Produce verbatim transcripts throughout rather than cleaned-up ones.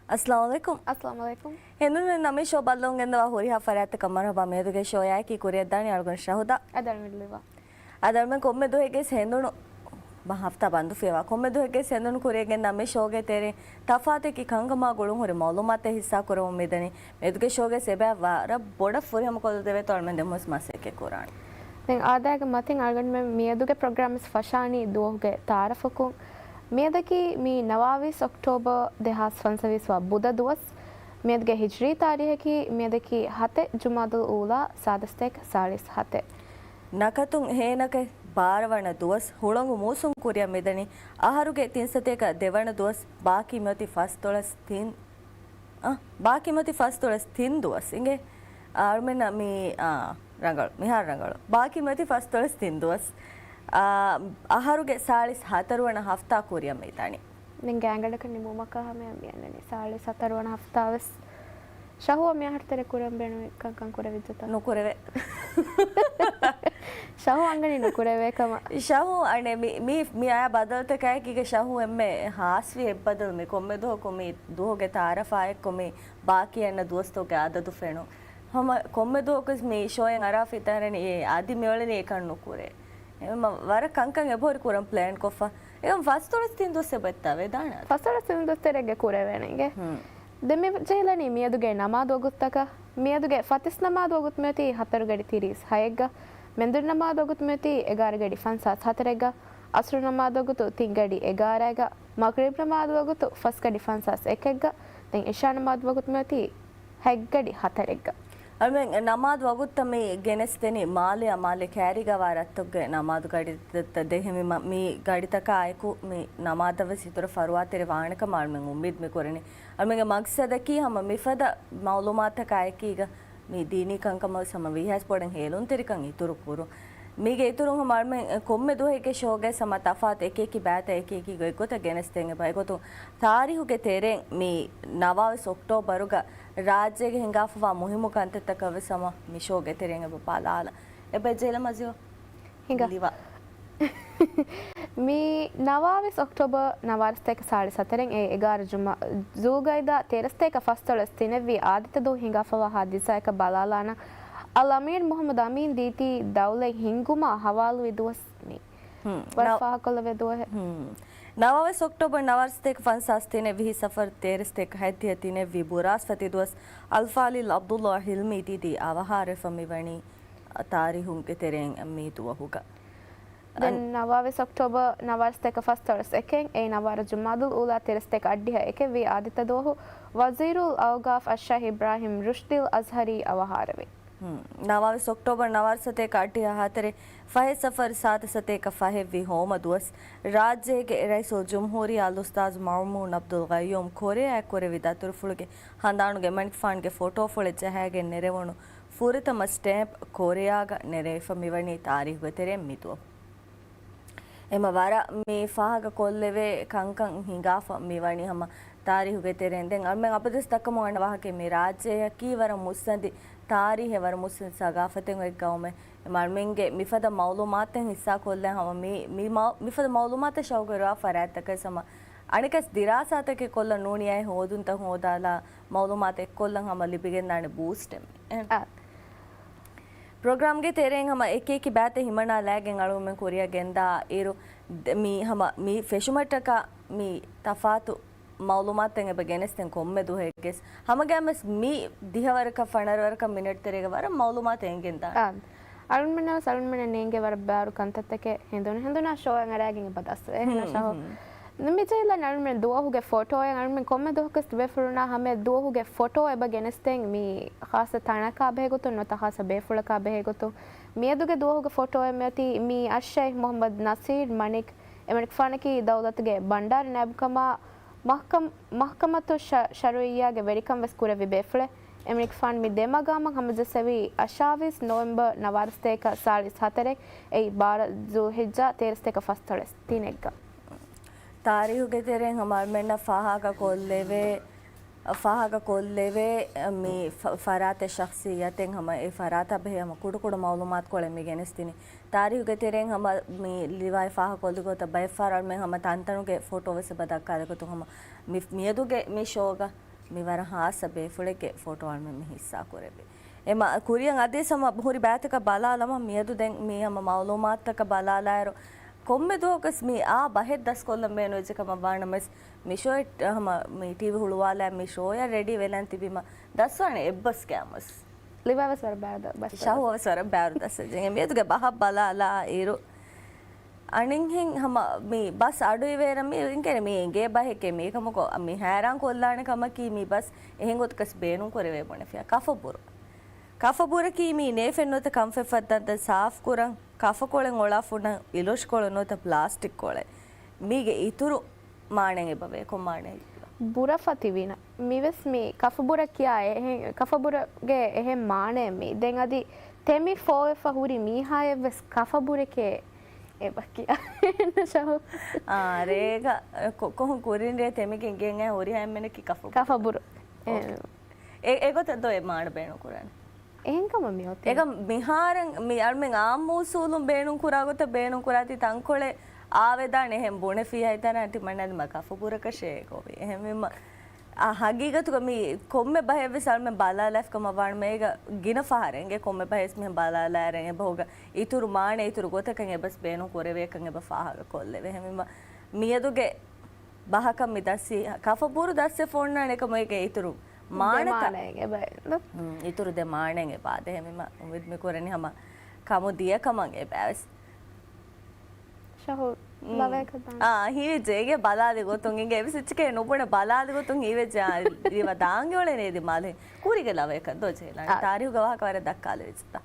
އައްސަލާމު ޢަލައިކުމް. އައްސަލާމު ޢަލައިކުމް. ހެނދުނު ނަމެ ޝޯ ބައްލަވަން ގެންދަވާ ހުރިހާ ފަރާތްތަކަށް މަރުޙަބާ. މިއަދުގެ ޝޯއާއެކީ ކުރިއަށްދާނީ އަޅުގަނޑު ޝަހުދާ. އަދި އަޅުގަނޑު ލިވާ. އަދި އަޅުމެން ކޮންމެ ދުވަހެއްގެ ހެނދުނު ބަ-، ހަފްތާ ބަންދު ފިޔަވާ ކޮންމެ ދުވަހެއްގެ ހެނދުނު ކުރިއަށް ގެންދާ މި ޝޯގެ ތެރޭ ތަފާތެކި ކަންކަމާ ގުޅުން ހުރި މައުލޫމާތެއް ހިއްސާ ކުރަމުން މިދަނީ. މިއަދުގެ ޝޯގެ އެބަ ވަރަށް ބޮޑަށް ފުރިހަމަކޮށްލަދެވޭތޯ އަޅުމެން ދެމުވެސް މަސައްކަތް ކުރާނެ. ދެން އާދައިގެ މަތިން އަޅުގަނޑުމެން މިއަދުގެ ޕްރޮގްރާމް ވެސް ފަށާނީ ދުވަހުގެ ތައާރަފަކުން. މިއަދަކީ މި ނަވާވީސް އޮކްޓޯބަރ ދެހާސް ފަންސަވީސް ވާ ބުދަ ދުވަސް. މިއަދުގެ ހިޖްރީ ތާރީހަކީ މިއަދަކީ ހަތެއް ޖުމާދުލް އޫލާ ސާދަ ސަތޭކަ ސާޅީސް ހަތެއް. ނަކަތުން ހޭނަކެ ބާރަ ވަނަ ދުވަސް، ހުޅަނގު މޫސުން ކުރިއަށް މިދަނީ އަހަރުގެ ތިން ސަތޭކަ ދެވަނަ ދުވަސް، ބާކީ މިއޮތީ ފަސްދޮޅަސް ތިން، އަ، ބާކީ މިއޮތީ ފަސްދޮޅަސް ތިން ދުވަސް އިނގޭ. އަ، އަޅުމެންނަށް މި، އަ، ރަނގަޅު، މިހާރު ރަނގަޅު. ބާކީ މިއޮތީ ފަސްދޮޅަސް ތިން ދުވަސް. އަ، އަހަރުގެ ސާޅީސް ހަތަރު ވަނަ ހަފްތާ ކުރިއަށް މިދަނީ. ދެން ގާތްގަނޑަކަށް ނިމުމަކާ ހަމަޔަށް މިއަންނަނީ. ސާޅީސް ހަތަރު ވަނަ ހަފްތާ ވެސް ޝަހު މި އަހަރު ތެރޭ ކުރަން ބޭނުމި ކަންކަން ކުރެވިއްޖެތަ؟ ނުކުރެވޭ. ޝަހު އަންގަނީ ނުކުރެވޭ ކަމަށް. ޝަހު އަނެއް މި، މި، މި އަޔާ ބަދަލުތަކާއެކީގަ ޝަހު އެންމެ ހާސްވި އެއްބަދަލު. މި ކޮންމެ ދުވަހަކު މި ދުވަހުގެ ތައާރަފާއެއްކޮށް މި ބާކީ އަންނަ ދުވަސްތަކުގެ އަދަދު ފެނުން. ހަމަ ކޮންމެ ދުވަހަކުވެސް މި ޝޯއެއް އަރާފަ ހިތަށް އަރަނީ އެ އަދި މިއުޅެނީ އެކަން ނުކުރޭ. އެހެންވީމަ ވަރަށް ކަންކަން އެބަހުރި ކުރަން ޕްލޭން ކޮށްފަ. އެކަމް ފަސްދޮޅަސް ތިން ދުވަސް އެބައޮތްތާ ވެދާނެ. ފަސްދޮޅަސް ތިން ދުވަސް ތެރޭގަ ކުރެވޭނެ އިނގޭ. ހުން. ދެން މި ޖެހިލަނީ މިއަދުގެ ނަމާދު ވަގުތުތަކަށް. މިއަދުގެ ފަތިސް ނަމާދު ވަގުތު މިއޮތީ ހަތަރު ގަޑި ތިރީސް ހައެއްގަ. މެންދުރު ނަމާދު ވަގުތު މިއޮތީ އެގާރަ ގަޑި ފަންސާސް ހަތަރެއްގަ. އަސްރު ނަމާދު ވަގުތު ތިން ގަޑި އެގާރައިގަ. މަޣްރިބް ނަމާދު ވަގުތު ފަސް ގަޑި ފަންސާސް އެކެއްގަ. ދެން އިޝާ ނަމާދު ވަގުތު މިއޮތީ ހަތް ގަޑި ހަތަރެއްގަ. އަޅުމެން ނަމާދު ވަގުތުތައް މި ގެނެސްދެނީ މާލެއާ މާލެ ކައިރީގަ ވާ ރަށްތަކުގެ ނަމާދު ގަޑިތައް ދެހެމީމަ، މި ގަޑިތަކާ އެކު މި ނަމާދަށް ވެސް އިތުރަށް ފަރުވާތެރި ވާނެ ކަމަށް އަޅުމެން އުއްމީދު މި ކުރަނީ. އަޅުމެންގެ މަގްސަދަކީ ހަމަ މިފަދަ މައުލޫމާތަކާ އެކީގަ މި ދީނީ ކަންކަމަށް ވެސް ހަމަ ވީހާވެސް ބޮޑަށް ހޭލުންތެރިކަން އިތުރު ކުރުން. މީގެ އިތުރުން ހަމަ އަޅުމެން ކޮންމެ ދުވަހެއްގެ ޝޯގައި ހަމަ ތަފާތު އެކިއެކި ބައިތައް އެކިއެކި ގޮތްގޮތަށް ގެނެސްދޭން އެބަ. އެގޮތުން ތާރީހުގެ ތެރެއިން މި ނަވާވީސް އޮކްޓޯބަރުގަ ރާއްޖޭގެ ހިނގާފަވާ މުހިއްމު ކަންތައްތަކަށް ވެސް ހަމަ މި ޝޯގެ ތެރެއިން އެބަ ބަލާލަން. އެބަ ޖެހިލަމާ ޒިޔޯ. ހިނގާ. ލިވާ. މި ނަވާވީސް އޮކްޓޯބަރ ނަވާރަ ސަތޭކަ ސާޅީސް ހަތަރެއް އެ އެގާރަ ޖުމާ ޒޫގައިދާ ތޭރަ ސަތޭކަ ފަސްދޮޅަސް ތިނެއްވީ އާދިއްތަ ދުވަހު ހިނގާފަވާ ހާދިސާއަކަށް ބަލާލާނަން. އަލްއަމީރު މުޙައްމަދު އަމީން ދީތީ ދައުލަތް ހިންގުމާ ހަވާލުވި ދުވަސް މީ. ހުން. ވަރަށް ނަވް-، ފާހަގަކޮށްލެވޭ ދުވަހެއް. ހުން. ނަވާވީސް އޮކްޓޯބަރ ނަވާރަ ސަތޭކަ ފަންސާސް ތިނެއް ވިހި ސަފަރު ތޭރަ ސަތޭކަ ހަތްދިހަ ތިނެއްވީ ބުރާސްފަތި ދުވަސް އަލްފާޟިލް ޢަބްދުﷲ ޙިލްމީ ދީދީ އަވަހާރަވެފަ މިވަނީ ތާރީހުގެ ތެރެއިން މި ދުވަހުގަ. ދެން ނަވާވީސް އޮކްޓޯބަރ ނަވާރަ ސަތޭކަ ފަސްދޮޅަސް އެކެއް އެއީ ނަވާރަ ޖުމާދުލް އޫލާ ތޭރަ ސަތޭކަ އަށްޑިހަ އެކެއްވީ އާދިއްތަ ދުވަހު ވަޒީރުލް އައުގާފް އައްޝައިޚް އިބްރާހިމް ރުޝްދީލް އަޒްހަރީ އަވަހާރަވި. ހުން. ނަވާވީސް އޮކްޓޯބަރ ނަވާރަ ސަތޭކަ އަށްޑިހަ ހަތަރެއް ފަހެއް ސަފަރު ސާދަ ސަތޭކަ ފަހެއްވީ ހޯމަ ދުވަސް ރާއްޖޭގެ ރައީސުލްޖުމްހޫރިއްޔާ އަލްއުސްތާޛު މައުމޫން ޢަބްދުލް ޤައްޔޫމް ކޮރެޔާއަށް ކުރެއްވި ދަތުރުފުޅުގެ ހަނދާނުގެ އެމަނިކުފާނުގެ ފޮޓޯފުޅެއް ޖަހައިގެން ނެރެވުނު ފުރަތަމަ ސްޓޭމްޕް ކޮރެޔާގަ ނެރެވިފަ މިވަނީ ތާރީހުގެ ތެރެއިން މިދުވަހު. އެމަ ވަރަށް މި ފާހަގަކޮށްލެވޭ ކަންކަން ހިނގާފަ މިވަނީ ހަމަ ތާރީހުގެ ތެރެއިން. ދެން އަޅުމެން އަބަދުވެސް ދައްކަމުން އަންނަ ވާހަކައެއް މި ރާއްޖެއަކީ ވަރަށް މުއްސަނދި ތާރީހެއް، ވަރަށް މުއްސަނދި ސަގާފަތެއް އޮތް ގައުމެއް. އެމަ އަޅުމެންގެ މިފަދަ މައުލޫމާތެއް ހިއްސާކޮށްލަން ހަމަ މި، މި މަ-، މިފަދަ މައުލޫމާތަށް ޝައުގުވެރިވާ ފަރާތްތަކަށް ހަމަ އަނެއްކާސް ދިރާސާތަކެއް ކޮށްލަން ނޫނީ އެ ހޯދުންތައް ހޯދާލާ މައުލޫމާތު އެއްކޮށްލަން ހަމަ ލިބިގެންދާނެ ބޫސްޓެއް. އެ. އާ. ޕްރޮގްރާމްގެ ތެރެއިން ހަމަ އެކިއެކި ބައިތައް ހިމަނާލައިގެން އަޅުގަނޑުމެން ކުރިއަށް ގެންދާ އިރު، ދެ-، މި ހަމަ މި ފެށުމަށްޓަކާ މި ތަފާތު މައުލޫމާތެއް އެބަ ގެނެސްދެން ކޮންމެ ދުވަހެއްގެސް. ހަމަގައިމުވެސް މި ދިހަވަރަކަށް ފަނަރަވަރަކަށް މިނެޓް ތެރޭގަ ވަރަށް މައުލޫމާތު އެނގެންދާނެ. އާ. އަޅުގަނޑުމެންނަށް ވެސް އަޅުގަނޑުމެންނަށް ނޭނގޭ ވަރަށް ބާރު ކަންތައްތަކެއް ހެނދުނު ހެނދުނާ ޝޯއެއް އަރާގެން އެބަ ދަސްވޭ. ހުން، ހުން. މި ޖެހިލަން އަޅުމެން ދުވަހުގެ ފޮޓޯއެއް އަޅުމެން ކޮންމެ ދުވަހަކުވެސް ބޭފުޅުންނާ ހަމަ ދުވަހުގެ ފޮޓޯ އެބަ ގެނެސްދޭން މި ޚާއްސަ ތަނަކާ ބެހޭގޮތުން ނުވަތަ ޚާއްސަ ބޭފުޅަކާ ބެހޭގޮތުން. މިއަދުގެ ދުވަހުގެ ފޮޓޯއެއް މިއޮތީ މި އައްޝައިޚް މުޙައްމަދު ނަސީރު މަނިކް އެމަނިކުފާނަކީ ދައުލަތުގެ ބަންޑާރި ނައިބުކަމާ މަޙްކަމް-، މަޙްކަމަތު ޝަ-، ޝަރުޢިއްޔާގެ ވެރިކަން ވެސް ކުރެއްވި ބޭފުޅެއް. އެމަނިކުފާނު މި ދެ މަގާމަށް ހަމަޖެއްސެވީ އަށާވީސް ނޮވެމްބަރު ނަވާރަ ސަތޭކަ ސާޅީސް ހަތަރެއް އެއީ ބާރަ ޒުލްޙިއްޖާ ތޭރަ ސަތޭކަ ފަސްދޮޅަސް ތިނެއްގަ. ތާރީހުގެ ތެރެއިން ހަމަ އަޅުމެންނަށް ފާހަގަ ކޮށްލެވޭ، ފާހަގަ ކޮށްލެވޭ މި ފަ-، ފަރާތެއް ޝަޚްޞިއްޔަތެއް ހަމަ އެ ފަރާތާ ބެހޭ ހަމަ ކުޑަކުޑަ މައުލޫމާތުކޮޅެއް މި ގެނެސްދިނީ. ތާރީހުގެ ތެރެއިން ހަމަ މި ލިވާއި ފާހަގަކޮށްލި ގޮތަށް ބައެއް ފަހަރަށް އަޅުމެން ހަމަ ތަންތަނުގެ ފޮޓޯ ވެސް އެބަ ދައްކާލި ގޮތުން ހަމަ މި-، މިއަދުގެ މި ޝޯގަ މި ވަރަށް ހާއްސަ ބޭފުޅެއްގެ ފޮޓޯ އަޅުމެން މި ހިއްސާ ކުރެއްވި. އެ މަ-، ކުރިއަށް އަދިވެސް ހަމަ ހުރި ބައިތަކަށް ބަލާލަމާ، މިއަދު ދެން މި ހަމަ މައުލޫމާތުތަކަށް ބަލާލާއިރު، ކޮންމެ ދުވަހަކަސް މި އާ ބަހެއް ދަސްކޮށްލަން ބޭނުންވެއްޖެ ކަމަށް ވާނަމަވެސް، މި ޝޯއެއް ހަމަ މި ޓީވީ ހުޅުވާލާ މި ޝޯއަށް ރެޑީ ވެލަން ތިބީމަ ދަސްވާނެ އެއްބަސް ގައިމުވެސް. ލިވާވެސް ވަރަށް ބާރު ދަ-، ބަސް ޝަހުވެސް ވަރަށް ބާރު ދަސްވެއްޖެ. މިއަދުގެ ބަހަށް ބަލާލާ އިރު، އަނެއްހެން ހަމަ މި ބަސް އަޑު އިވޭރަށް މި އިނގޭނެ މި އެނގޭ ބަހެކޭ. މީކަމަކު މި ހައިރާން ކޮށްލާނެ ކަމަކީ، މި ބަސް އެހެން ގޮތަކަސް ބޭނުން ކުރެވޭ ބުނެފިޔާ. ކަފަބުރު. ކަފަބުރަކީ މީ ނޭފެއް ނުވަތަ ކަންފަތް ފައްދަންތައް ސާފުކުރަން، ކަފަކޮޅެއް އޮޅާފަ ހުންނަ އިލޮށިކޮޅު ނުވަތަ ޕްލާސްޓިކް ކޮޅެއް. މީގެ އިތުރު މާނައެއް އެބަވޭ. ކޮން މާނައެއް؟ ބުރަފަ ތިވީނަ. މިވެސް މި ކަފަބުރަ ކިޔާ އެހެން، ކަފަބުރަގެ އެހެން މާނައެއް މީ. ދެން އަދި ތެމި ފޯވެފަ ހުރި މީހާއެއްވެސް ކަފަބުރެކޭ އެބަ ކިޔާ. ޝަހު. އާ، ރޭގަ ކޮ-، ކޮހުން ކުރިން ރޭ ތެމިގެން ގެން އައި ހުރިހާ އެންމެނަކީ ކަފަބުރަ. ކަފަބުރަ. އޯކޭ. އެ-، އެގޮތަށް ދޯ އެ މާނަ ބޭނުން ކުރާނެ. އެހެންކަމަށް މި އޮތީ. އެކަމް މިހާރަށް މި އަޅުމެން އާއްމު އުސޫލުން ބޭނުން ކުރާ ގޮތަށް ބޭނުން ކުރާތީ ތަންކޮޅެއް އާވެދާނެ އެހެން ބުނެފި ހައިތާނަ އަންޓި މަންނަ މަ ކަފަބުރަކަށޭ ގޮވި. އެހެންވީމަ، އާ، ހަގީގަތުގަ މި ކޮންމެ ބަހެއްވެސް އަޅުމެން ބަލާލާފި ކަމަށް ވާނަމަ އޭގަ ގިނަ ފަހަރެއް އެނގޭ ކޮންމެ ބަހެއް މިހެން ބަލާލާއިރެން އެބަހުގަ އިތުރު މާނަ އިތުރު ގޮތަކަށް އެބަސް ބޭނުން ކުރެވޭކަން އެބަ ފާހަގަ ކޮށްލެވޭ. އެހެންވީމަ، މިއަދުގެ ބަހަކަށް މި ދައްސީ ކަފަބުރު ދައްސެފަ އޮންނާނެ އެކަމު އޭގެ އިތުރު މާނަތައް. ދެ މާނައެއް އެބަ-، ހުން، އިތުރު ދެ މާނައެއް އެބަ ދޭ. އެހެންވީމަ އުއްމީދު މި ކުރަނީ ހަމަ ކަމު ދިޔަ ކަމަށް އެބައިވެސް. ޝަހު، ހުން. ލަވަޔަކަށް ދާން. އާ، ހީވެއްޖެ. އޭގެ ބަލާލި ގޮތުން އިނގޭ އެވެސް އެއްޗެކޭ ނުބުނެ ބަލާލި ގޮތުން ހީވެއްޖެ. އާ، ރިވަ ދާން އޮޅެނޭ ދިމާލެ. ކުރީގެ ލަވަޔަކަށް ދޯ ޖެހިލާނެ. އާ. ތާރީހުގެ ވާހަކަ ވަރަށް ދައްކާލެވިއްޖެތަ؟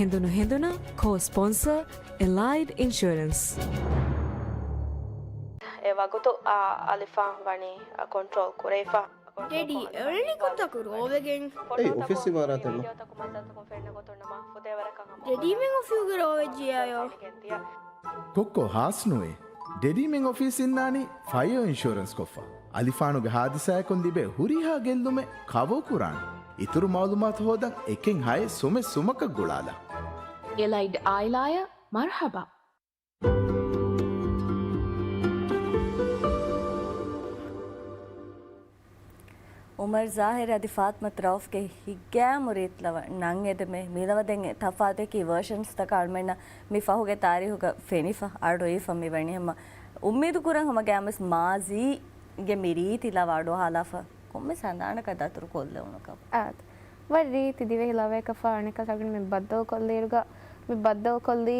ހެނދުނު ހެނދުނަށް ކޯ ސްޕޮންސަރ އެލައިޑް އިންޝުއަރެންސް. އެ ވަގުތު އާ އަލިފާން ވަނީ ކޮންޓްރޯލް ކުރެވިފަ. ޑެޑީ، އެޅެނީ ކޮންތާކު ރޯވެގެން؟ އެއީ އޮފީސް އިމާރާތެއް ނޫން. ޑެޑީ މެން އޮފީހުގެ ރޯވެއްޖިޔާޔޯ. ކޮއްކޮ ހާސް ނުވޭ. ޑެޑީ މެން އޮފީސް އިންނާނީ ފަޔަރ އިންޝުއަރެންސް ކޮށްފަ. އަލިފާނުގެ ހާދިސާއަކުން ލިބޭ ހުރިހާ ގެއްލުމެއް ކަވަރ ކުރާނެ. އިތުރު މައުލޫމާތު ހޯދަން އެކެއް ހައެއް ސުމެއް ސުމަކަށް ގުޅާލާ. އެލައިޑް އާއިލާއަށް މަރްހަބާ. އުމަރު ޒާހިރު އަދި ފާތިމަތު ރައުފްގެ ހިތްގައިމު ރީތި ލަވަ ނަން އެދެމޭ. މިލަވަ ދެން ތަފާތު އެކި ވަރޝަންސްތަކަށް އަޅުމެންނަށް މި ފަހުގެ ތާރީހުގަ ފެނިފަ އަޑުއިވިފަ މިވަނީ ހަމަ އުއްމީދު ކުރަން ހަމަ ގައިމުވެސް މާޒީގެ މި ރީތި ލަވަ އަޑުއަހާލާފަ ކޮންމެސް ހަނދާނަކަށް ދަތުރު ކޮށްލެވުނުކަމަށް. އާދެ. ވަރަށް ރީތި ދިވެހި ލަވަޔަކަށް ފާ އަނެއްކާ ސަގުން މި ބައްދަލުކޮށްލިއިރުގަ މި ބައްދަލުކޮށްލީ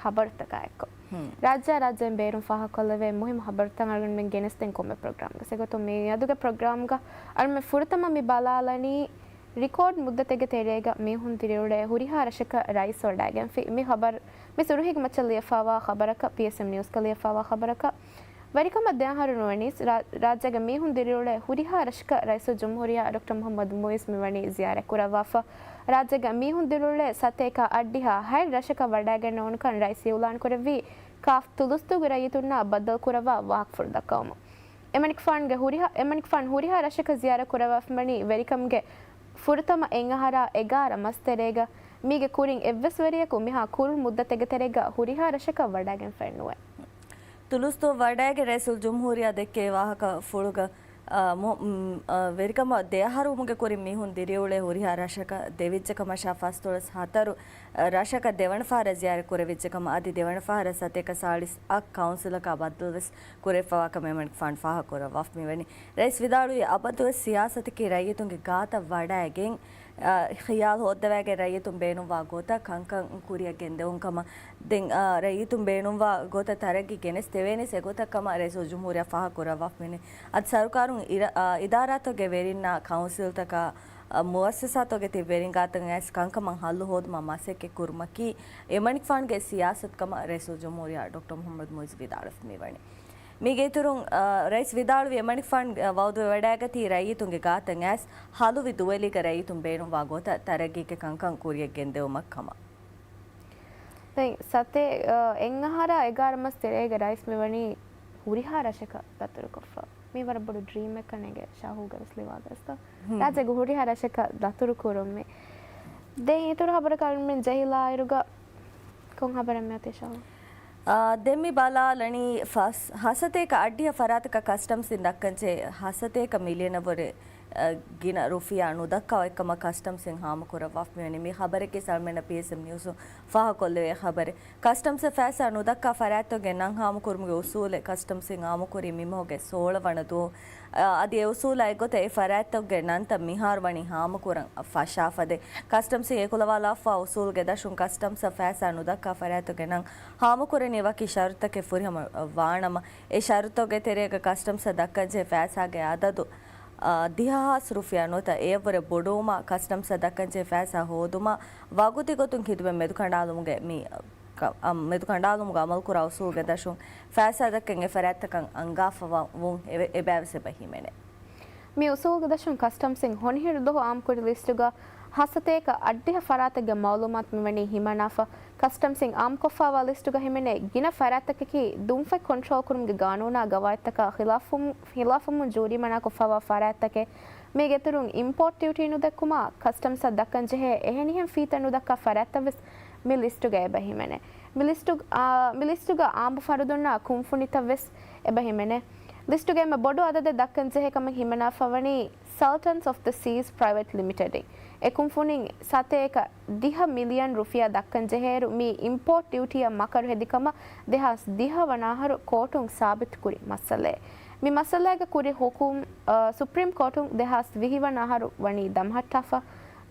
ހަބަރުތަކާ އެއްކޮށް. ހުން. ރާއްޖާ ރާއްޖޭން ބޭރުން ފާހަގަކޮށްލެވޭ މުހިއްމު ހަބަރުތައް އަޅުގަނޑުމެން ގެނެސްދޭން ކޮންމެ ޕްރޮގްރާމްގަ. އެގޮތުން މިއަދުގެ ޕްރޮގްރާމްގަ އަޅުމެން ފުރަތަމަ މި ބަލާލަނީ ރިކޯޑް މުއްދަތެއްގެ ތެރޭގަ މީހުން ދިރިއުޅޭ ހުރިހާ ރަށަކަށް ރައީސް ވަޑައިގެންފި. މި ހަބަރު މި ސުރުހީގެ މައްޗަށް ލިޔެފާވާ ޚަބަރަކަށް، ޕީއެސްއެމް ނިއުސްގަ ލިޔެފާވާ ޚަބަރަކަށް، ވެރިކަމަށް ދެ އަހަރު ނުވަނީސް ރާ-، ރާއްޖޭގެ މީހުން ދިރިއުޅޭ ހުރިހާ ރަށަކަށް ރައީސުލްޖުމްހޫރިއްޔާ ޑޮކްޓަރ މުޙައްމަދު މުޢިއްޒު މިވަނީ ޒިޔާރަތް ކުރައްވާފަ. ރާއްޖޭގެ މީހުން ދިރިއުޅޭ ސަތޭކަ އަށްޑިހަ ހަތް ރަށަކަށް ވަޑައިގަންނަވާނެކަން ރައީސް އިޢުލާން ކުރެއްވީ ކާފް ތުލުސްތޫގެ ރައްޔިތުންނާ ބައްދަލުކުރައްވާ ވާހަކަފުޅު ދައްކަވަމުން. އެމަނިކުފާނުގެ ހުރިހާ، އެމަނިކުފާނު ހުރިހާ ރަށަކަށް ޒިޔާރަތް ކުރައްވާފަ ވަނީ ވެރިކަމުގެ ފުރަތަމަ އެއް އަހަރާ އެގާރަ މަސް ތެރޭގަ. މީގެ ކުރިން އެއްވެސް ވެރިޔަކު މިހާ ކުރު މުއްދަތެއްގެ ތެރޭގަ ހުރިހާ ރަށަކަށް ވަޑައިގެންފައެއް ނުވޭ. ތުލުސްތޫ ވަޑައިގެން ރައީސުލްޖުމްހޫރިއްޔާ ދެއްކޭ ވާހަކަފުޅުގަ، އާ، މު-، މް، އާ، ވެރިކަމަށް ދެ އަހަރުވުމުގެ ކުރިން މީހުން ދިރިއުޅޭ ހުރިހާ ރަށަކަށް ދެވިއްޖެ ކަމަށާ ފަސްދޮޅަސް ހަތަރު، އާ، ރަށަކަށް ދެވަނަ ފަހަރަށް ޒިޔާރަތް ކުރެވިއްޖެ ކަމަށް އަދި ދެވަނަ ފަހަރަށް ސަތޭކަ ސާޅީސް އަށް ކައުންސިލަކާ ބައްދަލުވެސް ކުރެވިފައިވާ ކަމަށް އެމަނިކުފާނު ފާހަގަކުރައްވާފަ މިވަނީ. ރައީސް ވިދާޅުވީ އަބަދުވެސް ސިޔާސަތަކީ ރައްޔިތުންގެ ގާތަށް ވަޑައިގެން، އާ، ޚިޔާލު ހޯއްދަވައިގެން ރައްޔިތުން ބޭނުންވާ ގޮތަށް ކަންކަން ކުރިއަށް ގެންދެވުން ކަމަށް. ދެން، އާ، ރައްޔިތުން ބޭނުންވާ ގޮތަށް ތަރައްގީ ގެނެސްދެވޭނީސް އެގޮތަށް ކަމަށް ރައީސުލްޖުމްހޫރިއްޔާ ފާހަގަކުރައްވާފަ މިވަނީ. އަދި ސަރުކާރުން އިރަ-، އާ، އިދާރާތަކުގެ ވެރިންނާ ކައުންސިލްތަކާ، އާ، މުއައްސަސާތަކުގެ ތިބި ވެރިން ގާތަށް އައިސް ކަންކަމަށް ހައްލު ހޯދުމަށް މަސައްކަތް ކުރުމަކީ އެމަނިކުފާނުގެ ސިޔާސަތު ކަމަށް ރައީސުލްޖުމްހޫރިއްޔާ ޑޮކްޓަރ މުޙައްމަދު މުޢިއްޒު ވިދާޅުވެފަ މިވަނީ. މީގެ އިތުރުން، އާ، ރައީސް ވިދާޅުވީ އެމަނިކުފާނު، އާ، ވައުދުވެވަޑައިގަތީ ރައްޔިތުންގެ ގާތަށް އައިސް ހަލުވި ދުވެލީގަ ރައްޔިތުން ބޭނުންވާ ގޮތަށް ތަރައްގީގެ ކަންކަން ކުރިއަށް ގެންދެވުމަށް ކަމަށް. ދެން ސަތޭ، އާ، އެއް އަހަރާ އެގާރަ މަސް ތެރޭގަ ރައީސް މިވަނީ ހުރިހާ ރަށަކަށް ދަތުރުކޮށްފަ. މީ ވަރަށް ބޮޑު ޑްރީމެއްކަން އެނގޭ ޝާހޫގަވެސް ލިވާގަސްތޯ. ހުން. ރާއްޖޭގެ ހުރިހާ ރަށަކަށް ދަތުރު ކުރުން މި. ދެން އިތުރު ހަބަރަކަށް އަޅުމެން ޖެހިލާއިރުގަ ކޮން ހަބަރެއް މިއޮތީ ޝާހޫ؟ އާ، ދެން މި ބަލާލަނީ ފަސް-، ހަސަތޭކަ އަށްޑިހަ ފަރާތަކަށް ކަސްޓަމްސްއިން ދައްކަންޖެހޭ ހަސަތޭކަ މިލިއަނަށްވުރެ، އަ، ގިނަ ރުފިޔާ ނުދައްކާ އޮތްކަމަށް ކަސްޓަމްސްއިން ހާމަކުރައްވާފަ މިވަނީ. މި ހަބަރަކީ ސަލްމެން ޕީއެސްއެމް ނިއުސުން ފާހަގަކޮށްލެވޭ ޚަބަރެއް. ކަސްޓަމްސްއަށް ފައިސާ ނުދައްކާ ފަރާތްތަކުގެ ނަން ހާމަކުރުމުގެ އުސޫލެއް ކަސްޓަމްސްއިން އާއްމުކުރީ މިމަހުގެ ސޯޅަ ވަނަ ދުވަހު. އަ، އަދި އެ އުސޫލާ އެއްގޮތަށް އެ ފަރާތްތަކުގެ ނަންތައް މިހާރު ވަނީ ހާމަކުރަން ފަށާފަ ދެ. ކަސްޓަމްސްއިން އެކުލަވާލާފަ އުސޫލުގެ ދަށުން ކަސްޓަމްސްއަށް ފައިސާ ނުދައްކާ ފަރާތްތަކުގެ ނަން ހާމަކުރަނީ ވަކި ޝަރުތަކެއް ފުރިހަމަ ވާނަމަ، އެ ޝަރުތުގެ ތެރޭގަ ކަސްޓަމްސްއަށް ދައްކަންޖެހޭ ފައިސާގެ އަދަދު، އަ، ދިހަ ހާސް ރުފިޔާ ނުވަތަ އެއަށްވުރެ ބޮޑުވުމަށް ކަސްޓަމްސްއަށް ދައްކަންޖެހޭ ފައިސާ ހޯދުމަށް ވަގުތީ ގޮތުން ޚިދުމަތް މެދުކަނޑާލުމުގެ މި ކަ-، އަ، މެދުކަނޑާލުމުގަ އަމަލުކުރާ އުސޫލުގެ ދަށުން ފައިސާ ދައްކަން އެ ފަރާތްތަކަށް އަންގާފަ ވަ-، ވުން އެ-، އެބައިވެސް އެބަ ހިމެނޭ. މި އުސޫލުގެ ދަށުން ކަސްޓަމްސްއިން ހޮނިހިރު ދުވަހު އާއްމުކުރި ލިސްޓުގަ ހަސަތޭކަ އަށްޑިހަ ފަރާތެއްގެ މައުލޫމާތު މިވަނީ ހިމަނާފަ. ކަސްޓަމްސްއިން އާއްމުކޮށްފައިވާ ލިސްޓުގަ ހިމެނޭ ގިނަ ފަރާތްތަކަކީ ދުންފަތް ކޮންޓްރޯލް ކުރުމުގެ ގާނޫނާ ގަވާއިދުތަކާ ޚިލާފު-، ޚިލާފުވުމުން ޖޫރިމަނާކޮށްފައިވާ ފަރާތްތަކެއް. މީގެއިތުރުން އިމްޕޯޓް ޑިއުޓީ ނުދެއްކުމަށް ކަސްޓަމްސްއަށް ދައްކަންޖެހޭ އެހެނިހެން ފީތައް ނުދައްކާ ފަރާތްތައްވެސް މި ލިސްޓުގައި އެބަ ހިމެނޭ. މި ލިސްޓު-، އާ، މި ލިސްޓުގަ އާނބު ފަރުދުންނާ ކުންފުނިތައްވެސް އެބަ ހިމެނޭ. ލިސްޓުގައި އެންމެ ބޮޑު އަދަދެއް ދައްކަންޖެހޭ ކަމަށް ހިމަނާފަ ވަނީ ސަލްޓަންސް އޮފް ދަ ސީސް ޕްރައިވެޓް ލިމިޓެޑް. އެ ކުންފުނިން ސަތޭކަ ދިހަ މިލިއަން ރުފިޔާ ދައްކަންޖެހޭއިރު، މީ އިމްޕޯޓް ޑިއުޓީއަށް މަކަރު ހެދި ކަމަށް ދެހާސް ދިހަ ވަނަ އަހަރު ކޯޓުން ސާބިތުކުރި މައްސަލައެއް. މި މައްސަލައިގަ ކުރި ހުކުމް، އަ، ސުޕްރީމް ކޯޓުން ދެހާސް ވިހި ވަނަ އަހަރު ވަނީ ދަމަހައްޓާފަ.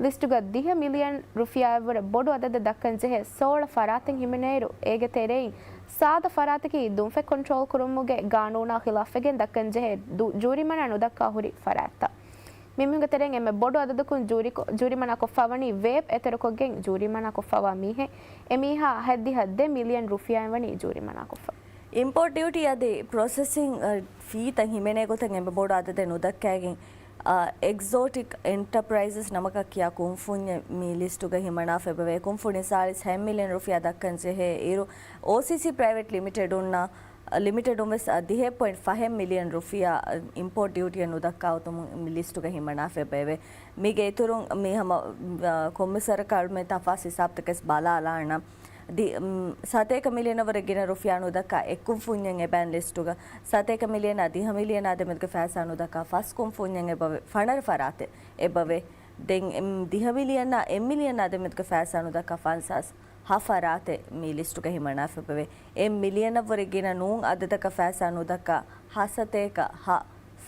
ލިސްޓުގަ ދިހަ މިލިއަން ރުފިޔާއަށްވުރެ ބޮޑު އަދަދެއް ދައްކަން ޖެހޭ ސޯޅަ ފަރާތެއް ހިމެނޭއިރު، އޭގެ ތެރެއިން ސާދަ ފަރާތަކީ ދުންފަތް ކޮންޓްރޯލް ކުރުމުގެ ގާނޫނާ ޚިލާފްވެގެން ދައްކަން ޖެހޭ ދު-، ޖޫރިމަނާ ނުދައްކާ ހުރި ފަރާތްތައް. މި މީހުންގެ ތެރެއިން އެންމެ ބޮޑު އަދަދަކުން ޖޫރިކޮ-، ޖޫރިމަނާ ކޮށްފާ ވަނީ ވޭޕް އެތެރެކޮށްގެން ޖޫރިމަނާ ކޮށްފާވާ މީހެއް. އެ މީހާ ހަތްދިހަ ދެ މިލިއަން ރުފިޔާއިން ވަނީ ޖޫރިމަނާ ކޮށްފަ. އިމްޕޯޓް ޑިއުޓީ އަދި ޕްރޮސެސިން، އަ، ފީތައް ހިމެނޭ ގޮތަށް އެންމެ ބޮޑު އަދަދެއް ނުދައްކައިގެން، އަ، އެގްޒޯޓިކް އެންޓަޕްރައިޒަސް ނަމަކަށް ކިޔާ ކުންފުންޏެއް މި ލިސްޓުގަ ހިމަނާފަ އެބަވޭ. ކުންފުނި ސާޅީސް ހަ މިލިއަން ރުފިޔާ ދައްކަން ޖެހޭ އިރު، އޯސީސީ ޕްރައިވެޓް ލިމިޓެޑުންނާ، ލިމިޓެޑުން ވެސް ދިހަ ޕޮއިންޓް ފަހެއް މިލިއަން ރުފިޔާ އިމްޕޯޓް ޑިއުޓީއެއް ނުދައްކާ އޮތުމުން މި ލިސްޓުގަ ހިމަނާފަ އެބައެވެ. މީގެ އިތުރުން މި ހަމަ، އަ، ކޮންމެ ސަރަކާރުމެ ތަފާސް ހިސާބުތަކެސް ބަލާލާނަން. ދި-، އުމް، ސަތޭކަ މިލިއަނަށް ވުރެ ގިނަ ރުފިޔާ ނުދައްކާ އެއް ކުންފުންޏެއް އެބައިން ލިސްޓުގަ، ސަތޭކަ މިލިއަނާ ދިހަ މިލިއަނާ ދެމެދުގެ ފައިސާ ނުދައްކާ ފަސް ކުންފުންޏެއް އެބަވެ، ފަނަރަ ފަރާތެއް އެބަވޭ. ދެން، އެމް، ދިހަ މިލިއަނާ އެއް މިލިއަނާ ދެމެދުގެ ފައިސާ ނުދައްކާ ފަންސާސް ހަ ފަރާތެއް މި ލިސްޓުގަ ހިމަނާފަ އެބަވޭ. އެއް މިލިއަނަށްވުރެ ގިނަ ނޫން އަދަދަކަށް ފައިސާ ނުދައްކާ ހަ ސަތޭކަ ހަ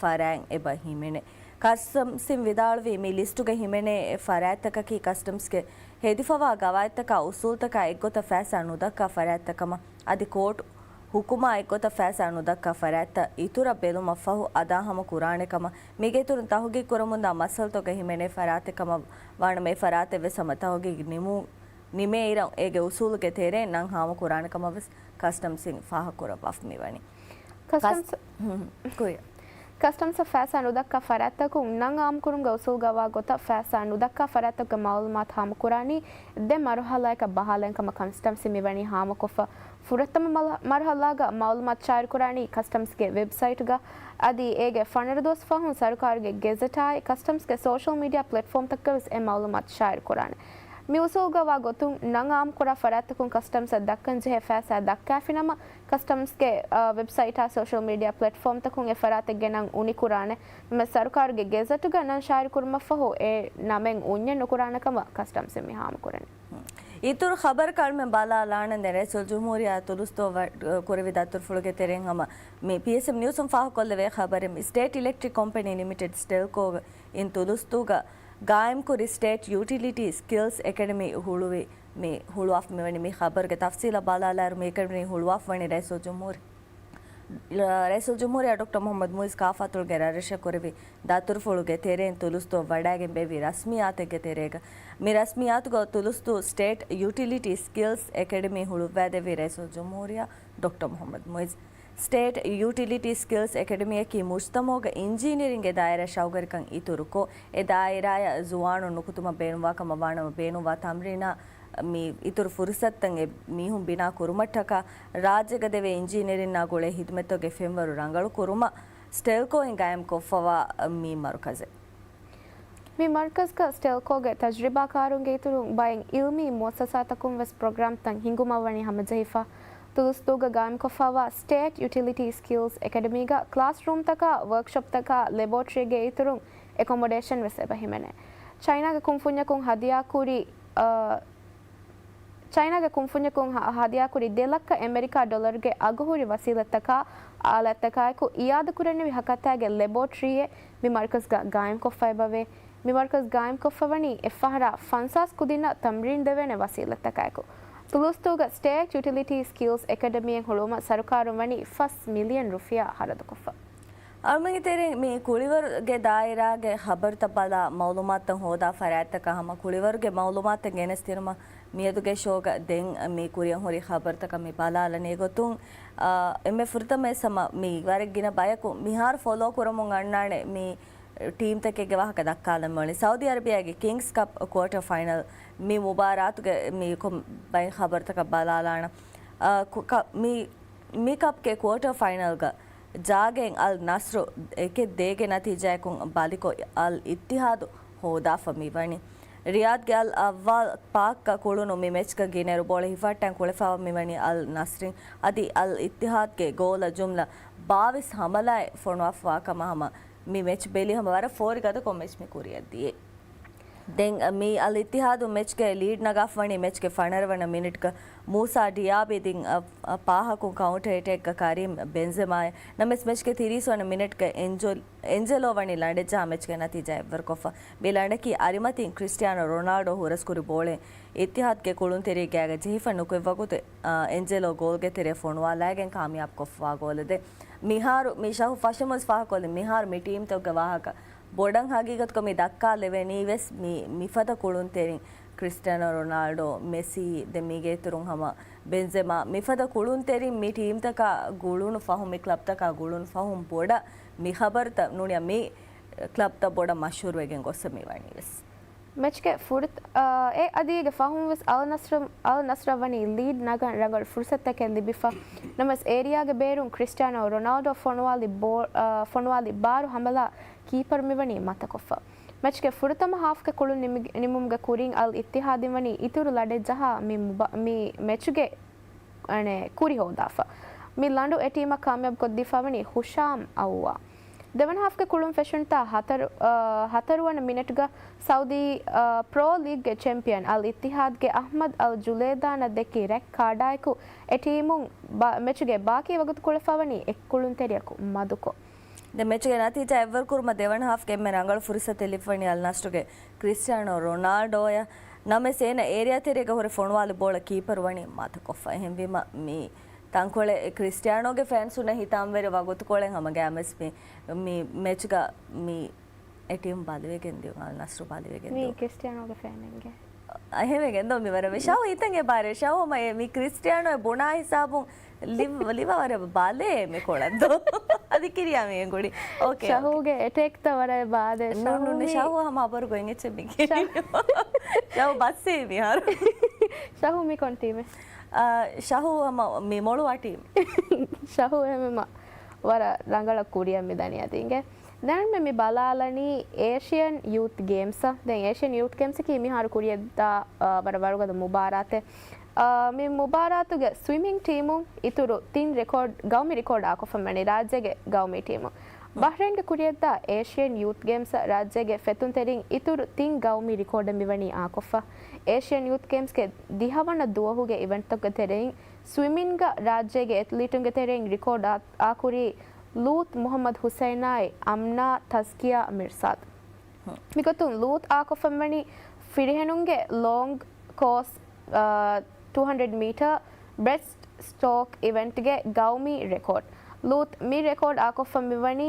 ފަރާތް އެބަ ހިމެނޭ. ކަސްޓަމްސްއިން ވިދާޅުވީ، މި ލިސްޓުގަ ހިމެނޭ އެއް ފަރާތްތަކަކީ ކަސްޓަމްސްގެ ހެދިފަވާ ގަވާއިދުތަކާ އުސޫލުތަކާ އެއްގޮތަށް ފައިސާ ނުދައްކާ ފަރާތްތައް ކަމަށް، އަދި ކޯޓް ހުކުމާ އެއްގޮތަށް ފައިސާ ނުދައްކާ ފަރާތްތައް އިތުރަށް ބެލުމަށްފަހު އަދާހަމަ ކުރާނެ ކަމަށް، މީގެ އިތުރުން ތަހުގީގު ކުރަމުންދާ މައްސަލަތަކުގަ ހިމެނޭ ފަރާތެއް ކަމަށް ވާނަމަ، އެ ފަރާތެއް ވެސް ހަމަ ތަހުގީގު ނިމު-، ނިމޭއިރަށް އޭގެ އުސޫލުގެ ތެރެއިން ނަން ހާމަކުރާނެ ކަމަށް ވެސް ކަސްޓަމްސްއިން ފާހަގަކުރައްވާފަ މިވަނީ. ކަސްޓަމްސް، ކުރިއަށް. ކަސްޓަމްސް ފައިސާ ނުދައްކާ ފަރާތްތަކުން ނަން އާއްމުކުރުމުގެ އުސޫލުގަ ވާ ގޮތަށް ފައިސާ ނުދައްކާ ފަރާތްތަކުގެ މައުލޫމާތު ހާމަކުރާނީ ދެ މަރުހަލާއަކަށް ބަހާލައިން ކަމަށް ކަސްޓަމްސް މިވަނީ ހާމަކޮށްފަ. ފުރަތަމަ މަލ-، މަރުހަލާގަ މައުލޫމާތު ޝާއިރުކުރާނީ ކަސްޓަމްސްގެ ވެބްސައިޓުގަ. އަދި އޭގެ ފަނަރަ ދުވަސް ފަހުން ސަރުކާރުގެ ގެޒެޓާއި ކަސްޓަމްސްގެ ސޯޝަލް މީޑިއާ ޕްލެޓްފޯމްތަކުގަ ވެސް އެ މައުލޫމާތު ޝާއިރުކުރާނެ. މި އުސޫލުގަ ވާ ގޮތުން ނަން އާއްމުކުރާ ފަރާތްތަކުން ކަސްޓަމްސަށް ދައްކަންޖެހޭ ފައިސާ ދައްކާފިނަމަ، ކަސްޓަމްސްގެ، އާ، ވެބްސައިޓާ ސޯޝަލް މީޑިއާ ޕްލެޓްފޯމްތަކުން އެ ފަރާތެއްގެ ނަން އުނިކުރާނެ. ނަމަވެސް ސަރުކާރުގެ ގެޒެޓުގަ ނަން ޝާއިރުކުރުމަށްފަހު އެ ނަމެއް އުންޏެއް ނުކުރާނެ ކަމަށް ކަސްޓަމްސް މި ހާމަކުރަނީ. އިތުރު ޚަބަރު ކަޅުމެން ބަލާލާނަންދެން ރައީސުލްޖުމްހޫރިއްޔާ ތުލުސްދުވަ ވަ-، ކުރެވި ދަތުރުފުޅުގެ ތެރެއިން ހަމަ މި ޕީއެސްއެމް ނިއުސުން ފާހަގަކޮށްލެވޭ ޚަބަރެއް، ސްޓޭޓް އިލެކްޓްރިކް ކޮމްޕެނީ ލިމިޓެޑް، ސްޓެލްކޯ އިން ތުލުސްދޫގަ ގާއިމްކުރި ސްޓޭޓް ޔޫޓިލިޓީ ސްކިލްސް އެކަޑަމީ ހުޅުވި މި ހުޅުވާފަ މިވަނީ. މި ޚަބަރުގެ ތަފްސީލަށް ބަލާލާއިރު، މި އެކަޑަމީ ހުޅުވާފަ ވަނީ ރައީސުލްޖުމްހޫރި-، ރައީސުލްޖުމްހޫރިއްޔާ ޑޮކްޓަރ މުޙައްމަދު މުޢިއްޒު ކާފާތުޅުގެ ރަށްރަށަށް ކުރެވި ދަތުރުފުޅުގެ ތެރެއިން ތުލުސްދޫ ވަޑައިގެން ބޭއްވި ރަސްމިއްޔާތެއްގެ ތެރޭގަ. މި ރަސްމިއްޔާތުގަ ތުލުސްދޫ ސްޓޭޓް ޔޫޓިލިޓީ ސްކިލްސް އެކަޑަމީ ހުޅުއްވައިދެއްވީ ރައީސުލްޖުމްހޫރިއްޔާ ޑޮކްޓަރ މުޙައްމަދު މުޢިއްޒު. ސްޓޭޓް ޔޫޓިލިޓީ ސްކިލްސް އެކަޑަމީއަކީ މުޖްތަމަޢުގަ އިންޖީނިއަރިންގެ ދާއިރާ ޝައުގުވެރިކަން އިތުރުކޮށް، އެ ދާއިރާއަށް ޒުވާނުން ނުކުތުމަށް ބޭނުންވާ ކަމަށް ވާނަމަ، ބޭނުންވާ ތަމްރީނާ މި އިތުރު ފުރުސަތުތައް އެ މީހުން ބިނާ ކުރުމަށްޓަކާ، ރާއްޖޭގަ ދެވޭ އިންޖީނިއަރިންނާ ގުޅޭ ހިދުމަތްތަކުގެ ފެންވަރު ރަނގަޅު ކުރުމަށް ސްޓެލްކޯއިން ގާއިމްކޮށްފަވާ މި މަރުކަޒެއް. މި މަރުކަޒްގަ ސްޓެލްކޯގެ ތަޖުރިބާކާރުންގެ އިތުރުން ބައެއް އިލްމީ މުއައްސަސާތަކުން ވެސް ޕްރޮގްރާމްތައް ހިންގުމަށް ވަނީ ހަމަޖެހިފަ. ތުލުސްދޫގަ ގާއިމްކޮށްފަވާ ސްޓޭޓް ޔުޓިލިޓީ ސްކިލްސް އެކަޑަމީގަ ކްލާސްރޫމްތަކާ، ވަރކްޝޮޕްތަކާ، ލެބޯޓްރީގެ އިތުރުން އެކޮމޮޑޭޝަން ވެސް އެބަ ހިމެނޭ. ޗައިނާގެ ކުންފުންޏަކުން ހަދިޔާކުރި، އަ، ޗައިނާގެ ކުންފުންޏަކުން ހަ-، ހަދިޔާކުރި ދެ ލައްކަ އެމެރިކާ ޑޮލަރުގެ އަގުހުރި ވަސީލަތްތަކާ، އާލާތްތަކާއެކު އިއާދަކުރެއްވި ހަކަތާގެ ލެބޯޓްރީއެއް މި މަރުކަޒްގަ ގާއިމްކޮށްފައިބަވޭ. މި މަރުކަޒް ގާއިމްކޮށްފަވަނީ އެއްފަހަރާ ފަންސާސް ކުދިންނަށް ތަމްރީން ދެވޭނެ ވަސީލަތްތަކާއެކު. ތުލުސްދޫގަ ސްޓޭޓް ޔުޓިލިޓީ ސްކިލްސް އެކަޑަމީއެއް ހުޅުވުމަށް ސަރުކާރުން ވަނީ ފަސް މިލިއަން ރުފިޔާ ހަރަދުކޮށްފަ. އަޅުމެންގެ ތެރެއިން މި ކުޅިވަރުގެ ދާއިރާގެ ޚަބަރުތައް ބަލާ މައުލޫމާތުތައް ހޯދާ ފަރާތްތަކަށް ހަމަ ކުޅިވަރުގެ މައުލޫމާތުތައް ގެނެސްދިނުމަށް މިއަދުގެ ޝޯގަ ދެން މި ކުރިއަށް ހުރި ޚަބަރުތަކަށް މި ބަލާލަނީ ގޮތުން، އާ، އެންމެ ފުރަތަމަވެސް ހަމަ މި ވަރަށް ގިނަ ބަޔަކު މިހާރު ފޮލޯ ކުރަމުން އަންނާނެ މި ޓީމްތަކެއްގެ ވާހަކަ ދައްކާލަން މިވަނީ. ސައުދީ އަރަބިޔާގެ ކިންގްސް ކަޕް ކުއާޓަރ ފައިނަލް މި މުބާރާތުގެ މި ކޮ-، ބައެއް ޚަބަރުތަކަށް ބަލާލާނަން. އާ، ކު-، ކަ-، މި، މި ކަޕްގެ ކުއާޓަރ ފައިނަލްގަ ޖާގައިން އަލް ނަސްރު އެކެއް ދޭގެ ނަތީޖާއަކުން ބަލިކޮށް، އަލް އިއްތިހާދު ހޯދާފަ މިވަނީ. ރިޔާދްގެ އަލް އަވްވާލް ޕާކްގަ ކުޅުނު މި މެޗްގަ ގިނައިރު ބޯޅަ ހިފަހައްޓަން ކުޅެފަވާ މިވަނީ އަލް ނަސްރިން. އަދި އަލް އިއްތިހާދްގެ ގޯލަށް ޖުމްލަ ބާވީސް ހަމަލާއެއް ފޮނުވާފަވާ ކަމަށް ހަމަ މި މެޗް ބެލީ ހަމަ ވަރަށް ފޯރި ގަދަކޮށް މެޗް މި ކުރިއަށް ދިޔަ. ދެން މި އަލް އިއްތިހާދު މެޗްގެ ލީޑް ނަގާފަވަނީ މެޗްގެ ފަނަރަ ވަނަ މިނިޓްގަ މޫސާ ޑިޔާބީ ދިން އަ، އަ، ޕާހަކުން ކައުންޓަރ އެޓޭކްގަ ކަރީމް ބެންޒެމާއެއް. ނަމަވެސް މެޗްގެ ތިރީސް ވަނަ މިނިޓްގަ އެންޖޮ-، އެންޖެލޯ ވަނީ ލަނޑެއްޖަހާ މެޗްގެ ނަތީޖާ އެއްވަރުކޮށްފަ. މި ލަނޑަކީ އަރިމަތިން ކްރިސްޓިއާނޯ ރޮނާލްޑޯ ހުރަސްކުރި ބޯޅައިން އިއްތިހާދްގެ ކުޅުންތެރިޔާގަ ޖެހިފަ ނުކުތް ވަގުތު، އަ، އެންޖެލޯ ގޯލްގެ ތެރެއަށް ފޮނުވާލައިގެން ކާމިޔާބުކޮށްފަވާ ގޯލެއް ދޭ. މިހާރު މި ޝަހު ފަށަމުން ފާހަގަކޮށްލި މިހާރު މި ޓީމްތަކުގެ ވާހަކަ ބޮޑަށް ހަގީގަތުގަ މި ދައްކާލެވެނީ ވެސް މި، މިފަދަ ކުޅުންތެރިން ކްރިސްޓިއާނޯ ރޮނާލްޑޯ، މެސީ، ދެން މީގެ އިތުރުން ހަމަ ބެންޒެމާ، މިފަދަ ކުޅުންތެރިން މި ޓީމްތަކާ ގުޅުނު ފަހުން، މި ކްލަބްތަކާ ގުޅުނު ފަހުން ބޮޑަށް މި ޚަބަރުތައް ނޫނިއްޔާ މި ކްލަބްތައް ބޮޑަށް މަޝްހޫރުވެގެން ގޮއްސަ މިވަނީ ވެސް. މެޗްގެ ފުރަތަ-، އާ، އެ އަދި އޭގެ ފަހުން ވެސް އަލް ނަސްރަ، އަލް ނަސްރަށް ވަނީ ލީޑް ނަގަން ރަނގަޅު ފުރުސަތުތަކެއް ލިބިފަ. ނަމަވެސް އޭރިއާގެ ބޭރުން ކްރިސްޓިއާނޯ ރޮނާލްޑޯ ފޮނުވާލި ބޯ-، އާ، ފޮނުވާލި ބާރު ހަމަލާ ކީޕަރު މިވަނީ މަތަކޮށްފަ. މެޗްގެ ފުރަތަމަ ހާފްގެ ކުޅުން ނިމި-، ނިމުމުގެ ކުރިން އަލް އިއްތިހާދުން ވަނީ އިތުރު ލަނޑެއް ޖަހާ މި މުބަ-، މި މެޗުގެ އަނެއް ކުރި ހޯދާފަ. މި ލަނޑު އެ ޓީމަށް ކާމިޔާބު ކޮށްދީފަ ވަނީ ހުޝާމް އައުވާ. ދެވަނަ ހާފްގެ ކުޅުން ފެށުންތާ ހަތަރު، އަ، ހަތަރުވަނަ މިނެޓްގަ ސައުދީ، އަ، ޕްރޯ ލީގްގެ ޗެމްޕިއަން އަލް އިއްތިހާދްގެ އަޙްމަދް އަލް ޖުލޭދާނަށް ދެއްކި ރެޑް ކާޑާއެކު އެ ޓީމުން ބަ-، މެޗުގެ ބާކީ ވަގުތު ކުޅެފަ ވަނީ އެއް ކުޅުންތެރިޔަކު މަދުކޮށް. ދެ މެޗުގެ ނަތީޖާ އެއްވަރު ކުރުމަށް ދެވަނަ ހާފްގެ އެންމެ ރަނގަޅު ފުރުސަތެއް ލިބިވަނީ އަލް ނަސްރުގެ ކްރިސްޓިއާނޯ ރޮނާލްޑޯއަށް. ނަމަވެސް އޭނަ އޭރިއާ ތެރޭގަ ހުރެ ފޮނުވާލި ބޯޅަ ކީޕަރު ވަނީ މަތަކޮށްފަ. އެހެންވީމަ މި ތަންކޮޅެއް ކްރިސްޓިއާނޯގެ ފޭންސުންނަށް ހިތާމަވެރި ވަގުތުކޮޅެއް ހަމަ ގައިމުވެސް މި، މި މެޗްގަ މި އެ ޓީމް ބަލިވެގެން ދިޔުން އަލް ނަސްރު ބަލިވެގެން މީ ދިޔުން. ކްރިސްޓިއާނޯގެ ފޭނެއްގެ. އެހެންވެގެން ދޯ މި ވަރަށް ވެ. ޝަހު ހިތަން އެ ބާރެ. ޝަހު މަ އެ މި ކްރިސްޓިއާނޯ އެ ބުނާ ހިސާބުން ލިވް، ލިވާ ވަރަށް ބަލޭ މި ކޮޅަށް ދޯ. އަދި ކިރިޔާ މި އެނގުނީ. އޯކޭ، އޯކޭ. ޝަހުގެ އެޓޭކްތައް ވަރަށް ބާދޭ. ނޫން، ނޫން، ޝަހު ޝަހު ހަމަ އަބަރު ގޮތް އެއްޗެއް މި ކިރީ. ޝަހު. ޝަހު ބައްސޭ މިހާރު. ޝަހު މި ކޮން ޓީމެއް؟ އާ، ޝަހު ހަމަ މި މޮޅުވާ ޓީމް. ޝަހު އެހެންވީމަ ވަރަށް ރަނގަޅަށް ކުރިއަށް މި ދަނީ އަދި އިނގޭ. ދެން މި، މި ބަލާލަނީ އޭޝިއަން ޔޫތް ގޭމްސް. ދެން އޭޝިއަން ޔޫތް ގޭމްސް އަކީ މިހާރު ކުރިއަށްދާ، އާ، ވަރަށް ވަރުގަދަ މުބާރާތެއް. އާ، މި މުބާރާތުގެ ސްވިމިން ޓީމުން އިތުރު ތިން ރެކޯޑް، ގައުމީ ރެކޯޑް އާކޮށްފަ މިވަނީ ރާއްޖޭގެ ގައުމީ ޓީމުން. ބަހްރެއިންގެ ކުރިއަށްދާ އޭޝިއަން ޔޫތް ގޭމްސް ރާއްޖޭގެ ފެތުންތެރިން އިތުރު ތިން ގައުމީ ރެކޯޑެއް މިވަނީ އާކޮށްފަ. އޭޝިއަން ޔޫތް ގޭމްސްގެ ދިހަވަނަ ދުވަހުގެ އިވެންޓްތަކުގެ ތެރެއިން ސްވިމިންގ ރާއްޖޭގެ އެތްލީޓުންގެ ތެރެއިން ރެކޯޑް އާ، އާކުރީ ލޫތް މުހައްމަދު ހުސައިނާއި އަމްނާ ތަޒްކިޔާ މިރްސާދު. މިގޮތުން ލޫތް އާކޮށްފަ މިވަނީ ފިރިހެނުންގެ ލޯންގް ކޯސް، އާ، ޓޫ ހަންޑްރެޑް މީޓަރ ބްރެސްޓް ސްޓްރޯކް އިވެންޓްގެ ގައުމީ ރެކޯޑް. ލޫތް މި ރެކޯޑް އާކޮށްފަ މިވަނީ،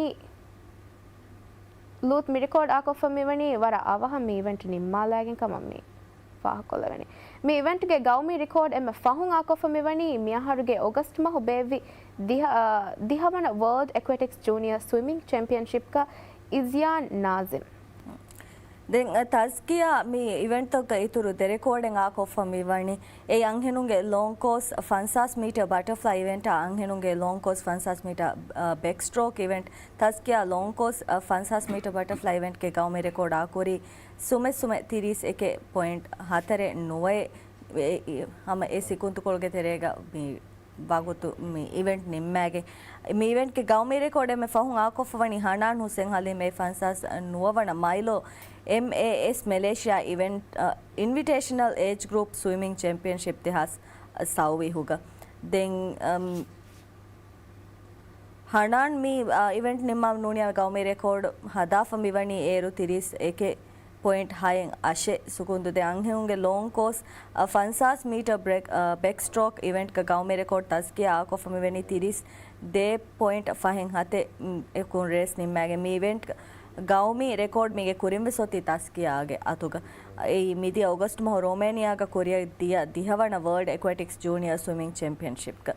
ލޫތް މި ރެކޯޑް އާކޮށްފަ މިވަނީ ވަރަށް އަވަހަށް މި އިވެންޓް ނިންމާލައިގެން ކަމަށް މި ފާހަގަކޮށްލެވެނީ. މި އިވެންޓްގެ ގައުމީ ރެކޯޑް އެންމެ ފަހުން އާކޮށްފަ މިވަނީ މިއަހަރުގެ އޮގަސްޓް މަހު ބޭއްވި ދިހަ-، އާ، ދިހަވަނަ ވަރލްޑް އެކުއެޓިކްސް ޖޫނިއަ ސްވިމިން ޗެމްޕިއަންޝިޕްގަ އިޒްޔާން ނާޒިމް. ދެން، އަ، ތަޒްކިޔާ މި އިވެންޓްތަކުގަ އިތުރު ދެ ރެކޯޑެއް އާކޮށްފަ މިވަނީ. އެއީ އަންހެނުންގެ ލޯން ކޯސް ފަންސާސް މީޓަ ބަޓަފްލައި އިވެންޓާ އަންހެނުންގެ ލޯން ކޯސް ފަންސާސް މީޓަ، އަ، ބެކްސްޓްރޯކް އިވެންޓް. ތަޒްކިޔާ ލޯން ކޯސް، އަ، ފަންސާސް މީޓަ ބަޓަފްލައި އިވެންޓްގެ ގައުމީ ރެކޯޑް އާކުރީ ސުމެއް ސުމެއް ތިރީސް އެކެއް ޕޮއިންޓް ހަތަރެއް ނުވައެއް. އެ، އެ، ހަމަ އެ ސިކުންތުކޮޅުގެ ތެރޭގަ މި ވަގުތު މި އިވެންޓް ނިންމާގެ. މި އިވެންޓްގެ ގައުމީ ރެކޯޑް އެންމެ ފަހުން އާކޮށްފަ ވަނީ ހަނާން ހުސެން ހަލީމް އެ ފަންސާސް ނުވަ ވަނަ މައިލޯ އެމްއޭއެސް މެލޭޝިއާ އިވެންޓް، އަ، އިންވިޓޭޝަނަލް އޭޖް ގްރޫޕް ސްވިމިން ޗެމްޕިއަންޝިޕް ދެހާސް ސައުވީހުގަ. ދެން، އަމް، ހަނާން މި، އަ، އިވެންޓް ނިންމާ ނޫނިޔާ ގައުމީ ރެކޯޑް ހަދާފަ މިވަނީ އޭރު ތިރީސް އެކެއް ޕޮއިންޓް ހައެއް އަށެއް ސުކުންދު. ދެ އަންހެނުންގެ ލޯން ކޯސް، އަ، ފަންސާސް މީޓަ ބްރެކް، އަ، ބެކްސްޓްރޯކް އިވެންޓްގަ ގައުމީ ރެކޯޑް ތަޒްކިޔާ އާކޮށްފަ މިވަނީ ތިރީސް ދޭއް ޕޮއިންޓް ފަހެއް ހަތެއް، އެކުން ރޭސް ނިންމާގެ. މި އިވެންޓް ގައުމީ ރެކޯޑް މީގެ ކުރިން ވެސް އޮތީ ތަޒްކިޔާގެ އަތުގަ. އެއީ މިދިޔަ އޮގަސްޓް މަހު ރޮމޭނިއާގަ ކުރިއަށް ދިޔަ ދިހަވަނަ ވަރލްޑް އެކުއެޓިކްސް ޖޫނިއަ ސްވިމިން ޗެމްޕިއަންޝިޕްގަ.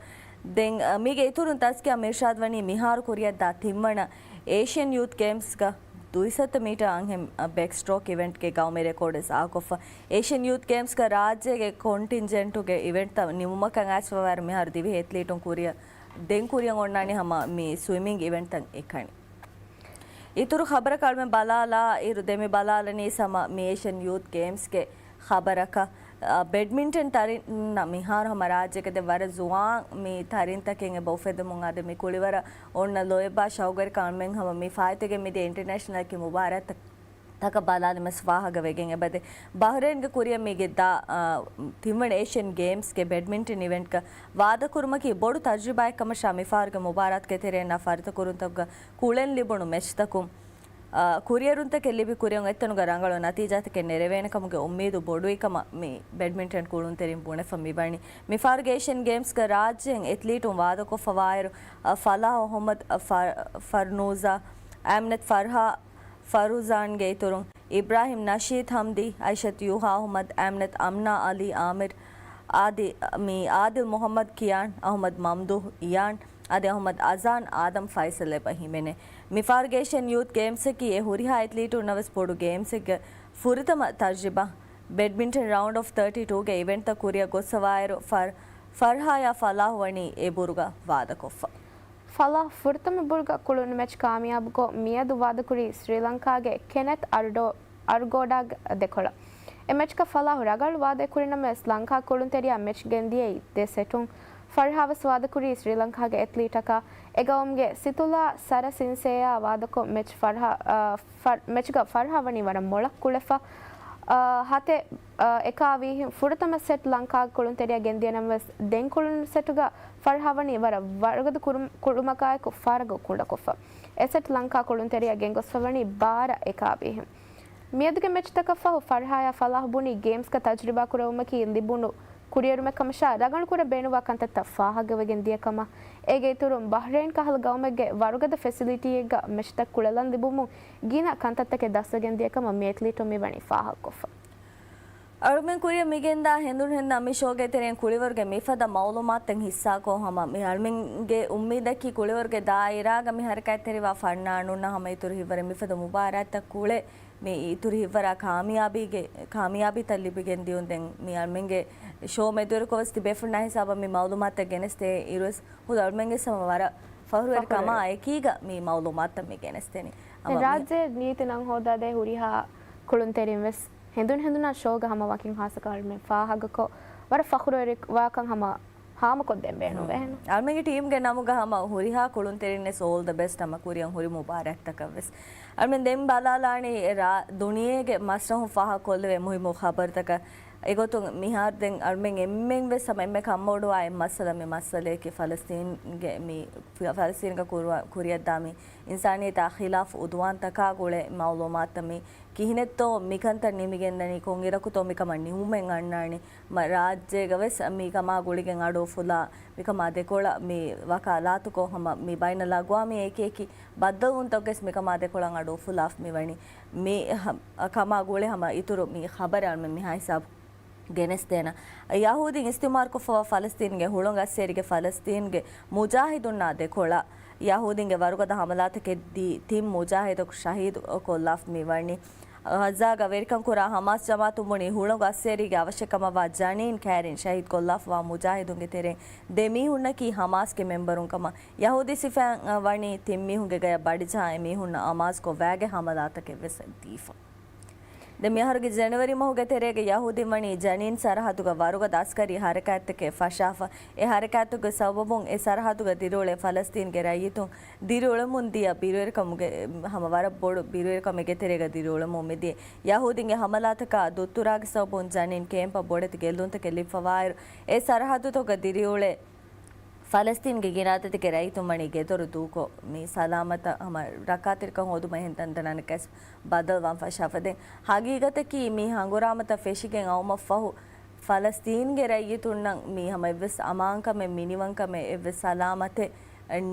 ދެން، އަ، މީގެ އިތުރުން ތަޒްކިޔާ މިރްޝާދް ވަނީ މިހާރު ކުރިއަށްދާ ތިންވަނަ އޭޝިއަން ޔޫތް ގޭމްސްގަ ދުއިސައްތަ މީޓަ އަންހެން، އަ، ބެކްސްޓްރޯކް އިވެންޓްގެ ގައުމީ ރެކޯޑް ވެސް އާކޮށްފަ. އޭޝިއަން ޔޫތް ގޭމްސްގަ ރާއްޖޭގެ ކޮންޓިންޖެންޓުގެ އިވެންޓްތައް ނިމުމަކަށް އައިސްފަވާއިރު މިހާރު ދިވެހި އެތްލީޓުން ކުރިއަށް ދެން ކުރިއަށް އޮންނާނީ ހަމަ މި ސްވިމިންގ އިވެންޓްތައް އެކަނި. އިތުރު ޚަބަރަކަށް އަޅުމެން ބަލާލާ އިރު، ދެން މި ބަލާލަނީ ހަމަ މި އޭޝިއަން ޔޫތް ގޭމްސްގެ ޚަބަރަކަށް. އަ، ބެޑްމިންޓަން ތަރިންނަށް މިހާރު ހަމަ ރާއްޖޭގަ ދެ ވަރަށް ޒުވާން މި ތަރިންތަކެއް އެބަ އުފެދެމުން އާދެ، މި ކުޅިވަރަށް އޮންނަ ލޯތްބާ ޝައުގުވެރިކަން އަޅުމެން ހަމަ މި ފާއިތުވެގެން މިދިޔަ އިންޓަރނޭޝަނަލް އެކި މުބާރާތްތައް ތަކަށް ބަލާލިމަސް ފާހަގަވެގެން އެބަދޭ. ބަހްރޭންގެ ކުރިއަށް މީގެ ދާ، އާ، ތިންވަނަ އޭޝިއަން ގޭމްސްގެ ބެޑްމިންޓަން އިވެންޓްގަ ވާދަކުރުމަކީ ބޮޑު ތަޖުރިބާއެއްކަމަށާ މިފަހަރުގެ މުބާރާތުގެ ތެރެއިންނާ ފަރިތަކުރުންތަކުގަ ކުޅެން ލިބުނު މެޗްތަކުން، އާ، ކުރިއެރުންތަކެއް ލިބި ކުރިއަށް އެތަނުގަ ރަނގަޅު ނަތީޖާތަކެއް ނެރެވޭނެ ކަމުގެ އުއްމީދު ބޮޑުވި ކަމަށް މި ބެޑްމިންޓަން ކުޅުންތެރިން ބުނެފަ މިވަނީ. މިފަހަރުގެ އޭޝިއަން ގޭމްސްގަ ރާއްޖޭން އެތްލީޓުން ވާދަކޮށްފަވާއިރު، އާ، ފަލާހް އަޙްމަދު، އާ، ފަ-، ފަރްނޫޒާ، އައިމްނަތް ފަރްހާ، ފަރުޒާންގެ އިތުރުން، އިބްރާހިމް ނަޝީދް ހަމްދީ، އައިޝަތު ޔޫހާ އަޙުމަދު، އަމްނަތު އަމްނާ އަލީ އާމިރު، އާދި، މީ އާދިލް މުޙައްމަދު ކިޔާން، އަޙުމަދު މަމްދޫޙް އިޔާން، އަދި އަޙުމަދު އަޒާން އާދަމް ފައިސަލް އެބަ ހިމެނޭ. މިފަހަރުގެ އޭޝިއަން ޔޫތު ގޭމްސްއަކީ އެ ހުރިހާ އެތްލީޓުންނަށް ވެސް ބޮޑު ގޭމްސެއްގެ ފުރަތަމަ ތަޖްރިބާ. ބެޑްމިންޓަން ރައުންޑް އޮފް ތާޓީ ޓޫގެ އިވެންޓްތައް ކުރިއަށް ގޮއްސަވާއިރު، ފަރް-، ފަރްހާޔާ ފަލާޙް ވަނީ އެ ބުރުގަ ވާދަކޮށްފަ. ފަލާޙް ފުރަތަމަ ބުރުގަ ކުޅުނު މެޗް ކާމިޔާބުކޮށް، މިއަދު ވާދަކުރީ ސްރީލަންކާގެ ކެނެތް އަރުޑޯ-، އަރުގޯޑާގެ ދެކޮޅަށް. އެ މެޗްގަ ފަލާޙް ރަގަޅު ވާދަ ކުރިނަމަވެސް، ލަންކާ ކުޅުންތެރިޔާ މެޗް ގެންދިޔައީ ދެ ސެޓުން. ފަރްހާ ވެސް ވާދަކުރީ ސްރީލަންކާގެ އެތްލީޓަކާ. އެގައުމުގެ ސިތުލާ ސަރަ ސިންސޭއާ ވާދަކޮށް، މެޗް ފަރްހާ-، އާ، ފަރް-، މެޗްގަ ފަރްހާ ވަނީ ވަރަށް މޮޅަށް ކުޅެފަ. އާ، ހަތެއް، އާ، އެކާވީހިން ފުރަތަމަ ސެޓް ލަންކާ ކުޅުންތެރިޔާ ގެންދިޔަ ނަމަވެސް، ދެން ކުޅުނު ސެޓުގަ ފަރްހާ ވަނީ ވަރަށް ވަރުގަދަ ކުރު-، ކުޅުމަކާއެކު ފާރަގު ކުނޑަކޮށްފަ. އެ ސެޓް ލަންކާ ކުޅުންތެރިޔާ ގެންގޮސްފަވަނީ ބާރަ އެކާވީހިން. މިއަދުގެ މެޗްތަކަށްފަހު ފަރްހާޔާ ފަލާޙް ބުނީ ގޭމްސްގަ ތަޖްރިބާ ކުރެވުމަކީ ލިބުނު ކުރިއެރުމެއް ކަމަށާ، ރަނގަޅުކުރަން ބޭނުންވާ ކަންތައްތައް ފާހަގަވެގެން ދިޔަ ކަމަށް. އޭގެ އިތުރުން، ބަހްރޭން ކަހަލަ ގައުމެއްގެ ވަރުގަދަ ފެސިލިޓީއެއްގަ މެޗްތައް ކުޅެލަން ލިބުމުން ގިނަ ކަންތައްތަކެއް ދަސްވެގެން ދިޔަ ކަމަށް މި އެތްލީޓުން މިވަނީ ފާހަގަކޮށްފަ. އަޅުމެން ކުރިއަށް މިގެންދާ ހެނދުން ހެނދުން މި ޝޯގެ ތެރެއިން ކުޅިވަރުގެ މިފަދަ މައުލޫމާތުތައް ހިއްސާކޮށް ހަމަ، މި އަޅުމެންގެ އުއްމީދަކީ ކުޅިވަރުގެ ދާއިރާގަ މި ހަރަކާތްތެރިވާ ފަންނާނުންނަށް ހަމަ އިތުރު ހިތްވަރެއް މިފަދަ މުބާރާތްތައް ކުޅެ، މި އިތުރު ހިތްވަރާ ކާމިޔާބީގެ، ކާމިޔާބީތައް ލިބިގެން ދިޔުން. ދެން މި އަޅުމެންގެ ޝޯ މެދުވެރިކޮށް ވެސް ތިބޭފުޅުންނާ ހިސާބަށް މި މައުލޫމާތުތައް ގެނެސްދޭ އިރުވެސް ހުދު އަޅުމެންގެ ސަމަ ވަރަށް ފަހުރުވެރިކަމާ ފަހުރުވެރި. އެކީގަ މި މައުލޫމާތުތައް މި ގެނެސްދެނީ. އެ އަމަ މި ރާއްޖެ ނީތި ނަން ހޯދާދޭ ހުރިހާ ކުޅުންތެރިން ވެސް ހެނދުން ހެނދުނާ ޝޯގަ ހަމަ ވަކިން ހާއްސަކޮށް އަޅުމެން ފާހަގަކޮށް، ވަރަށް ފަޚުރުވެރިވާކަން ހަމަ ހާމަކޮށްދޭން ބޭނުންވޭ. އަޅުމެންގެ ޓީމްގެ ނަމުގަ ހަމަ ހުރިހާ ކުޅުންތެރިންވެސް އޯލް ދަ ބެސްޓް ހަމަ ކުރިއަށް ހުރި މުބާރާތްތަކަށްވެސް. އަޅުމެން ދެން ބަލާލާނީ ރާ-، ދުނިޔޭގެ މަސްރަހުން ފާހަގަކޮށްލެވޭ މުހިއްމު ޚަބަރުތަކަށް. އެގޮތުން މިހާރު ދެން އަޅުމެން އެންމެންވެސް ހަމަ އެންމެ ކަންބޮޑުވާ އެއް މައްސަލަ މި މައްސަލަޔަކީ ފަލަސްތީންގެ މި، ފަލަސްތީންގަ ކުރުވާ-، ކުރިއަށްދާ މި އިންސާނިއްޔަތާ ޚިލާފު އުދުވާންތަކާ ގުޅޭ މައުލޫމާތުތައް. މި ކިހިނެއްތޯ މިކަންތައް ނިމިގެންދަނީ، ކޮންއިރަކުތޯ މިކަމަށް ނިމުމެއް އަންނާނީ. މަ-، ރާއްޖޭގަ ވެސް މިކަމާ ގުޅިގެން އަޑު އުފުލާ، މިކަމާ ދެކޮޅަށް މި ވަކާލާތުކޮށް ހަމަ މި ބައިނަލްއަގްވާމީ އެކި އެކި ބައްދަލުވުންތަކުގެސް މިކަމާ ދެކޮޅަށް އަޑު އުފުލާފަ މިވަނީ. މި ހަ-، ކަމާ ގުޅި ހަމަ އިތުރު މި ޚަބަރެއް އަޅުމެން މިހާ ހިސާބު ގެނެސްދޭނަ. ޔަހޫދީން އިސްތިމާރުކޮށްފަވާ ފަލަސްތީންގެ ހުޅަނގު އައްސޭރިގެ ފަލަސްތީންގެ މުޖާހިދުންނާ ދެކޮޅަށް ޔަހޫދީންގެ ވަރުގަދަ ހަމަލާތަކެއް ދީ ތިން މުޖާހިދަކު ޝަހީދު ކޮށްލާފަ މިވަނީ. ޣައްޒާގަ ވެރިކަން ކުރާ ހަމާސް ޖަމާއަތުން ބުނީ ހުޅަނގު އައްސޭރީގެ އަވަށެއް ކަމަށްވާ ޖަނީން ކޭރިން ޝަހީދު ކޮށްލާފަވާ މުޖާހިދުންގެ ތެރެއިން ދެ މީހުންނަކީ ހަމާސްގެ މެމްބަރުން ކަމަށް. ޔަހޫދީ ސިފައިން ވަނީ ތިން މީހުންގެ ގަޔަށް ބަޑިޖަހާ އެ މީހުންނަށް އަމާޒުކޮށް ވައިގެ ހަމަލާތަކެއް ވެސް ދީފަ. ދެން މިއަހަރުގެ ޖެނުއަރީ މަހުގެ ތެރޭގަ ޔަހޫދީން ވަނީ ޖަނީން ސަރަހައްދުގަ ވަރުގަދަ އަސްކަރީ ހަރަކާތްތަކެއް ފަށާފަ. އެ ހަރަކާތުގެ ސަބަބުން އެ ސަރަހައްދުގަ ދިރިއުޅޭ ފަލަސްތީންގެ ރައްޔިތުން ދިރިއުޅެމުން ދިޔަ ބިރުވެރިކަމުގެ ހަމަ ވަރަށް ބޮޑު ބިރުވެރިކަމެއްގެ ތެރޭގަ ދިރިއުޅެމުން މިދިޔަ. ޔަހޫދީންގެ ހަމަލާތަކާ ދުއްތުރާގެ ސަބަބުން ޖަނީން ކޭމްޕަށް ބޮޑެތި ގެއްލުންތަކެއް ލިބިފަވާއިރު، އެ ސަރަހައްދުތަކުގަ ދިރިއުޅޭ ފަލަސްތީންގެ ގިނަ އަދަދެއްގެ ރައްޔިތުން ވަނީ ގެދޮރު ދޫކޮށް، މި ސަލާމަތަށް ހަމަ ރައްކާތެރިކަން ހޯދުމަށް އެހެން ތަންތަނަކަސް ބަދަލުވާން ފަށާފަ. ދެން ހަގީގަތަކީ މި ހަނގުރާމަތައް ފެށިގެން އައުމަށްފަހު، ފަލަސްތީންގެ ރައްޔިތުންނަށް މި ހަމަ އެއްވެސް އަމާންކަމެއް، މިނިވަންކަމެއް، އެއްވެސް ސަލާމަތެއް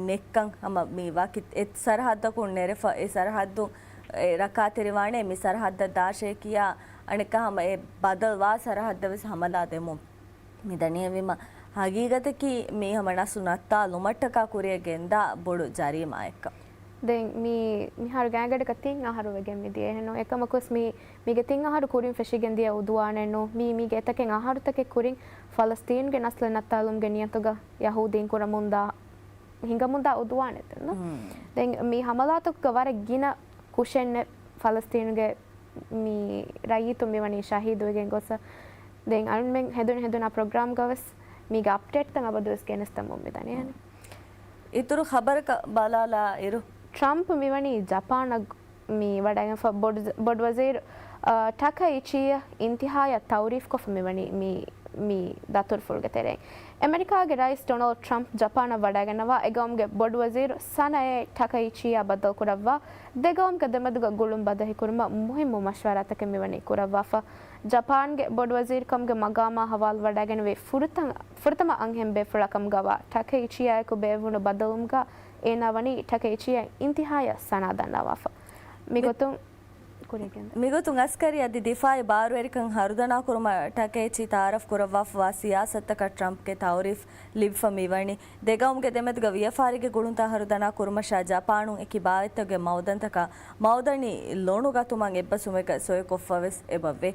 ނެއްކަން ހަމަ މި ވަކި އެއް ސަރަހައްދަކުން ނެރެފަ، އެ ސަރަހައްދުން އެ ރައްކާތެރިވާނެ، މި ސަރަހައްދަށް ދާށޭ ކިޔާ، އަނެއްކާ ހަމަ އެ ބަދަލުވާ ސަރަހައްދަށް ވެސް ހަމަލާ ދެމުން. މި ދަނީވީމަ، ހަގީގަތަކީ މީ ހަމަ ނަސްލު ނައްތާލުމަށްޓަކާ ކުރިއަށް ގެންދާ ބޮޑު ޖަރީމާއެއްކަން. ދެން މީ މިހާރު ގާތްގަނޑަކަށް ތިން އަހަރު ވެގެން މިދިޔަ. އެހެންނު އެކަމަކުވެސް މީ، މީގެ ތިން އަހަރު ކުރިން ފެށިގެން ދިޔަ އުދުވާނެއްނު. މީ، މީގެ އެތަކެއް އަހަރުތަކެއް ކުރިން ފަލަސްތީނުގެ ނަސްލެއް ނައްތާލުމުގެ ނިޔަތުގަ ޔަހޫދީން ކުރަމުންދާ ހިނގަމުންދާ އުދުވާނެތެއްނު. މް. ދެން މި ހަމަލާތަކުގަ ވަރަށް ގިނަ ކުށެއްނެއް ފަލަސްތީނުގެ މި ރައްޔިތުން މިވަނީ ޝަހީދުވެގެން ގޮސް، ދެން އަޅުމެން ހެދުނު ހެދުނާ ޕްރޮގްރާމްގަވެސް މީގެ އަޕްޑޭޓްތައް އަބަދުވެސް ގެނެސްދަމުން މިދަނީ. އިތުރު ޚަބަރަކަށް ބަލާލާ އިރު، ޓްރަމްޕް މިވަނީ ޖަޕާނަށް މި ވަޑައިގެންފަ ބޮޑު، ބޮޑުވަޒީރު، އަ، ޓަކައިޗީއަށް އިންތިހާޔަށް ތައުރީފްކޮށްފަ މިވަނީ މި، މި ދަތުރުފުޅުގެ ތެރެއިން. އެމެރިކާގެ ރައީސް ޑޮނަލްޑް ޓްރަމްޕް ޖަޕާނަށް ވަޑައިގަންނަވާ އެގައުމުގެ ބޮޑުވަޒީރު ސަނައޭ ޓަކައިޗީއާ ބައްދަލުކުރައްވާ ދެގައުމުގެ ދެމެދުގަ ގުޅުން ބަދަހިކުރުމަށް މުހިއްމު މަޝްވަރާތަކެއް މިވަނީ ކުރައްވާފަ. ޖަޕާންގެ ބޮޑުވަޒީރުކަމުގެ މަގާމާ ހަވާލުވަޑައިގެންވި ފުރަތަ، ފުރަތަމަ އަންހެން ބޭފުޅާ ކަމުގަވާ ޓަކައިޗީއާއެކު ބޭއްވުނު ބައްދަލުވުމުގަ އޭނާ ވަނީ ޓަކައިޗީއަށް އިންތިހާޔަށް ސަނާ ދަންނަވާފަ. މިގޮތުން ކުރިއަށް ގެންދަ. މިގޮތުން އަސްކަރީ އަދި ދިފާއީ ބާރުވެރިކަން ހަރުދަނާ ކުރުމަށް ޓަކައިޗީ ތައާރަފް ކުރައްވާފަވާ ސިޔާސަތަކަށް ޓްރަމްޕްގެ ތައުރީފް ލިބިފަ މިވަނީ. ދެ ގައުމުގެ ދެމެދުގަ ވިޔަފާރީގެ ގުޅުންތައް ހަރުދަނާ ކުރުމަށާ ޖަޕާނުން އެކި ބާވަތްތަކުގެ މައުދަންތަކާ މައުދަނީ ލޮނު ގަތުމަށް އެއްބަސްވުމެއްގަ ސޮއިކޮށްފަވެސް އެބަވޭ.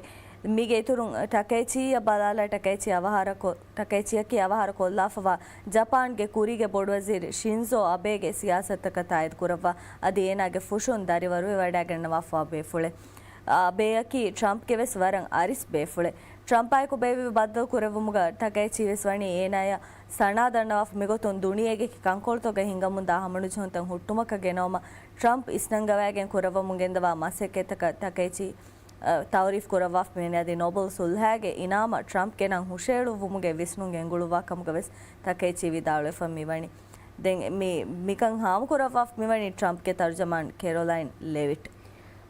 މީގެ އިތުރުން ޓަކައިޗީއަށް ބަލާލާ ޓަކައިޗީ އަވަހާރަކޮށް، ޓަކައިޗީއަކީ އަވަހާރަކޮށްލާފަވާ ޖަޕާންގެ ކުރީގެ ބޮޑުވަޒީރު ޝިންޒޯ އަބޭގެ ސިޔާސަތަކަށް ތާއީދު ކުރައްވާ، އަދި އޭނާގެ ފުށުން ދަރިވަރުވެވަޑައިގަންނަވާފަވާ ބޭފުޅެއް. އަބޭއަކީ ޓްރަމްޕްގެ ވެސް ވަރަށް އަރިސް ބޭފުޅެއް. ޓްރަމްޕާއެކު ބޭއްވި ބައްދަލު ކުރެއްވުމުގަ ޓަކައިޗީ ވެސް ވަނީ އޭނާޔަށް ސަނާ ދަންނަވާފަ. މިގޮތުން ދުނިޔޭގެ ކަންކޮޅުތަކުގަ ހިނގަމުންދާ ހަމަނުޖެހުންތައް ހުއްޓުމަކަށް ގެނައުމަށް ޓްރަމްޕް އިސްނަންގަވައިގެން ކުރައްވަމުން ގެންދަވާ މަސައްކަތްތަކަށް ޓަކައިޗީ އަ، ތައުރީފް ކުރައްވާފަ މިވަނީ. އަދި ނޯބެލް ސުލްހައިގެ އިނާމަށް ޓްރަމްޕްގެ ނަން ހުށައެޅުއްވުމުގެ ވިސްނުން ގެންގުޅުއްވާ ކަމުގަ ވެސް ޓަކައިޗީ ވިދާޅުވެފަ މިވަނީ. ދެން މި، މިކަން ހާމަކުރައްވާފަ މިވަނީ ޓްރަމްޕްގެ ތަރުޖަމާން ކެރޮލައިން ލެވިޓް.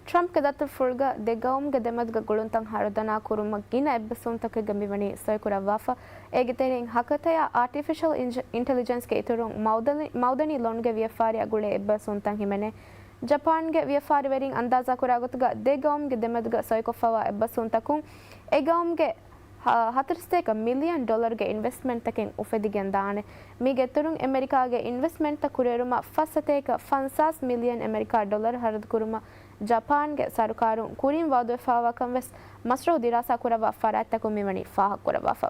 ޓްރަމްޕްގެ ދަތުރުފުޅުގަ ދެ ގައުމުގެ ދެމެދުގަ ގުޅުންތައް ހަރުދަނާ ކުރުމަށް ގިނަ އެއްބަސްވުންތަކެއްގަ މިވަނީ ސޮއިކުރައްވާފަ. އޭގެ ތެރެއިން ހަކަތަޔާ އާޓިފިޝަލް އިންޖަ-، އިންޓެލިޖެންސްގެ އިތުރުން މައުދަނި، މައުދަނީ ލޮނުގެ ވިޔަފާރިއަށް ގުޅޭ އެއްބަސްވުންތައް ހިމެނޭ. ޖަޕާންގެ ވިޔަފާރިވެރިން އަންދާޒާކުރާ ގޮތުގަ، ދެ ގައުމުގެ ދެމެދުގަ ސޮއިކޮށްފަވާ އެއްބަސްވުންތަކުން އެ ގައުމުގެ ހަ-، ހަތަރު ސަތޭކަ މިލިއަން ޑޮލަރުގެ އިންވެސްޓްމަންޓްތަކެއް އުފެދިގެން ދާނެ. މީގެ އިތުރުން އެމެރިކާގެ އިންވެސްޓްމަންޓްތައް ކުރިއެރުމަށް ފަސް ސަތޭކަ ފަންސާސް މިލިއަން އެމެރިކާ ޑޮލަރު ހަރަދުކުރުމަށް ޖަޕާންގެ ސަރުކާރުން ކުރިން ވައުދުވެފައިވާކަން ވެސް މަސްރަހު ދިރާސާކުރައްވާ ފަރާތްތަކުން މިވަނީ ފާހަގަކުރައްވާފަ.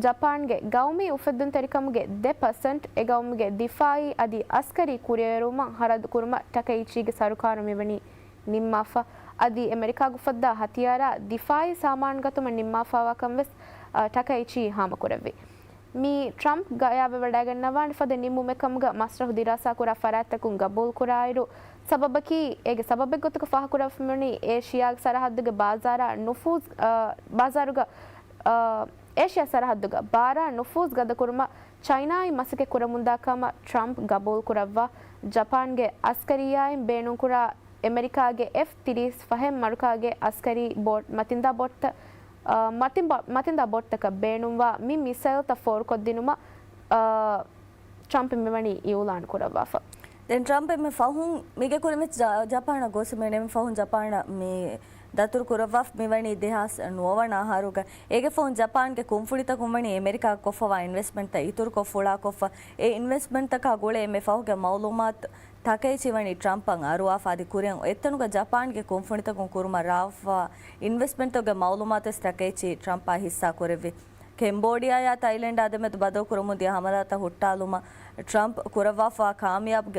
ޖަޕާންގެ ގައުމީ އުފެއްދުންތެރިކަމުގެ ދެ ޕަސެންޓް، އެ ގައުމުގެ ދިފާއީ އަދި އަސްކަރީ ކުރިއެރުމަށް ހަރަދު ކުރުމަށް ޓަކައިޗީގެ ސަރުކާރު މިވަނީ ނިންމާފަ. އަދި އެމެރިކާގެ އުފައްދާ ހަތިޔާރާ ދިފާއީ ސާމާނު ގަތުމަށް ނިންމާފައިވާކަން ވެސް، އަ، ޓަކައިޗީ ހާމަކުރެއްވި. މީ ޓްރަމްޕް ގަޔާވެވަޑައިގަންނަވާނެ ފަދަ ނިންމުމެއް ކަމުގަ މަސްރަހު ދިރާސާކުރާ ފަރާތްތަކުން ގަބޫލުކުރާއިރު، ސަބަބަކީ، އޭގެ ސަބަބެއް ގޮތުގަ ފާހަގަކުރައްވަމުނީ އޭޝިޔާގެ ސަރަހައްދުގެ ބާޒާރާ ނުފޫޒް، އަ، ބާޒާރުގަ، އަ، އޭޝިޔާ ސަރަހައްދުގަ ބާރާ ނުފޫޒް ގަދަކުރުމަށް ޗައިނާއިން މަސައްކަތް ކުރަމުންދާ ކަމަށް ޓްރަމްޕް ގަބޫލުކުރައްވާ. ޖަޕާންގެ އަސްކަރިއްޔާއިން ބޭނުންކުރާ އެމެރިކާގެ އެފް ތިރީސް ފަހެއް މަރުކާގެ އަސްކަރީ ބޯޓް، މަތިންދާ ބޯޓްތައް، އަ، މަތިންބާ-، މަތިންދާ ބޯޓްތަކަށް ބޭނުންވާ މި މިސައިލްތައް ފޯރުކޮށްދިނުމަށް، އަ، ޓްރަމްޕް މިވަނީ އިއުލާން ކުރައްވާފަ. ދެން ޓްރަމްޕް މި ފަހުން މީގެ ކުރިން ވެސް ޖަ-، ޖަޕާނަށް ގޮސް މި ފަހުން ޖަޕާނަށް މި ދަތުރު ކުރައްވާފަ މިވަނީ ދެހާސް ނުވަވަނަ އަހަރުގަ. އޭގެ ފަހުން ޖަޕާންގެ ކުންފުނިތަކުން ވަނީ އެމެރިކާ ކޮށްފަވާ އިންވެސްޓްމަންޓްތައް އިތުރުކޮށް ފުޅާކޮށްފަ. އެ އިންވެސްޓްމަންޓްތަކާ ގުޅޭ އެންމެ ފަހުގެ މައުލޫމާތު ޓަކައިޗީ ވަނީ ޓްރަމްޕަށް އަރުވާފަ އަދި ކުރިއަށް އެތަނުގަ ޖަޕާންގެ ކުންފުނިތަކުން ކުރުމަށް ރާވާފަ އިންވެސްޓްމަންޓުގެ މައުލޫމާތުވެސް ޓަކައިޗީ ޓްރަމްޕާ ހިއްސާ ކުރެއްވި. ކެމްބޯޑިއާއާ ތައިލެންޑާ ދެމެދު ބަދަލުކުރަމުން ދިޔަ ހަމަލާތައް ހުއްޓާލުމަށް ޓްރަމްޕް ކުރައްވާފަ ކާމިޔާބު،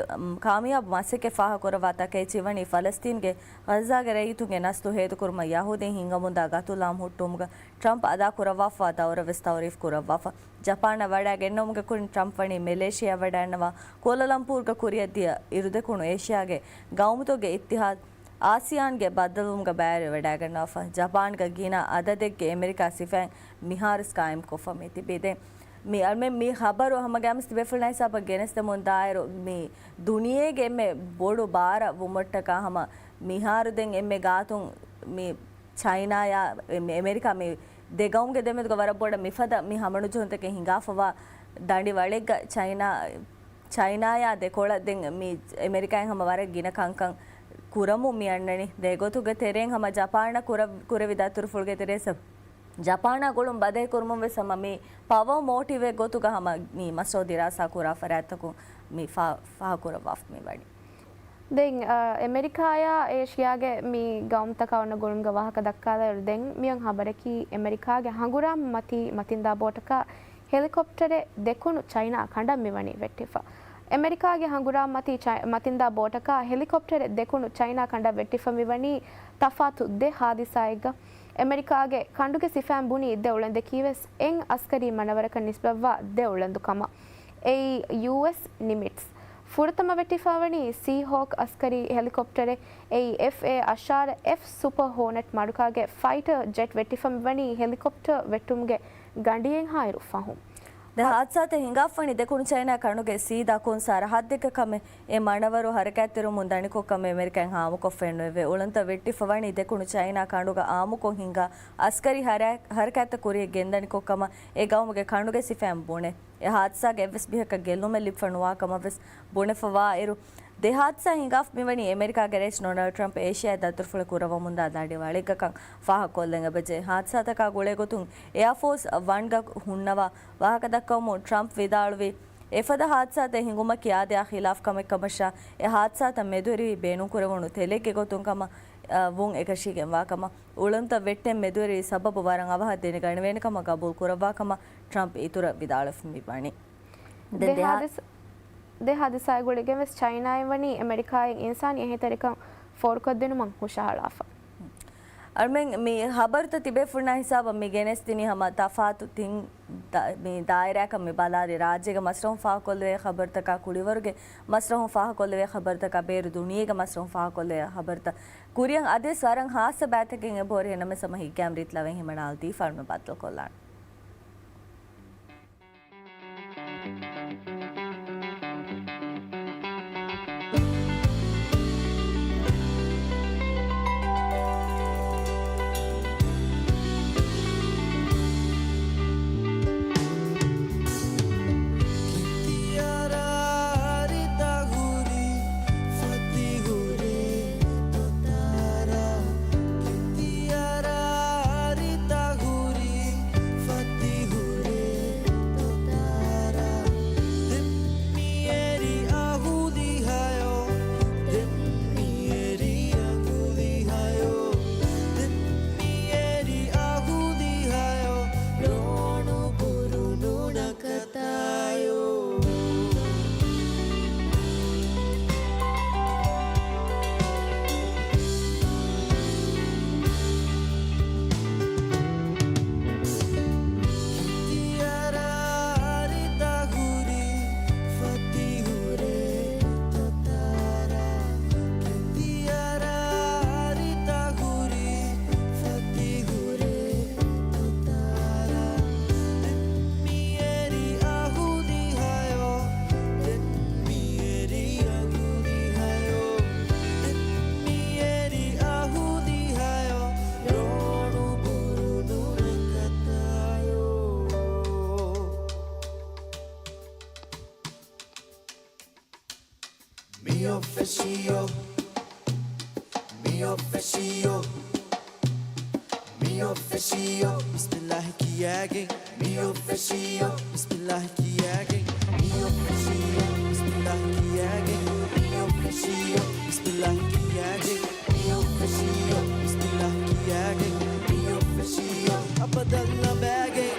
ކާމިޔާބު މަސައްކަތް ފާހަގަކުރައްވާ ޓަކައިޗީ ވަނީ ފަލަސްތީންގެ ޣައްޒާގެ ރައްޔިތުންގެ ނަސްލު ހޭދަކުރުމަށް ޔަހޫދީން ހިނގަމުންދާ ގަތުލާމް ހުއްޓުވުމުގަ ޓްރަމްޕް އަދާކުރައްވާފަ ދައުރަށް ވެސް ތައުރީފް ކުރައްވާފަ. ޖަޕާނަށް ވަޑައިގެންނެވުމުގެ ކުރިން ޓްރަމްޕް ވަނީ މެލޭޝިޔާ ވަޑައިންނަވާ ކުއަލަލަމްޕޫރުގަ ކުރިއަށްދިޔަ އިރުދެކުނު އޭޝިޔާގެ ގައުމުތަކުގެ އިއްތިހާދު އާސިޔާންގެ ބައްދަލުވުމުގަ ބައިވެރިވެވަޑައިގަންނަވާފަ. ޖަޕާންގަ ގިނަ އަދަދެއްގެ އެމެރިކާ ސިފައިން މިހާރުސް ގާއިމްކޮށްފަ މި ތިބީ. ދެން މި އަޅުމެން މި ޚަބަރު ހަމަގައިމުސް ތިބޭފުޅުންނާ ހިސާބަށް ގެނެސްދެމުން ދާއިރު، މި ދުނިޔޭގެ އެންމެ ބޮޑު ބާރަށް ވުމަށްޓަކާ ހަމަ މިހާރު ދެން އެންމެ ގާތުން މި ޗައިނާޔާ އެ-، އެމެރިކާ މި ދެ ގައުމުގެ ދެމެދުގަ ވަރަށް ބޮޑަށް މިފަދަ މި ހަމަނުޖެހުންތަކެއް ހިނގާފަވާ ދަނޑިވަޅެއްގަ ޗައިނާ، ޗައިނާޔާ ދެކޮޅަށް ދެން މި އެމެރިކާއިން ހަމަ ވަރަށް ގިނަ ކަންކަން ކުރަމުން މި އަންނަނީ. ދެ ގޮތުގެ ތެރެއިން ހަމަ ޖަޕާނަށް ކުރަ-، ކުރެވި ދަތުރުފުޅުގެ ތެރޭ ސަ-، ޖަޕާނާ ގުޅުން ބަދަހި ކުރުމުން ވެސް ހަމަ މި ޕަވަރ މޯޓިވެއް ގޮތުގަ ހަމަ މި މަސްރަހު ދިރާސާ ކުރާ ފަރާތްތަކުން މި ފާ-، ފާހަގަކުރައްވާފަ މި ވަނީ. ދެން، އަ، އެމެރިކާޔާ އޭޝިޔާގެ މި ގައުމުތަކާ އޮންނަ ގުޅުމުގެ ވާހަކަ ދައްކާލާއިރު، ދެން މިއޮން ހަބަރަކީ އެމެރިކާގެ ހަނގުރާމަ މަތީ މަތިންދާ ބޯޓަކާ ހެލިކޮޕްޓަރެއް ދެކުނު ޗައިނާ ކަނޑަށް މިވަނީ ވެއްޓިފަ. އެމެރިކާގެ ހަނގުރާމަ މަތީ ޗައި-، މަތިންދާ ބޯޓަކާ ހެލިކޮޕްޓަރެއް ދެކުނު ޗައިނާ ކަނޑަށް ވެއްޓިފަ މިވަނީ ތަފާތު ދެ ހާދިސާއެއްގަ. އެމެރިކާގެ ކަނޑުގެ ސިފައިން ބުނީ ދެ އުޅަނދަކީވެސް އެއް އަސްކަރީ މަނަވަރަކަށް ނިސްބަތްވާ ދެ އުޅަނދު ކަމަށް. އެއީ ޔޫއެސް ނިމިޓްސް. ފުރަތަމަ ވެއްޓިފަވަނީ ސީހޯކް އަސްކަރީ ހެލިކޮޕްޓަރެއް. އެއީ އެފް އޭ އަށާރަ އެފް ސުޕަ ހޯނެޓް މަރުކާގެ ފައިޓަ ޖެޓް ވެއްޓިފަ މިވަނީ ހެލިކޮޕްޓަރ ވެއްޓުމުގެ ގަނޑިއެއްހާއިރު ފަހުން. ދެ ހާދިސާތައް ހިނގާފަވަނީ ދެކުނު ޗައިނާ ކަނޑުގެ ސީދާ ކޮން ސަރަހައްދެއްގަ ކަމެއް. އެ މަނަވަރު ހަރަކާތްތެރިވަމުން ދަނިކޮށް ކަމެއް އެމެރިކާއިން ހާމަކޮށްފައެއް ނުވެވޭ. އުޅަނދުތައް ވެއްޓިފަވަނީ ދެކުނު ޗައިނާ ކަނޑުގަ އާއްމުކޮށް ހިނގާ އަސްކަރީ ހަރަ-، ހަރަކާތްތައް ކުރިއަށް ގެންދަނިކޮށް ކަމަށް އެ ގައުމުގެ ކަނޑުގެ ސިފައިން ބުނޭ. އެ ހާދިސާގެ އެއްވެސް ބިހަކަށް ގެއްލުމެއް ލިބިފަ ނުވާ ކަމަށް ވެސް ބުނެފަވާއިރު، ދެ ހާދިސާ ހިނގާފަ މިވަނީ އެމެރިކާގެ ރައީސް ޑޮނަލްޑް ޓްރަމްޕް އޭޝިއާއަށް ދަތުރުފުޅެއް ކުރައްވަމުންދާ ދަޑިވަޅެއްގަކަން ފާހަގަކޮށްލަން އެބަޖެހޭ. ހާދިސާތަކާ ގުޅޭގޮތުން އެއާފޯސް ވަންގަ ހުންނަވާ ވާހަކަ ދައްކަވަމުން ޓްރަމްޕް ވިދާޅުވީ، އެފަދަ ހާދިސާތައް ހިނގުމަކީ އާދަޔާ ޚިލާފް ކަމެއް ކަމަށާ، އެ ހާދިސާތައް މެދުވެރިވީ ބޭނުންކުރެވުނު ތެލެއްގެ ގޮތުން ކަމަށް، އަ، ވުން އެކަށީގެންވާ ކަމަށް. އުޅުންތައް ވެއްޓެން މެދުވެރިވި ސަބަބު ވަރަށް އަވަހަށް ދެނެގަނެވޭނެ ކަމަށް ގަބޫލު ކުރައްވާ ކަމަށް ޓްރަމްޕް އިތުރަށް ވިދާޅުވެފަ މިވަނީ. ދެ ދެ ހާ- ހާދިސް-، ދެ ހާދިސާއާ ގުޅިގެން ވެސް ޗައިނާއިން ވަނީ އެމެރިކާއަށް އިންސާނީ އެހީތެރިކަން ފޯރުކޮށްދިނުމަށް ހުށަހަޅާފަ. އަޅުމެން މި ހަބަރުތައް ތިބޭފުޅުންނާ ހިސާބަށް މި ގެނެސްދިނީ ހަމަ ތަފާތު ތިން ދާ-، މި ދާއިރާއަކަށް މި ބަލާލި. ރާއްޖޭގެ މަސްރަހުން ފާހަގަކޮށްލެވޭ ޚަބަރުތަކާ، ކުޅިވަރުގެ މަސްރަހުން ފާހަގަކޮށްލެވޭ ޚަބަރުތަކާ، ބޭރު ދުނިޔޭގެ މަސްރަހުން ފާހަގަކޮށްލެވޭ ޚަބަރުތައް ކުރިއަށް އަދިވެސް ވަރަށް ހާއްސަ ބައިތަކެއް އެބަހުރި. އެހެންނަމަވެސް ހަމަ ހިތްގައިމު ރީތި ލަވައިން ހިމަނާލަދީފަ އަޅުމެން ބައްދަލުކޮށްލާނަން. މިއޮފީޝިއޯ، މިއޮފީޝިއޯ، މިއޮފީޝިއޯ، ބިސްމިއްލާހި ކިޔާގެން. މިއޮފީޝިއޯ، ބިސްމިއްލާހި ކިޔާގެން. މިއޮފީޝިއޯ، ބިސްމިއްލާހި ކިޔާގެން. މިއޮފީޝިއޯ، ބިސްމިއްލާހި ކިޔާގެން. މިއޮފީޝިއޯ، ބިސްމިއްލާހި ކިޔާގެން. މިއޮފީޝިއޯ، އަބަދަށް ލަނބައިގެން.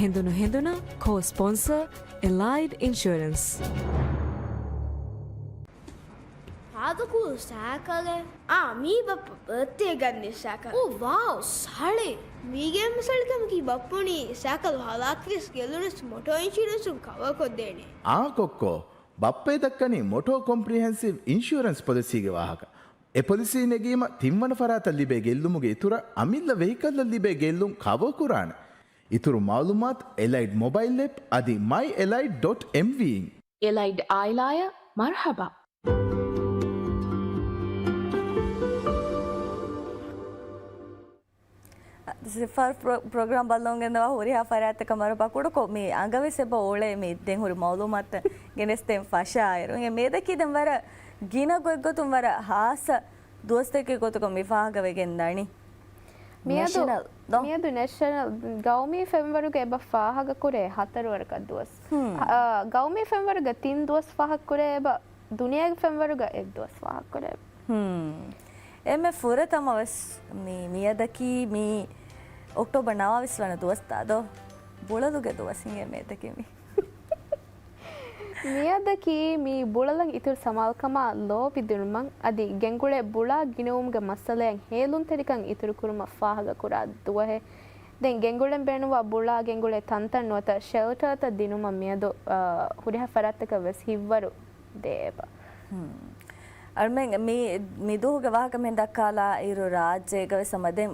ހެނދުނު ހެނދުނަށް ކޯ ސްޕޮންސަރ އެލައިޑް އިންޝުއަރެންސް. ހާދަކު ސައިކަލެއް؟ އާ، މީ ބައްޕަ ބަރްތްޑޭ ގަންނަ ސައިކަލް. އޯ ވާވް، ސަޅޭ. މީގެ މިސާލަކަމަކީ ބައްޕަ ބުނީ ސައިކަލް ހަލާކުވެސް ގެއްލުނަސް މޮޓޯ އިންޝުއަރެންސުން ކަވަރ ކޮށްދޭނެ. އާ ކޮއްކޯ، ބައްޕަ ދައްކަނީ މޮޓޯ ކޮމްޕްރިހެންސިވް އިންޝުއަރެންސް ޕޮލިސީގެ ވާހަކަ. އެ ޕޮލިސީ ނެގީމަ ތިންވަނަ ފަރާތަށް ލިބޭ ގެއްލުމުގެ އިތުރަށް އަމިއްލަ ވެހިކަލްއަށް ލިބޭ ގެއްލުން ކަވަރ ކުރާނެ. އިތުރު މައުލޫމާތު އެލައިޑް މޮބައިލް އެޕް އަދި މައި އެލައިޑް ޑޮޓް އެމްވީ އިން. އެލައިޑް އާއިލާއަށް މަރުޙަބާ. ސިފަރު ޕްރޮ-، ޕްރޮގްރާމް ބައްލަވަން ގެންދަވާ ހުރިހާ ފަރާތްތަކަށް މަރު ބަކުޑުކޮށް، މި އަނގަވެސް އެބަ އުޅޭ މި ދެން ހުރި މައުލޫމާތުތައް ގެނެސްދޭން ފަށާއިރު. އިނގޭ މިއަދަކީ ދެން ވަރަށް ގިނަ ގޮތްގޮތުން ވަރަށް ހާއްސަ ދުވަސްތަކެއް ގޮތުގަ މި ފާހަގަވެގެން ދަނީ. މިއަދު، ނެޝަނަލް ދޯ؟ މިއަދު ނެޝަނަލް ގައުމީ ފެންވަރުގަ އެބަ ފާހަގަކުރޭ ހަތަރު ވަރަކަށް ދުވަސް. ހުން. އާ، ގައުމީ ފެންވަރުގަ ތިން ދުވަސް ފާހަގަކުރޭ އެބަ ދުނިޔޭގެ ފެންވަރުގަ އެއް ދުވަސް ފާހަގަކުރޭ. ހުން. އެންމެ ފުރަތަމަ ވެސް މި މިއަދަކީ މި އޮކްޓޯބަރ ނަވާވީސް ވަނަ ދުވަސް ދާދޯ. ބުޅަލުގެ ދުވަސް އިނގޭ މިއަދަކީ މި. މިއަދަކީ މި ބުޅަލަށް އިތުރު ސަމާލުކަމާ ލޯބި ދިނުމަށް އަދި ގެންގުޅޭ ބުޅާ ގިނަވުމުގެ މައްސަލައަށް ހޭލުންތެރިކަން އިތުރުކުރުމަށް ފާހަގަކުރާ ދުވަހެއް. ދެން ގެންގުޅެން ބޭނުންވާ ބުޅާ ގެންގުޅޭ ތަންތަން ނުވަތަ ޝެލްޓަރތައް ދިނުމަށް މިއަދު، އާ، ހުރިހާ ފަރާތްތަކަށް ވެސް ހިތްވަރު ދޭ އެބަ. ހުން. އަޅުމެން މި، މި ދުވަހުގެ ވާހަކަ މިހެން ދައްކާލާ އިރު ރާއްޖޭގަ ވެސް ހަމަ ދެން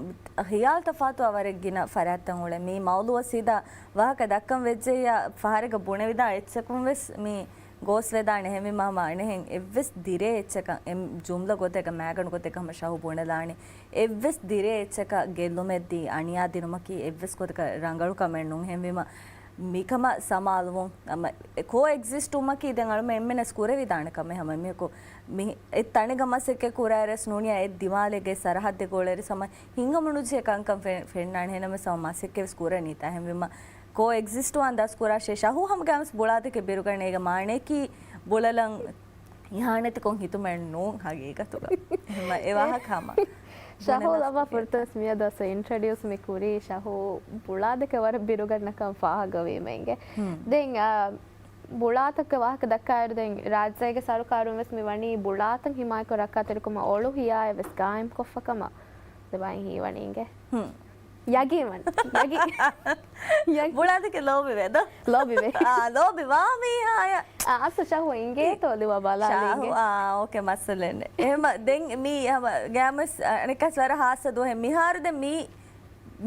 ހިޔާލުތައް ފާތުވާ ވަރަށް ގިނަ ފަރާތްތައް އުޅޭ. މި މައުޟޫއަށް ސީދާ ވާހަކަ ދައްކަން ވެއްޖެއްޔާ ފަހަރެއްގަ ބުނެވިދާނެ އެއްޗަކުން ވެސް މި ގޯސްވެދާނެ. އެހެންވީމަ ހަމަ އަނެއްހެން އެއްވެސް ދިރޭ އެއްޗަކަށް އެ ޖުމްލަ ގޮތެއްގަ މާގަނޑު ގޮތެއްގަ ހަމަ ޝަހު ބުނެލާނެ. އެއްވެސް ދިރޭ އެއްޗަކަށް ގެއްލުމެއްދީ އަނިޔާ ދިނުމަކީ އެއްވެސް ގޮތަކަށް ރަނގަޅު ކަމެއް ނޫން. އެހެންވީމަ މިކަމަށް ސަމާލުވުން، އަމަ، ކޯ އެގްޒިސްޓުވުމަކީ ދެން އަޅުމެން އެންމެނަސް ކުރެވިދާނެ ކަމެއް. ހަމަ މީހަކު މި އެއް ތަނެއްގަ މަސައްކަތް ކުރާއިރުވެސް ނޫނިއްޔާ އެއް ދިމާލެއްގެ ސަރަހައްދެއް ގޮޅައިރުވެސް ހަމަ ހިނގަމުނުޖެހޭ ކަންކަން ފެ-، ފެންނާނެ. އެހެނަމަސް ހަމަ މަސައްކަތްވެސް ކުރަނީތާ. އެހެންވީމަ ކޯ އެގްޒިސްޓުވާން ދަސްކުރާށޭ. ޝަހޫ ހަމަ ގައިމުވެސް ބުޅާތަކެއް ބިރުގަނެ. އޭގެ މާނަޔަކީ ބުޅަލަން އިހާނެތިކޮށް ހިތުމެއް ނޫން ހަގީގަތުގަ. އެހެންވީމަ އެ ވާހަކަ ހަމަ ޝަހޫ ބުނެލަސް ލަވާ ކުރިޔަށް. ފުރަތަމަ މިއަދު އަސް އިންޓްރޮޑިއުސް މި ކުރީ ޝަހޫ ބުޅާދެކެ ވަރަށް ބިރުގަންނަކަން ފާހަގަވީމަ އިނގޭ. ހުން. ދެން، އާ، ބުޅާތަކުގެ ވާހަކަ ދައްކާއިރު ދެން ރާއްޖޭގެ ސަރުކާރުން ވެސް މި ވަނީ ބުޅާތައް ހިމާޔަތްކޮށް ރައްކާތެރިކުމަށް އޮޅު ހިޔާއެއް ވެސް ގާއިމްކޮށްފަ ކަމަށް ދެބައިން ހީވަނީ އިނގޭ. ހުން. ޔަގީން ވަން. ޔަގީ-، ޔަގީ-، ބުޅާދެކެ ލޯބިވޭ ދޯ؟ ލޯބިވޭ. އާ، ލޯބިވާ މީހާޔަށް. އާ، އަސްލު ޝަހޫ އިނގޭތޯ ލިވާ ބަލާލީ ޝާހު، އިނގޭ. އާ، އޯކޭ، މައްސަލައެއް ނެތް. އެހެމަ ދެން މީ ހަމަ ގައިމުވެސް އަނެއްކާސް ވަރަށް ހާއްސަ ދުވަހެއް. މިހާރު ދެން މީ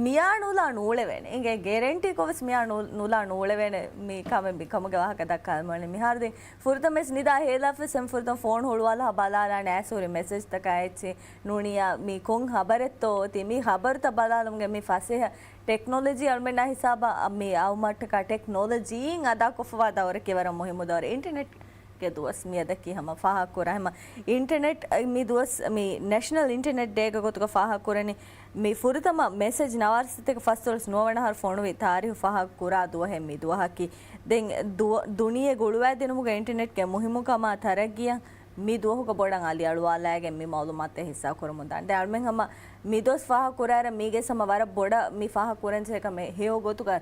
މިޔާ ނުލާ ނޫޅެވޭނެ. އިނގޭ ގެރެންޓީކޮށް ވެސް މިޔާ ނު-، ނުލާ ނޫޅެވޭނެ މި ކަމެއް މި ކަމުގެ ވާހަކަ ދައްކާލަމާނެ. މިހާރު ދެން ފުރަތަމަވެސް ނިދާ ހޭލާފަސް އެންމެ ފުރަތަމަ ފޯނު ހުޅުވާލާ ބަލާލާނެ އައިސް ހުރި މެސެޖްތަކާ އެއްޗެއް. ނޫނިއްޔާ މީ ކޮން ހަބަރެއްތޯ އޮތީ؟ މީ ހަބަރުތައް ބަލާލުމުގެ މި ފަސޭހަ ޓެކްނޮލޮޖީ އަޅުމެންނާ ހިސާބަށް މި އައުމަށްޓަކާ ޓެކްނޮލޮޖީއިން އަދާކޮށްފަވާ ދައުރަކީ ވަރަށް މުހިއްމު ދައުރެއް. އިންޓަނެޓްގެ ދުވަސް މިއަދަކީ ހަމަ ފާހަގަކުރާ ހަމަ އިންޓަނެޓް މި ދުވަސް މި ނެޝަނަލް އިންޓަނެޓް ޑޭގެ ގޮތުގަ ފާހަގަކުރަނީ. މި ފުރަތަމަ މެސެޖް ނަވާރަ ސަތޭކަ ފަސްދޮޅަސް ނުވަ ވަނަ އަހަރު ފޮނުވި ތާރީހު ފާހަގަކުރާ ދުވަހެއް މި ދުވަހަކީ. ދެން ދު-، ދުނިޔެ ގުޅުވައިދިނުމުގެ އިންޓަނެޓްގެ މުހިއްމުކަމާ ތަރައްގީއަށް މި ދުވަހުގަ ބޮޑަށް އަލިއަޅުވާލައިގެން މި މައުލޫމާތުތައް ހިއްސާކުރަމުންދާނެ. ދެން އަޅުމެން ހަމަ މި ދުވަސް ފާހަގަކުރާއިރަށް މީގެސް ހަމަ ވަރަށް ބޮޑަށް މި ފާހަގަކުރަންޖެހޭ ކަމެއް ހެޔޮ ގޮތުގަ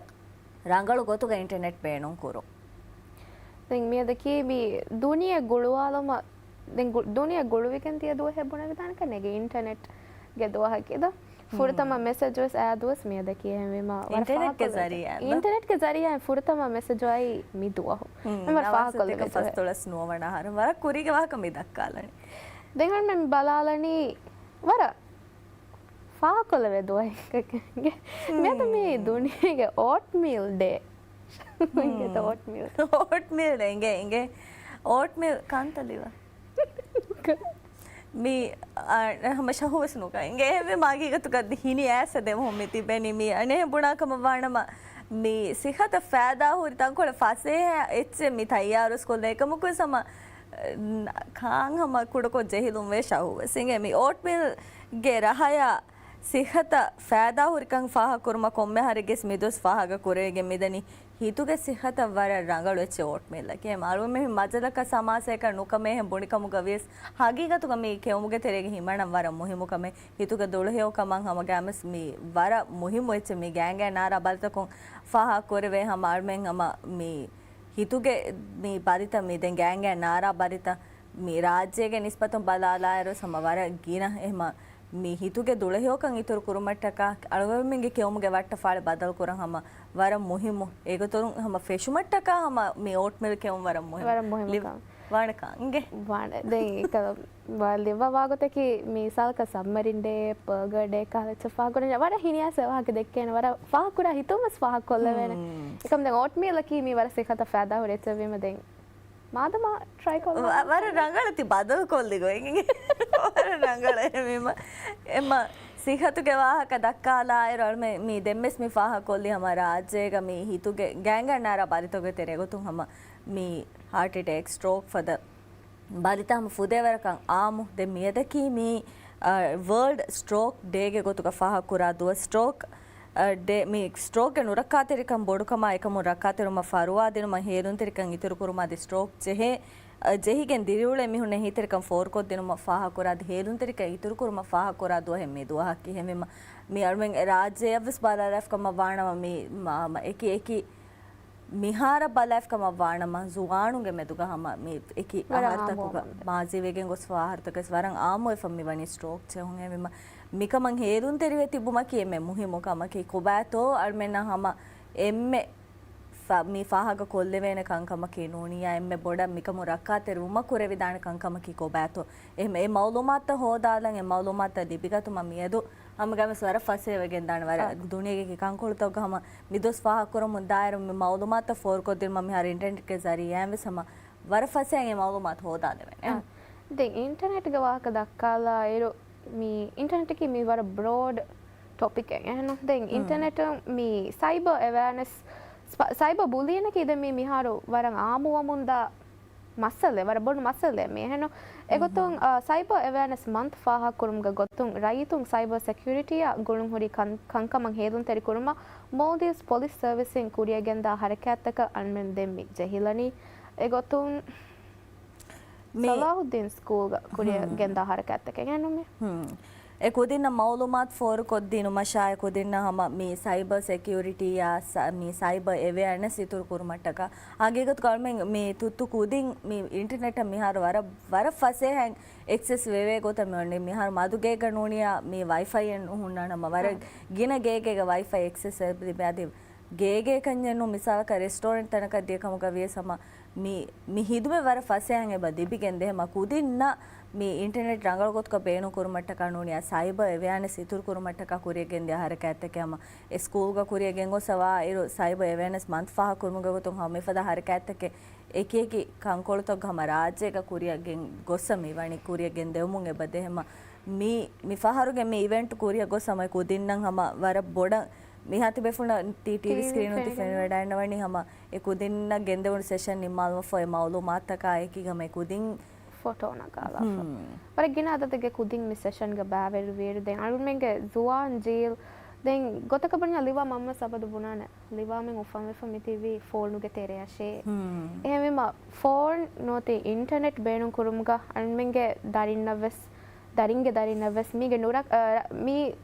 ރަނގަޅު ގޮތުގަ އިންޓަނެޓް ބޭނުންކުރުން. ދެން މިއަދަކީ މި ދުނިޔެ ގުޅުވާލުމަށް، ދެން ގު-، ދުނިޔެ ގުޅުވިގެން ދިޔަ ދުވަހެއް ބުނެވިދާނެކަން އެނގޭ އިންޓަނެޓްގެ ދުވަހަކީ ދޯ. ހުން. ފުރަތަމަ މެސެޖް ވެސް އާ ދުވަސް މިއަދަކީ އެހެންވީމަ ވަރަށް އިންޓަނެޓްގެ ފާހަގަކޮށްލެވޭ ޒަރީއާ ދޯ؟ އިންޓަނެޓްގެ ޒަރީއާއިން ފުރަތަމަ މެސެޖް އޮތީ މި ދުވަހު. ހުން، އެހެން ވަރަށް ނަވާރަ ފާހަގަކޮށްލެވޭ ސަތޭކަ ދުވަހެއް. ފަސްދޮޅަސް ނުވަ ވަނަ އަހަރު. ވަރަށް ކުރީގެ ވާހަކަ މި ދައްކާލަނީ. ދެން އަޅުމެން ބަލާލަނީ ވަރަށް ފާހަގަކޮށްލެވޭ ދުވަހެއް. މިއަދު މީ ހުން. ދުނިޔޭގެ އޯޓްމީލް ޑޭ. ހުން. އޯޓްމީލް. އޯޓްމީލް އިނގޭ، އިނގޭ. އޯޓްމީލް ކަންތައް ލިބާ. މި، އާ، ހަމަ ޝަހޫވެސް ނުކާ. އިނގޭ އެހެންވީމަ ހަގީގަތުގަ ހިނި އައިސް ދެމުހުން މި ތިބެނީ. މި އަނެއް ބުނާ ކަމަށް ވާނަމަ، މި ސިއްހަތަށް ފައިދާ ހުރި ތަންކޮޅެއް ފަސޭހަ އެއްޗެއް މި ތައްޔާރުވެސް ކޮށްލޭ. އެކަމަކުވެސް ހަމަ، އާ، ކާން ހަމަ ކުޑަކޮށް ޖެހިލުން ވޭ ޝަހޫވެސް. އިނގޭ މި އޯޓްމީލްގެ ރަހަޔާ ސިއްހަތަށް ފައިދާ ހުރިކަން ފާހަގަކުރުމަށް ކޮންމެ އަހަރެއްގެސް މިދުވަސް ފާހަގަކުރެވިގެން މިދަނީ ހިތުގެ ސިއްހަތަށް ވަރަށް ރަނގަޅު އެއްޗެއް އޯޓްމީލްއަކީ. އެހެން އަޅުގަނޑުމެން މައްޒަލަކަށް ސަމާސާއަކަށް ނުކަމޭ އެހެން ބުނިކަމުގަ ވިޔަސް ހަގީގަތުގަ މީ ކެއުމުގެ ތެރޭގަ ހިމަނަން ވަރަށް މުހިއްމު ކަމެއް. ހިތުގެ ދުޅަހެޔޮކަމަށް ހަމަ ގައިމުވެސް މީ ވަރަށް މުހިއްމު އެއްޗެއް. މީ ގާތްގާތް ނާރާ ބަލިތަކުން ފާހަގަކުރެވޭ ހަމަ އަޅުމެން ހަމަ މީ ހިތުގެ މި ބަލިތައް، މި ދެން ގާތްގާތް ނާރާ ބަލިތައް، މި ރާއްޖޭގެ ނިސްބަތުން ބަލާލާއިރު ހަމަ ވަރަށް ގިނަ. އެހެމަ މި ހިތުގެ ދުޅަހެޔޮކަން އިތުރު ކުރުމަށްޓަކާ އަޅުގަނޑުމެންގެ ކެއުމުގެ ވައްޓަފާޅި ބަދަލު ކުރަން ހަމަ ވަރަށް މުހިއްމު. އޭގެ އިތުރުން ހަމަ ފެށުމަށްޓަކާ ހަމަ މި އޯޓްމީލް ކެއުން ވަރަށް މުހިއްމު. ވަރަށް މުހިއްމު ލި-، ކަން. ވާނެ ކަންގެ. ވާނެ. ދެން އެކަ ލިބަ ވާގޮތަކީ މިސާލަކަށް ސަބްމަރިން ޑޭ، ޕާގަ ޑޭ ކަހަލަ އެއްޗެއް ފާހަގަކުރަން ވަރަށް ހިނިއައިސް ވާހަކަ ދެއްކޭނެ. ވަރަށް ފާހަގަކުރާ ހިތުން ވެސް ފާހަގަކޮށްލެވޭނެ. އެކަމް ދެން އޯޓްމީލަކީ މީ ވަރަށް ސިހަތަށް ފައިދާ ހުރި އެއްޗެއް ވީމަ ދެން މާދަމާ ޓްރައި ކޮށްލާ. ވަ-، ވަރަށް ރަނގަޅަތި ބަދަލު ކޮށްލި ގޮތް. ވަރަށް ރަނގަޅަ އެހެންވީމަ. އެމަ ސިހަތުގެ ވާހަކަ ދައްކާލާއިރު އަޅުމެ މީ ދެންވެސް މި ފާހަކޮށްލި ހަމަ ރާއްޖޭގަ މީ ހިތުގެ ގާތްގަނޑާރާ ބަލިތަކުގެ ތެރޭ ގޮތުން ހަމަ މީ ހާޓް އެޓޭކް، ސްޓްރޯކް ފަދަ ބަލިތައް ހަމަ ފުދޭވަރަކަށް އާއްމު. ދެން މިއަދަކީ މީ، އަ، ވަރލްޑް ސްޓްރޯކް ޑޭގެ ގޮތުގަ ފާހަގަކުރާ ދުވަސް. ސްޓްރޯކް، އަ، ޑޭ، މި ސްޓްރޯކްގެ ނުރައްކާތެރިކަން ބޮޑުކަމާ އެކަމުން ރައްކާތެރިވުމަށް ފަރުވާދިނުމަށް ހޭލުންތެރިކަން އިތުރުކުރުމާ ދި ސްޓްރޯކް ޖެހޭ، އަ، ޖެހިގެން ދިރިއުޅޭ މީހުންނަށް އެހީތެރިކަން ފޯރުކޮށްދިނުމަށް ފާހަގަކުރާ ދި ހޭލުންތެރިކަން އިތުރުކުރުމަށް ފާހަގަކުރާ ދުވަހެއް މި ދުވަހަކީ. އެހެންވީމަ މި އަޅުމެން ރާއްޖެއަށްވެސް ބަލާލާފަ ކަމަށް ވާނަމަ މި މާ-، މަ-، އެކި އެކި މިހާރަށް ބަލާފަ ކަމަށް ވާނަމަ، ޒުވާނުންގެ މެދުގަ ހަމަ މި އެކި ވަރަށް އަހަރުތަކުގަ އާއްމުވާ ކަމެއް. މާޒީވެގެން ގޮސްފަ އަހަރުތަކެސް ވަރަށް އާއްމުވެފަ މިވަނީ ސްޓްރޯކް ޖެހުން. އެހެންވީމަ މިކަމަށް ހޭލުންތެރިވެ ތިބުމަކީ އެންމެ މުހިއްމު ކަމަކީ. ކޮބާތޯ އަޅުމެންނަށް ހަމަ އެންމެ ފަ-، މި ފާހަގަ ކޮށްލެވޭނެ ކަންކަމަކީ ނޫނިއްޔާ އެންމެ ބޮޑަށް މިކަމުން ރައްކާތެރިވުމަށް ކުރެވިދާނެ ކަންކަމަކީ ކޮބާތޯ؟ އެހެން އެ މައުލޫމާތުތައް ހޯދާލަން، އެ މައުލޫމާތުތައް ލިބިގަތުމަށް މިއަދު ހަމަ ގަމެސް ވަރަށް ފަސޭހަވެގެން ދާނެ. ވަރަށް އާ. ދުނިޔޭގެ ކަންކޮޅުތަކުގަ ހަމަ މި ދުވަސް ފާހަގަކުރަމުން ދާއިރު މި މައުލޫމާތުތައް ފޯރުކޮށްދިނުމަށް މިހާރު އިންޓަރނެޓްގެ ޒަރީއާއިން ވެސް ހަމަ ވަރަށް ފަސޭހައިން އެ މައުލޫމާތު ހޯދާލެވޭނެ. އާ. ދެން އިންޓަރނެޓްގެ ވާހަކަ ދައްކާލާއިރު، މި އިންޓަރނެޓަކީ މި ވަރަށް ބްރޯޑް ޓޮޕިކެއް. އެހެން ދެން މް. އިންޓަރނެޓު މި ސައިބަ އެވެއާނެސް، ސްޕ-، ސައިބަ ބުލީނަކީ ދެން މި މިހާރު ވަރަށް އާއްމުވަމުންދާ މައްސަލައެއް، ވަރަށް ބޮޑު މައްސަލައެއް މި. އެހެން އެގޮތުން، މް. އާ، ސައިބަ އެވެއާނެސް މަންތު ފާހަގަކުރުމުގެ ގޮތުން ރައްޔިތުން ސައިބަ ސެކިއުރިޓީއާ ގުޅުންހުރި ކަން-، ކަންކަމަށް ހޭލުންތެރި ކުރުމަށް މޯލްޑިވްސް ޕޮލިސް ސަރވިސްއިން ކުރިއަށްގެންދާ ހަރަކާތްތަކަށް އަންމެން ދެން މި ޖެހިލަނީ. އެގޮތުން މި ސަލާހުއްދީން ސްކޫލްގަ ކުރިއަށް ހުން. ގެންދާ ހަރަކާތްތަކެއް އެންމެ. ހުން. އެ ކުދިންނަށް މައުލޫމާތު ފޯރުކޮށްދިނުމަށާއި ކުދިންނަށް ހަމަ މި ސައިބަ ސެކިއުރިޓީއާ ސަ-، މި ސައިބަ އެވެއަނެސް އިތުރު ކުރުމަށްޓަކާ ހަގީގަތުގަ އަޅުމެން މި ތުއްތު ކުދިން މި އިންޓަރނެޓަށް މިހާރު ވަރަށް، ވަރަށް ފަސޭހައިން އެކްސެސް ވެވޭ ގޮތަށް މި ވަނީ. މިހާރު މަދުގޭގަ ނޫނިއްޔާ މި ވައިފައިއެއް ނުހުންނާނަމަ ވަރަށް އާ. ގިނަ ގޭގޭގަ ވައިފައި އެކްސެސް އެބަ ލިބޭ. އަދި ގޭގޭ ކަންޏެއް ނޫން މިސާލަކަށް ރެސްޓޯރެންޓް ތަނަކަށް ދިޔަ ކަމުގަ ވިޔަސް ހަމަ މި، މި ހިދުމަތް ވަރަށް ފަސޭހައިން އެބަ ލިބިގެން ދޭ. ހަމަ ކުދިންނަށް މި އިންޓަރނެޓް ރަނގަޅު ގޮތުގަ ބޭނުން ކުރުމަށްޓަކާ ނޫނިއްޔާ ސައިބަ އެވެއާނެސް އިތުރު ކުރުމަށްޓަކާ ކުރިއަށް ގެންދިޔަ ހަރަކާތްތަކެއް ހަމަ އެ ސްކޫލްގަ ކުރިއަށް ގެންގޮސް އަވާއިރު ސައިބަ އެވެއާނެސް މަންތު ފާހަގަކުރުމުގެ ގޮތުން ހަމަ މިފަދަ ހަރަކާތްތަކެއް އެކި އެކި ކަންކޮޅުތަކުގަ ހަމަ ރާއްޖޭގަ ކުރިއަށް ގެން ގޮއްސަ މި ވަނީ ކުރިއަށް ގެންދެވުމުން އެބަ ދޭ. ހަމަ މި، މި ފަހަރުގެ މި އިވެންޓް ކުރިއަށް ގޮސް ހަމަ ކުދިންނަށް ހަމަ ވަރަށް ބޮޑަށް މިހާ ތިބޭފުޅުންނަށް ޓީ-، ޓީވީ ޓީވީ ސްކްރީނުން ތި ފެނިގެން. ފެނިވަޑައިންނަވަނީ ހަމަ އެ ކުދިންނަށް ގެންދެވުނު ސެޝަން ނިންމާލުމަށްފަހު އެ މައުލޫމާތުތަކާ އެކީ ހަމަ އެ ކުދިން ފޮޓޯ ނަގާލާފަ. ހުން. ވަރަށް ގިނަ އަދަދެއްގެ ކުދިން މި ސެޝަންގަ ބައިވެރިވިއިރު ދެން އަޅުމެންގެ ޒުވާން ޖީލް ދެން ގޮތަކަށް ބުނި ލިވާ މަންމަ ސަބަދު ބުނާނެ. ލިވާމެން އުފަންވެފަ މިތިބީ ފޯނުގެ ތެރެއަށޭ. ހުން. އެހެންވީމަ ފޯން ނުވަތަ އިންޓަރނެޓް ބޭނުން ކުރުމުގަ އަޅުމެންގެ ދަރިންނަށްވެސް، ދަރިންގެ ދަރިންނަށްވެސް މީގެ ނުރަ-، އަ، މީ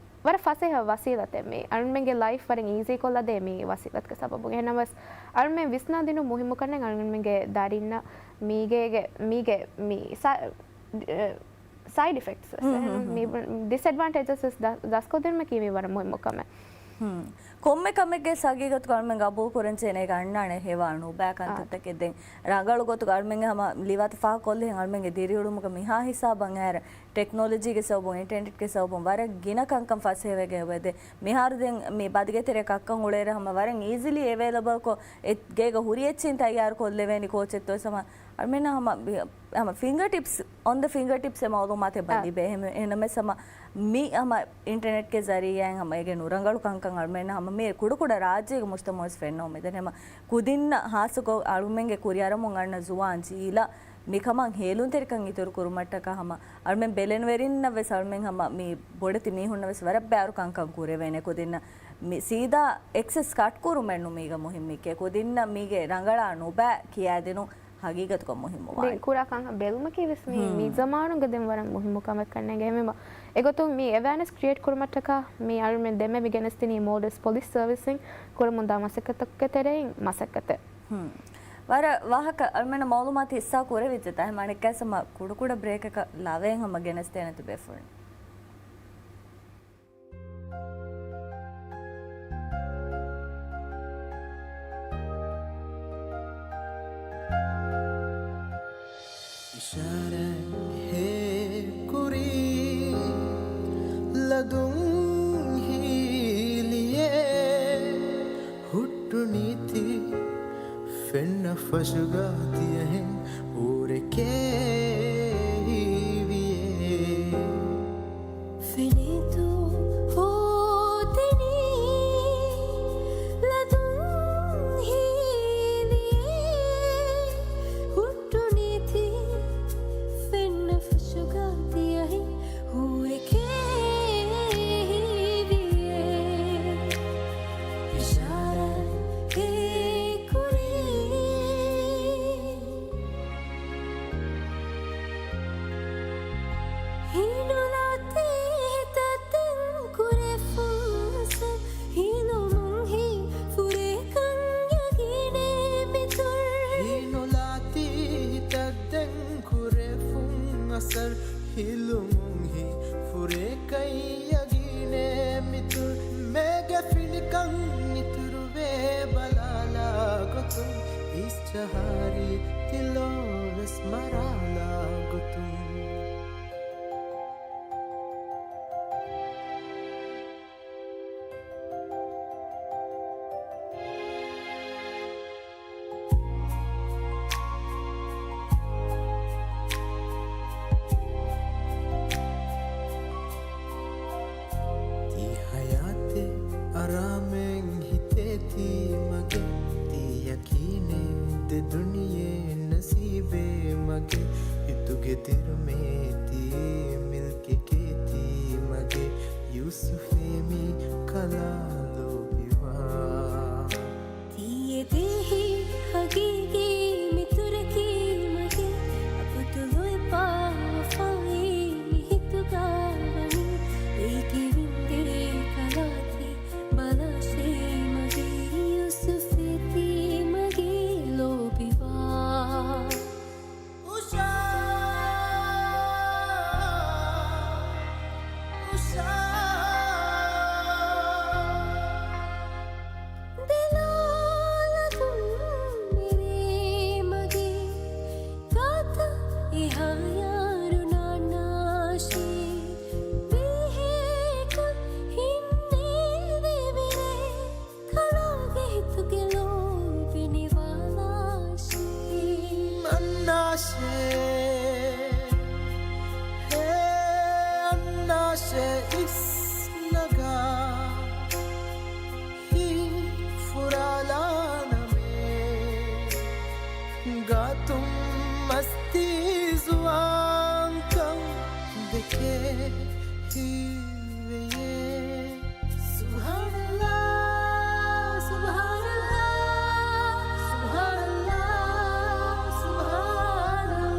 ވަރަށް ފަސޭހަ ވަސީލަތެއް މީ. އަޅުމެންގެ ލައިފް ވަރަށް އީޒީ ކޮށްލަދޭ މީ ވަސީލަތުގެ ސަބަބުން. އެހެންނަމަވެސް އަޅުމެން ވިސްނާ ދިނުން މުހިއްމު ކަންނޭނގެ އަޅުމެންގެ ދަރިންނަށް މީގޭގެ، މީގެ މި ސަ-، އެ، ސައިޑް އިފެކްޓްސް ވެސް. ހުން، އެހެން ހުން، މި ހުން. ޑިސްއެޑްވާންޓޭޖަސް ވެސް ދަ-، ދަސްކޮށްދިނުމަކީ މީ ވަރަށް މުހިއްމު ކަމެއް. ހުން. ކޮންމެ ކަމެއްގެ ހަގީގަތުގަ އަޅުމެން ގަބޫލު ކުރަން ޖެހޭ އަންނާނެ ހެވާ ނުބައި ކަންތައްތަކެއް. ދެން ރަނގަޅު ގޮތުގަ އަޅުމެންގެ ހަމަ ލިވާތައް ފާހަގަކޮށްލިހެން އަޅުމެންގެ ދިރިއުޅުމުގަ މިހާ ހިސާބަށް އައިރަ ޓެކްނޮލޮޖީގެ ސަބަބުން، އިންޓަރނެޓްގެ ސަބަބުން ވަރަށް ގިނަ ކަންކަން ފަސޭހަވެގެން އެބަދޭ. މިހާރު ދެން މި ބަދިގެ ތެރޭ ކައްކަން އުޅޭއިރު ހަމަ ވަރަށް އީޒިލީ އެވޭލަބަލްކޮށް އެ ގޭގަ ހުރި އެއްޗިން ތައްޔާރު ކޮށްލެވޭނީ ކޯޗެއްތޯ ވެސް ހަމަ އަޅުމެންނަށް ހަމަ ހަމަ ފިންގަ ޓިޕްސް، އޮން ދަ ފިންގަ ޓިޕްސް އެ މައުލޫމާތެއް އާ. ބަލިބޭ. އެހެން، އެހެންނަމަވެސް ހަމަ މި ހަމަ އިންޓަރނެޓްގެ ޒަރީއާއިން ހަމަ އޭގެ ނުރަނގަޅު ކަންކަން އަޅުމެންނަށް ހަމަ މި ކުޑަކުޑަ ރާއްޖޭގެ މުޖްތަމައުވެސް ފެންނަވަމުން މިދަނީ. ހަމަ ކުދިންނަށް ހާއްސަކޮށް އަޅުމެންގެ ކުރިއަރަމުން އަންނަ ޒުވާން ޖީލަށް މިކަމަށް ހޭލުންތެރިކަން އިތުރު ކުރުމަށްޓަކާ ހަމަ އަޅުމެން ބެލެނިވެރިންނަށްވެސް އަޅުމެން ހަމަ މި ބޮޑެތި މީހުންނަށްވެސް ވަރަށް ބައިވަރު ކަންކަން ކުރެވޭނެ. ކުދިންނަށް މި ސީދާ އެކްސެސް ކަޓް ކުރުމެއްނު މީގަ މުހިއްމީކޭ. ކުދިންނަށް މީގެ ރަނގަޅާ ނުބައި ކިޔާދިނުން ހަގީގަތުގަ މުހިއްމު ވާނެ. ދެން ކުރާ ކަން ބެލުމަކީ ވެސް މީ، މީ ހުން. ޒަމާނުގަ ދެން ވަރަށް މުހިއްމު ކަމެއް ކަންނޭނގެ. އެހެންވީމަ އެގޮތުން މީ އެވެއާނެސް ކްރިއޭޓް ކުރުމަށްޓަކާ މީ އަޅުމެން ދެންމެ މި ގެނެސްދިނީ މޯލްޑިވްސް ޕޮލިސް ސަރވިސްއިން ކުރަމުންދާ މަސައްކަތުގެ ތެރެއިން މަސައްކަތެއް. ހުން. ވަރަށް ވާހަކަ އަޅުމެންނަށް މައުލޫމާތު ހިއްސާ ކުރެވިއްޖެ. ތަހެމާނެއްކާސް ހަމަ ކުޑަކުޑަ ބްރޭކަކަށް ލަވައެއް ހަމަ ގެނެސްދޭނެ ތިބޭފުޅުން. ޔާރަށް ހޭ ކުރީ ލަދުން ހީލިއޭ، ހުއްޓުނީތީ ފެންނަ ފަށުގަ ތިޔަހެން ހޫރެކޭ ހީވިއޭ. ފެނޭތޯ ހޯދެނީ ލަދުން ހީލިއޭ، ހުއްޓުނީތީ ފެންނަ ފަށުގަ ތިޔަހެން ހޫރެކޭ ހީވިއޭ. އިޝާރާތް ހޭ ކުރީ. ހީނުލާތީ ހިތަށް ދެން ކުރެފުން އަސަރު، ހިލުމުން ހީ ފުރޭ ކަން ޔަގީނޭ މިތުރު. ހީނުލާތީ ހިތަށް ދެން ކުރެފުން އަސަރު، ހިލުމުން ހީ ފުރޭ ކަން ޔަގީނޭ މިތުރު. މޭގެ ފިނިކަން އިތުރުވޭ ބަލާލާ ގޮތުން، އިސްޖަހާރީ ތިލޯވެސް މަރާލާ ގޮތުން. ތި ހަޔާތެއް އަރާމެން ހިތޭ ތީ މަގެ، ތީ ޔަޤީނެއް ދެ ދުނިޔެ ނަސީބޭ މަގެ، ހިތުގެ ދިރުމޭ ތީ މިލްކެކޭ ތީ މަގެ، ޔޫސުފޭ މި ކަލާ ލޯބިވާ. ތީ އެދޭ ހަގީގީ މިތުރަކީ މަގެ، އަބަދު ލޯތްބާ ވަފާއީ މި ހިތުގަ ވަނީ. އޭގެ ވިންދޭ ކަލާތީ ބަލާށޭ މަގެ، ޔޫސުފޭ ތީ މަގޭ ލޯބިވާ. އުޝާ، އުޝާ. ދެލޯލަދުން މިރޭ މަގޭ ގާތަށް އެހާ ޔާރު ނާންނާށޭ. ބޭހޭކަށް ހިންނޭ ދެމިރޭ ކަލާގެ ހިތުގެ ލޯބި ނިވާލާށޭ. އަންނާށޭ، ހޭ އަންނާށޭ އިސްނަގާ. ހިތް ފުރާލާނަމޭ، ގާތުން މަސްތީ ޒުވާންކަން ދެކޭ ހީވެޔޭ. ސުބްޙާނައްލާހް، ސުބްޙާނައްލާހް، ސުބްޙާނައްލާހް، ސުބްޙާނައްލާހް.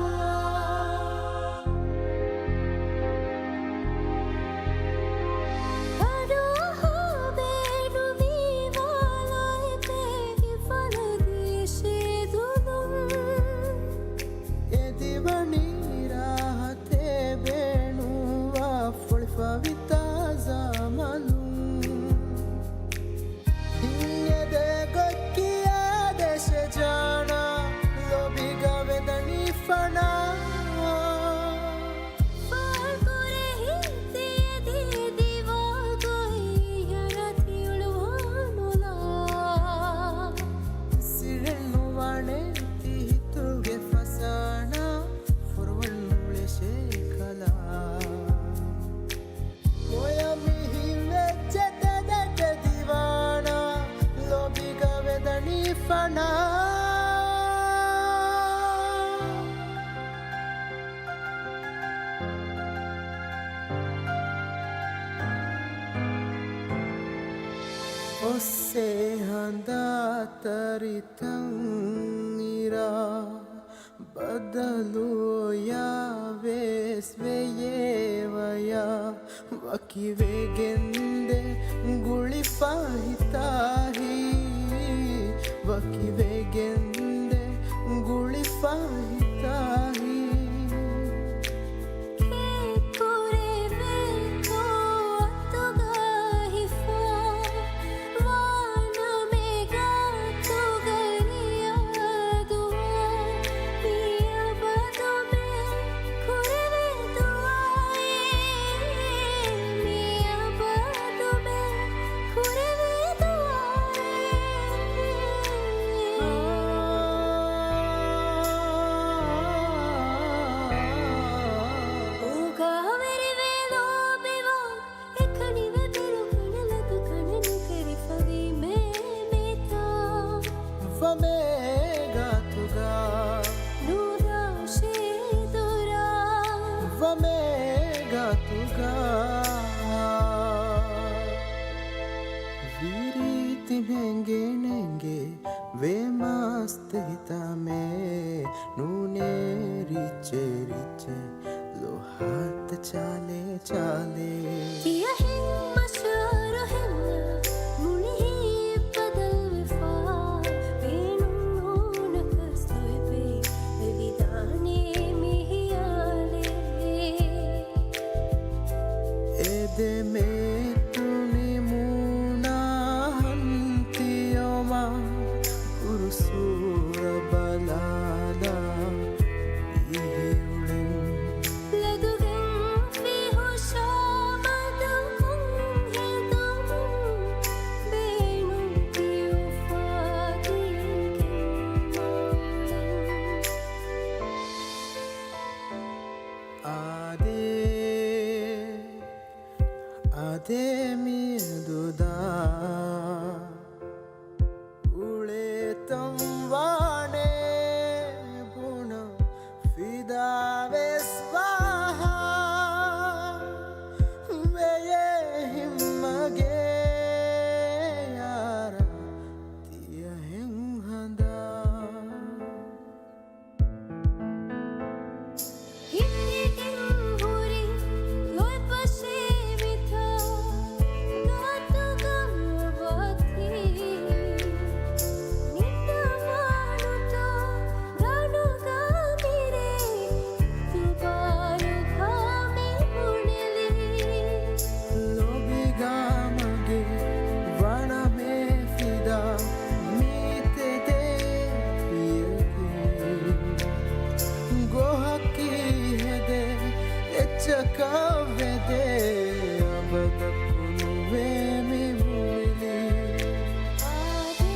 އަރާހަށް ބޭނުމީ ވާލޯތެ އިފަލަދީ ޝޭދުލުން. އެ ދިވަނީ ރާހަތޭ ބޭނުންވާ ފޮޅިފަވި ތާޒާ މަލުން. ހިތް އެދޭ ގޮތް ކިޔާދޭށޭ ޖާނާ، ލޯބިގަ ވެދަނީ ފަނާ. ފާޅުކުރޭ ހިތް އެދޭ ދިވާގޮތް އެހާ ރަތި އުޅުވާނުލާ. ސިއްރެއް ނުވާނެ ތި ހިތުގެ ފަސާނާ، ފުރުވަން ނުޅެށޭ ކަލާ. މޮޔަ މި ހިތް ވެއްޖެ ތެދެއް ދެ ދިވާނާ، ލޯބިގަ ވެދަނީ ފަނާ. އޮއްސޭ ހަނދާ ތަރި ތަންއިރާ، ބަދަލުވެޔާ ވެސް ވެޔޭ ވަޔާ، ވަކިވެގެންދޭ ގުޅިފަ ހިތާހި، ވަކިވެގެންދޭ ގުޅިފަ ހިތާހި. ކޭކުރެވޭތޯ އަތުގަ ހިފާ، ވާނަމޭ ގާތުގަ ރިޔާ ދުވާ، މިއަބަދުމެ ނުދާށޭ ދުރާ ވަމޭ ގާތުގަ. ވީރީ ތިމެންގެ ނެނގެ ވޭ މާސް ތެހިތަމޭ ނޫނޭ ރިއްޗެ ރިއްޗެ ލޯހާތަ ޗާލޭ ޗާލޭ. ތިޔަހެން މަށާރު ހެންނަ މުޅި ހިތް ބަދަލުވެފަ. ބޭނުން ނޫނަކަސް ލޯތްބެއް ވެވިދާނޭ މި ހިޔާލެއް. އެދެމޭ ތުނި މޫނާ ހަންތިޔޮމާ ކުރުސޫރަ ބަލާލާ އިހިއުޅެން. ލަދުގެން ފިހުށާ މަދުކޮށް ހެދުމުން ބޭނުން ތިއުފާދީގެން މައުޅެން. އާދޭ، އާދޭ މިއަދު ދާ އުޅޭތަން ވާނެ ބުނަން ފިދާވެސް ވާހާ ވެޔޭ ހިތްމަގޭ ޔާރާ ތިޔަހެން ހަނދާ. ހިތްގެން ހުރި ލޯތްބަށޭ މިތާ ގާތުގަ ވަތީ. ނިންދަވާނުތޯ ގަނޑުގަ މިރޭ ތުބާލުގަ މި ބުނެލީ. ލޯބިގަ މަގޭ ވަނަމޭ ފިދާ މިތެދޭ ޕިޔަކީ. ގޯހަކީ ހެދޭ އެއްޗަކަށް ވެދޭ އަބަދަކު ނުވޭ މި މުއިލީ. އާދޭ،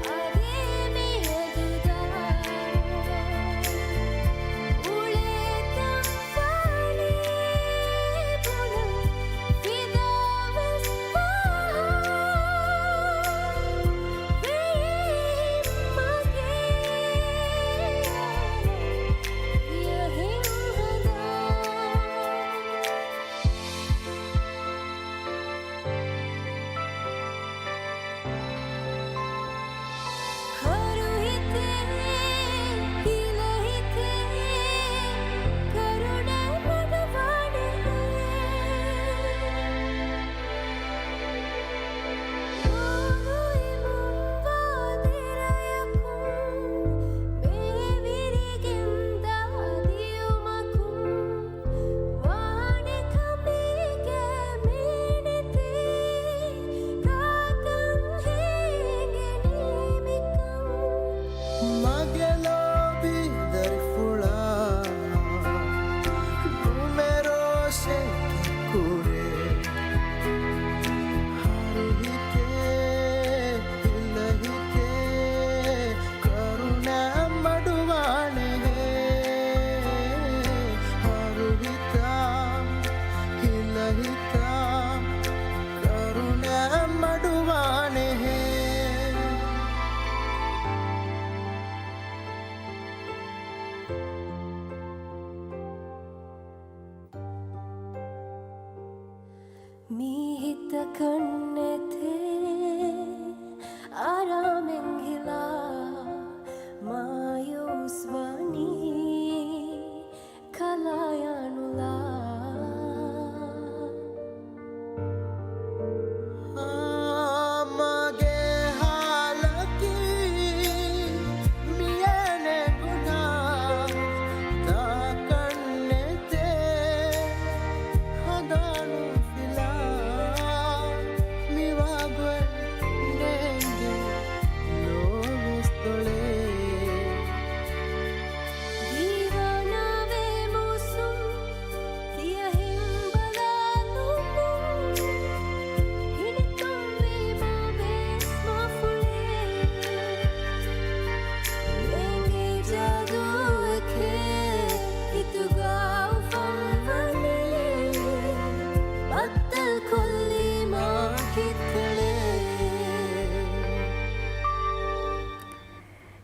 އާދޭ މިއަދު ދާ އުޅޭތަން ފާނީ ބުނަން ފިދާވެސް ވާ ވެ މަގޭ ޔާރާ ތިޔަހެން ހަނދާ. ހަރު ހިތޭ، ހިލަ ހިތޭ، ކަރުނަ މަޑުވާނެ. ނޫނު އިމުން ވާ ދެރަޔަކުން، މޭވިރިގެން ދާ ދިޔުމަކުން، ވާނެ ކަމީގެ މީނިތި، ކާކަން ހިނގެނީ މިކަން. މަގެ ލޯބި ދަރިފުޅާ، ނުމެރޯށެއް ކުރޭ. ހަރު ހިތޭ، ހިލަ ހިތޭ، ކަރުނަ މަޑުވާނެހޭ. ހަރު ހިތާ، ހިލަ ހިތާ، ކަރުނަ މަޑުވާނެހޭ. މީ ހިތަކަށް ނެތޭ އަރާމެން ހިލާ، މާޔޫސް ވަނީ ކަލާޔާ ނުލާ. އާ، މަގޭ ހާލަކީ މިއެނެ ގުނާ، ތާކަށް ނެތޭ ހަނދާނު ފިލާ.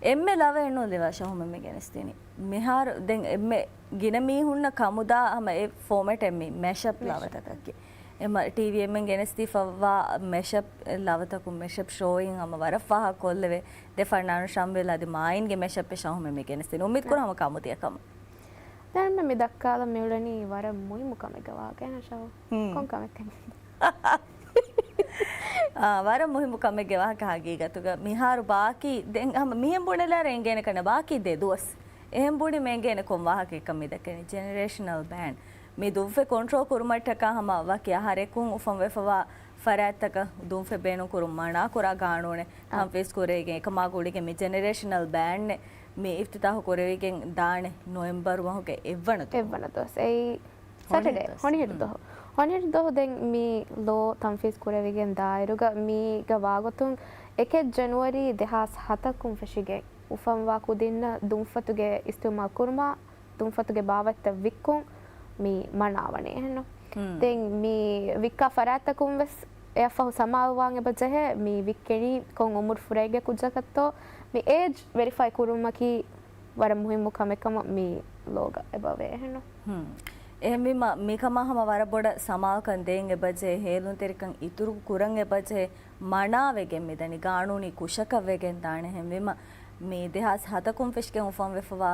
އެންމެ ލަވައެއް ނޫން ލިވާ ޝަހު މެންމެ ގެނެސްދިނީ. މިހާރު ދެން އެންމެ ގިނަ މީހުންނަށް ކަމުދާ ހަމަ އެ ފޯމެޓް އެއް މީ މެޝަޕް މެޝަޕް. ލަވަތަކަކީ. އެމަ ޓީވީ އެމްއެން ގެނެސްދީފައްވާ މެޝަޕް ލަވަތަކުން މެޝަޕް ޝޯއިން ހަމަ ވަރަށް ފާހަގަ ކޮށްލެވޭ. ދެ ފަންނާނު ޝަމްވެލް އަދި މާއިންގެ މެޝަޕް އެއް ޝަހު މެންމެ ގެނެސްދިނީ. އުއްމީދު ކުރަން ހަމަ ކަމުދިޔަ ކަމަށް. ދެން މި ދައްކާލަން މިއުޅެނީ ވަރަށް މުހިއްމު ކަމެއްގެ ވާހަކަ އެހެން ޝަހު. ހުން. ކޮން ކަމެއްކަން؟ އާ، ވަރަށް މުހިއްމު ކަމެއްގެ ވާހަކަ ހަގީގަތުގަ. މިހާރު ބާކީ ދެން ހަމަ މިހެން ބުނެލާރ އެނގޭނެ ކަންނޭ ބާކީ ދެ ދުވަސް. އެހެން ބުނި މެނގޭނެ ކޮން ވާހަކައެއްކަން މި ދެކެނީ. ޖެނެރޭޝަނަލް ބޭންޑް. މި ދުވަހު ކޮންޓްރޯލް ކުރުމަށްޓަކާ ހަމަ ވަކި އަހަރެކުން އުފަންވެފަވާ ފަރާތްތަކަށް ދުންފަތް ބޭނުންކުރުން މަނާކުރާ ގާނޫނެއް އާ. ތަންފީޒް ކުރެވިގެން އެކަމާ ގުޅިގެން މި ޖެނެރޭޝަނަލް ބޭންޑް މި އިފްތިތާހު ކުރެވިގެން ދާނެ ނޮވެމްބަރު މަހުގެ އެއްވަނަ ދުވަހު. އެއްވަނަ ދުވަސް. އެއީ ހޮނިހިރު ސެޓަޑޭ. ދުވަސް. ހޮނިހިރު ހުން. ދުވަހު. ހޮނިހިރު ދުވަހު ދެން މި ލޯ ތަންފީޒް ކުރެވިގެން ދާއިރުގަ މީގަ ވާގޮތުން އެކެއް ޖެނުއަރީ ދެހާސް ހަތަކުން ފެށިގެން އުފަންވާ ކުދިންނަށް ދުންފަތުގެ އިސްތިޢުމާލް ކުރުމާ ދުންފަތުގެ ބާވަތްތައް ވިއްކުން މި މަނާވަނީ އެހެންނު. ހުން. ދެން މި ވިއްކާ ފަރާތްތަކުން ވެސް އެއަށްފަހު ސަމާލުވާން އެބަ ޖެހޭ، މި ވިއްކެނީ ކޮން އުމުރު ފުރައިގެ ކުއްޖަކަށްތޯ، މި އޭޖް ވެރިފައި ކުރުމަކީ ވަރަށް މުހިއްމު ކަމެއް ކަމަށް މި ލޯގަ އެބަވޭ އެހެންނު. ހުން. އެހެންވީމަ، މިކަމާ ހަމަ ވަރަށް ބޮޑަށް ސަމާލުކަން ދޭން އެބަޖެހޭ، ހޭލުންތެރިކަން އިތުރު ކުރަން އެބަޖެހޭ، މަނާވެގެން މިދަނީ، ގާނޫނީ ކުށަކަށް ވެގެން ދާނެ. އެހެންވީމަ، މި ދެހާސް ހަތަކުން ފެށިގެން އުފަންވެފަވާ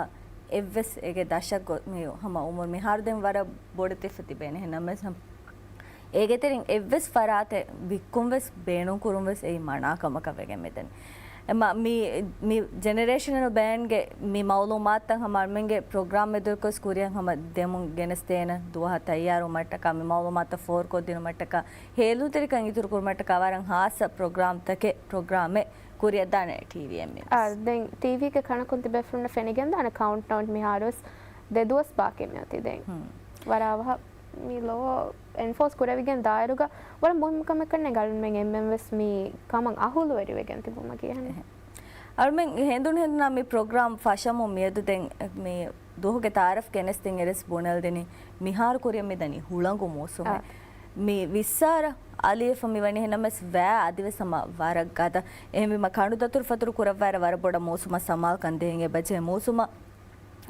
އެއްވެސް އޭގެ ދަށަށް ގޮ-، މި ހަމަ އުމުރު މިހާރު ދެން ވަރަށް ބޮޑެތިފަ ތިބޭނެ. އެހެންނަމަވެސް ހަމަ އޭގެތެރެއިން އެއްވެސް ފަރާތެއް ވިއްކުން ވެސް ބޭނުން ކުރުން ވެސް އެއީ މަނާ ކަމަކަށް ވެގެން މިދަނީ. އެމަ-، މި، މި ޖެނެރޭޝަނަލް ބޭންޑްގެ މި މައުލޫމާތުތައް ހަމަ އަޅުމެންގެ ޕްރޮގްރާމް މެދުވެރިކޮށް ކުރިއަށް ހަމަ ދެމުން ގެނެސްދޭނެ ދުވަހަށް ތައްޔާރުވުމަށްޓަކާ، މި މައުލޫމާތުތައް ފޯރުކޮށްދިނުމަށްޓަކާ، ހޭލުންތެރިކަން އިތުރުކުރުމަށްޓަކާ ވަރަށް ހާއްސަ ޕްރޮގްރާމްތަކެއް، ޕްރޮގްރާމެއް ކުރިއަށްދާނެ ޓީވީއެމްއިން. އާ، ދެން ޓީވީގެ ކަނަކުން ތިބޭފުޅުންނަށް ފެނިގެންދާނެ ކައުންޓްޑައުން މިހާރުވެސް ދެ ދުވަސް ބާކީ މިއޮތީ ދެން. ހުން. ވަރަށް އަވަހަށް މި ލޯ އެންފޯސް ކުރެވިގެން ދާއިރުގަ ވަރަށް މުހިއްމު ކަމެއްކަންނޭ އަޅުމެން އެންމެންވެސް މި ކަމަށް އަހުލުވެރިވެގެން ތިބުމަކީ އެހެން. އެހެން. އަޅުމެން ހެނދުނު ހެނދުނާ މި ޕްރޮގްރާމް ފަށަމުން މިއަދު ދެން މި ދުވަހުގެ ތައާރަފް ގެނެސްދިން އެރެސް ބުނެލްދިނީ މިހާރު ކުރިއަށް މިދަނީ ހުޅަނގު މޫސުމެއް. އާ. މި ވިއްސާރަ އަލިވެފަ މިވަނީ އެހެންނަމަވެސް ވައި އަދިވެސް ހަމަ ވަރަށް ގަދަ. އެހެންވީމަ ކަނޑުދަތުރު ފަތުރު ކުރައްވާއިރަށް ވަރަށް ބޮޑަށް މޫސުމަށް ސަމާލުކަން ދޭން އެބަޖެހޭ މޫސުމަށް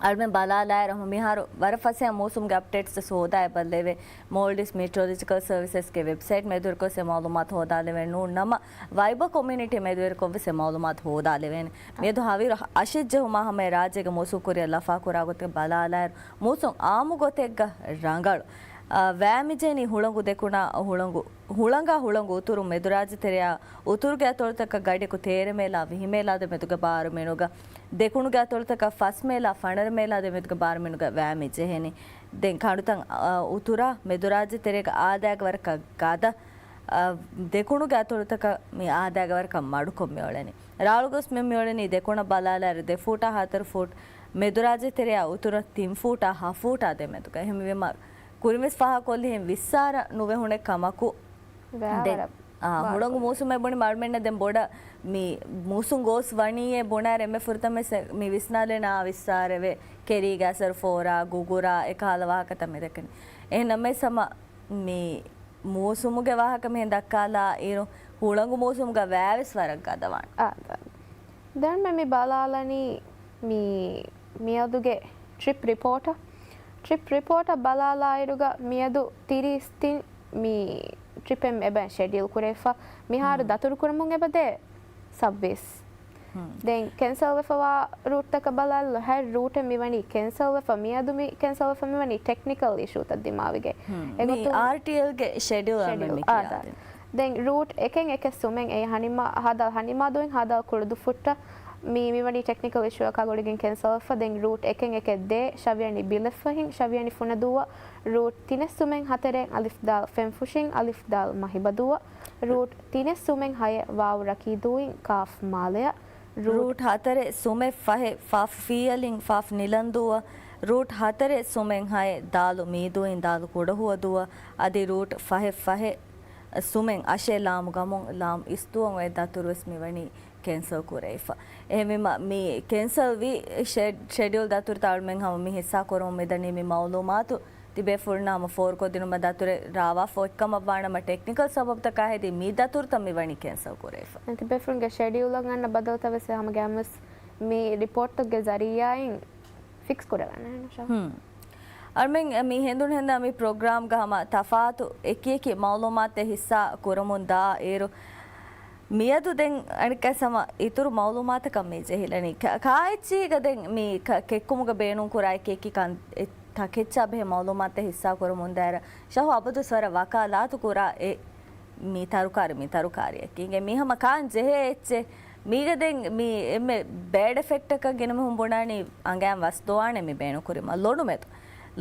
އަޅުމެން ބަލާލާއިރު ހަމަ މިހާރު ވަރަށް ފަސޭހަ މޫސުމުގެ އަޕްޑޭޓްސް ހޯދާ އެބަ ލެވޭ. މޯލްޑިވްސް މީޓްރޮލޮޖިކަލް ސަރވިސަސްގެ ވެބްސައިޓް މެދުވެރިކޮށް އެ މައުލޫމާތު ހޯދާލެވޭނެ ނޫން ނަމަ، ވައިބަ ކޮމިއުނިޓީ މެދުވެރިކޮށްވެސް އެ މައުލޫމާތު ހޯދާލެވޭނެ. މިއަދު ހަވީރު އަށެއް ޖެހުމާ ހަމަ އެ ރާއްޖޭގެ މޫސުން ކުރިއަށް ލަފާކުރާ ގޮތެއް ބަލާލާއިރު، މޫސުން އާއްމު ގޮތެއްގަ ރަނގަޅު. އާ، ވައި މިޖެހެނީ ހުޅަނގު ދެކުނާ ހުޅަނގު، ހުޅަނގާ ހުޅަނގު އުތުރު މެދުރާއްޖެ ތެރެއާ، އުތުރުގެ އަތޮޅުތަކަށް ގަޑިއަކު ތޭރަ މޭލާ ވިހި މޭލާ ދެމެދުގެ ބާރު މިނުގަ، ދެކުނުގެ އަތޮޅުތަކަށް ފަސް މޭލާ ފަނަރަ މޭލާ ދެމެދުގެ ބާރު މިނުގަ ވައި މި ޖެހެނީ. ދެން ކަނޑުތައް، އާ، އުތުރާ މެދުރާއްޖެ ތެރޭގަ އާދައިގެ ވަރަކަށް ގަދަ، އާ، ދެކުނުގެ އަތޮޅުތަކަށް މި އާދައިގެ ވަރަކަށް މަޑުކޮށް މިއުޅެނީ. ރާޅުގަސް މި މިއުޅެނީ ދެކުނަށް ބަލާލާއިރު ދެ ފޫޓާ ހަތަރު ފޫޓް، މެދުރާއްޖެ ތެރެއާ އުތުރަށް ތިން ފޫޓާ ހަ ފޫޓާ ދެމެދުގަ. އެހެންވީމަ، ކުރިންވެސް ފާހަގަކޮށްލިހެން ވިއްސާރަ ނުވެ ހުނެ ކަމަކު، ވައި ދެން، ވަރަށް އާ، ބާރު ހުޅަނގު ކުރޭ. މޫސުމެއް ބުނި މަޑުމެންނަށް ދެން ބޮޑަށް މި މޫސުން ގޯސް ވަނީއޭ ބުނާއިރު އެންމެ ފުރަތަމަ ވެސް މި ވިސްނާލޭނެ އާ ވިއްސާރަވެ، ކެރީގެ އަސަރު ފޯރާ، ގުގުރާ، އެކަހަލަ ވާހަކަތައް މި ދެކެނީ. އެހެން ނަމަވެސް ހަމަ މި މޫސުމުގެ ވާހަކަ މިހެން ދައްކާލާ އިރު، ހުޅަނގު މޫސުމުގަ ވައިވެސް ވަރަށް ގަދަވާނެ. އާ، ދެން މި ބަލާލަނީ މި، މިއަދުގެ ޓްރިޕް ރިޕޯޓަށް. ޓްރިޕް ރިޕޯޓަށް ބަލާލާއިރުގަ މިއަދު ތިރީސް ތިން މި ޓްރިޕެއް އެބަ ޝެޑިއުލް ކުރެވިފަ. މިހާރު ހުން. ދަތުރުކުރަމުން އެބަދޭ ސައްބީސް. ހުން. ދެން ކެންސަލްވެފަވާ ރޫޓްތަކަށް ބަލާލު ހަތް ރޫޓެއް މިވަނީ ކެންސަލްވެފަ. މިއަދު މި ކެންސަލްވެފަ މިވަނީ ޓެކްނިކަލް އިޝޫތައް ދިމާވިގެ. ހުން. މި އެގޮތުން އާރްޓީއެލްގެ ޝެޑިއުލް އަޅުމެން ޝެޑިއުލް. މި އާ، ކިޔާދިން. ދެން ރޫޓް އެކެއް އެކެއް ސުމެއް އެ ހަނިމާ ހަދާ ހަނިމާދޫއިން ހަދާ ކުޅުދުފުއްޓަށް މި، މިވަނީ ޓެކްނިކަލް އިޝޫއަކާ ގުޅިގެން ކެންސަލްވެފަ. ދެން ރޫޓް އެކެއް އެކެއް ދޭ ޝަވިޔަނި ބިލެއްފަހިން ޝަވިޔަނި ފުނަދޫއަށް. ރޫޓް ތިނެއް ސުމެއް ހަތަރެއް އަލިފް ދާލް ފެންފުށިން އަލިފް ދާލް މަހިބަދޫއަށް. ރޫޓް ތިނެއް ސުމެއް ހަޔެއް ވާވު ރަކީދޫއިން ކާފް މާލެއަށް. ރޫޓް ހަތަރެއް ސުމެއް ފަހެއް ފާފް ފީއަލިން ފާފް ނިލަންދޫއަށް. ރޫޓް ހަތަރެއް ސުމެއް ހައެއް ދާލު މީދޫއިން ދާލު ކުޑަހުވަދޫއަށް. އަދި ރޫޓް ފަހެއް ފަހެއް ސުމެއް އަށެއް ލާމު ގަމުން ލާމް އިސްދޫއަށް އޮތް ދަތުރުވެސް މިވަނީ ކެންސަލް ކުރެވިފަ. އެހެންވީމަ، މި ކެންސަލް ވި ޝެޑް-، ޝެޑިއުލް ދަތުރުތައް އަޅުމެން ހަމަ މި ހިއްސާ ކުރަމުން މިދަނީ މި މައުލޫމާތު ތިބޭފުޅުންނަށް ހަމަ ފޯރުކޮށްދިނުމަށް. ދަތުރެއް ރާވާފަ އޮތްކަމަށްވާނަމަ، ޓެކްނިކަލް ސަބަބުތަކާ ހެދި މި ދަތުރުތައް މިވަނީ ކެންސަލް ކުރެވިފަ. ދެން ތިބޭފުޅުންގެ ޝެޑިއުލަށް އަންނަ ބަދަލުތައް ވެސް ހަމަ ގައިމުވެސް މި ރިޕޯޓްތަކުގެ ޒަރީއާއިން ފިކްސް ކުރެވޭނެ ޝަހު. އަޅުމެން މި ހެނދުނު ހެނދާ މި ޕްރޮގްރާމްގަ ހަމަ ތަފާތު އެކި އެކި މައުލޫމާތެއް ހިއްސާ ކުރަމުން ދާ އިރު، މިއަދު ދެން އަނެއްކާސް ހަމަ އިތުރު މައުލޫމާތަކަށް މި ޖެހިލަނީ. ކާ-، ކާއެއްޗީގަ ދެން މި ކެއްކުމުގަ ބޭނުން ކުރާ އެކި އެކި ކަން-، އެ ތަކެއްޗާ ބެހޭ މައުލޫމާތެއް ހިއްސާ ކުރަމުން ދާއިރަށް ޝަހު އަބަދުވެސް ވަރަށް ވަކާލާތު ކުރާ އެ މި ތަރުކާރި، މި ތަރުކާރިއަކީ. އިނގޭ މީ ހަމަ ކާން ޖެހޭ އެއްޗެއް. މީގަ ދެން މި އެންމެ ބޭޑް އެފެކްޓަކަށް ގިނަ މީހުން ބުނާނީ އަނގައިން ވަސްދުވާނެ މި ބޭނުންކުރީމަ. ލޮނުމެދު.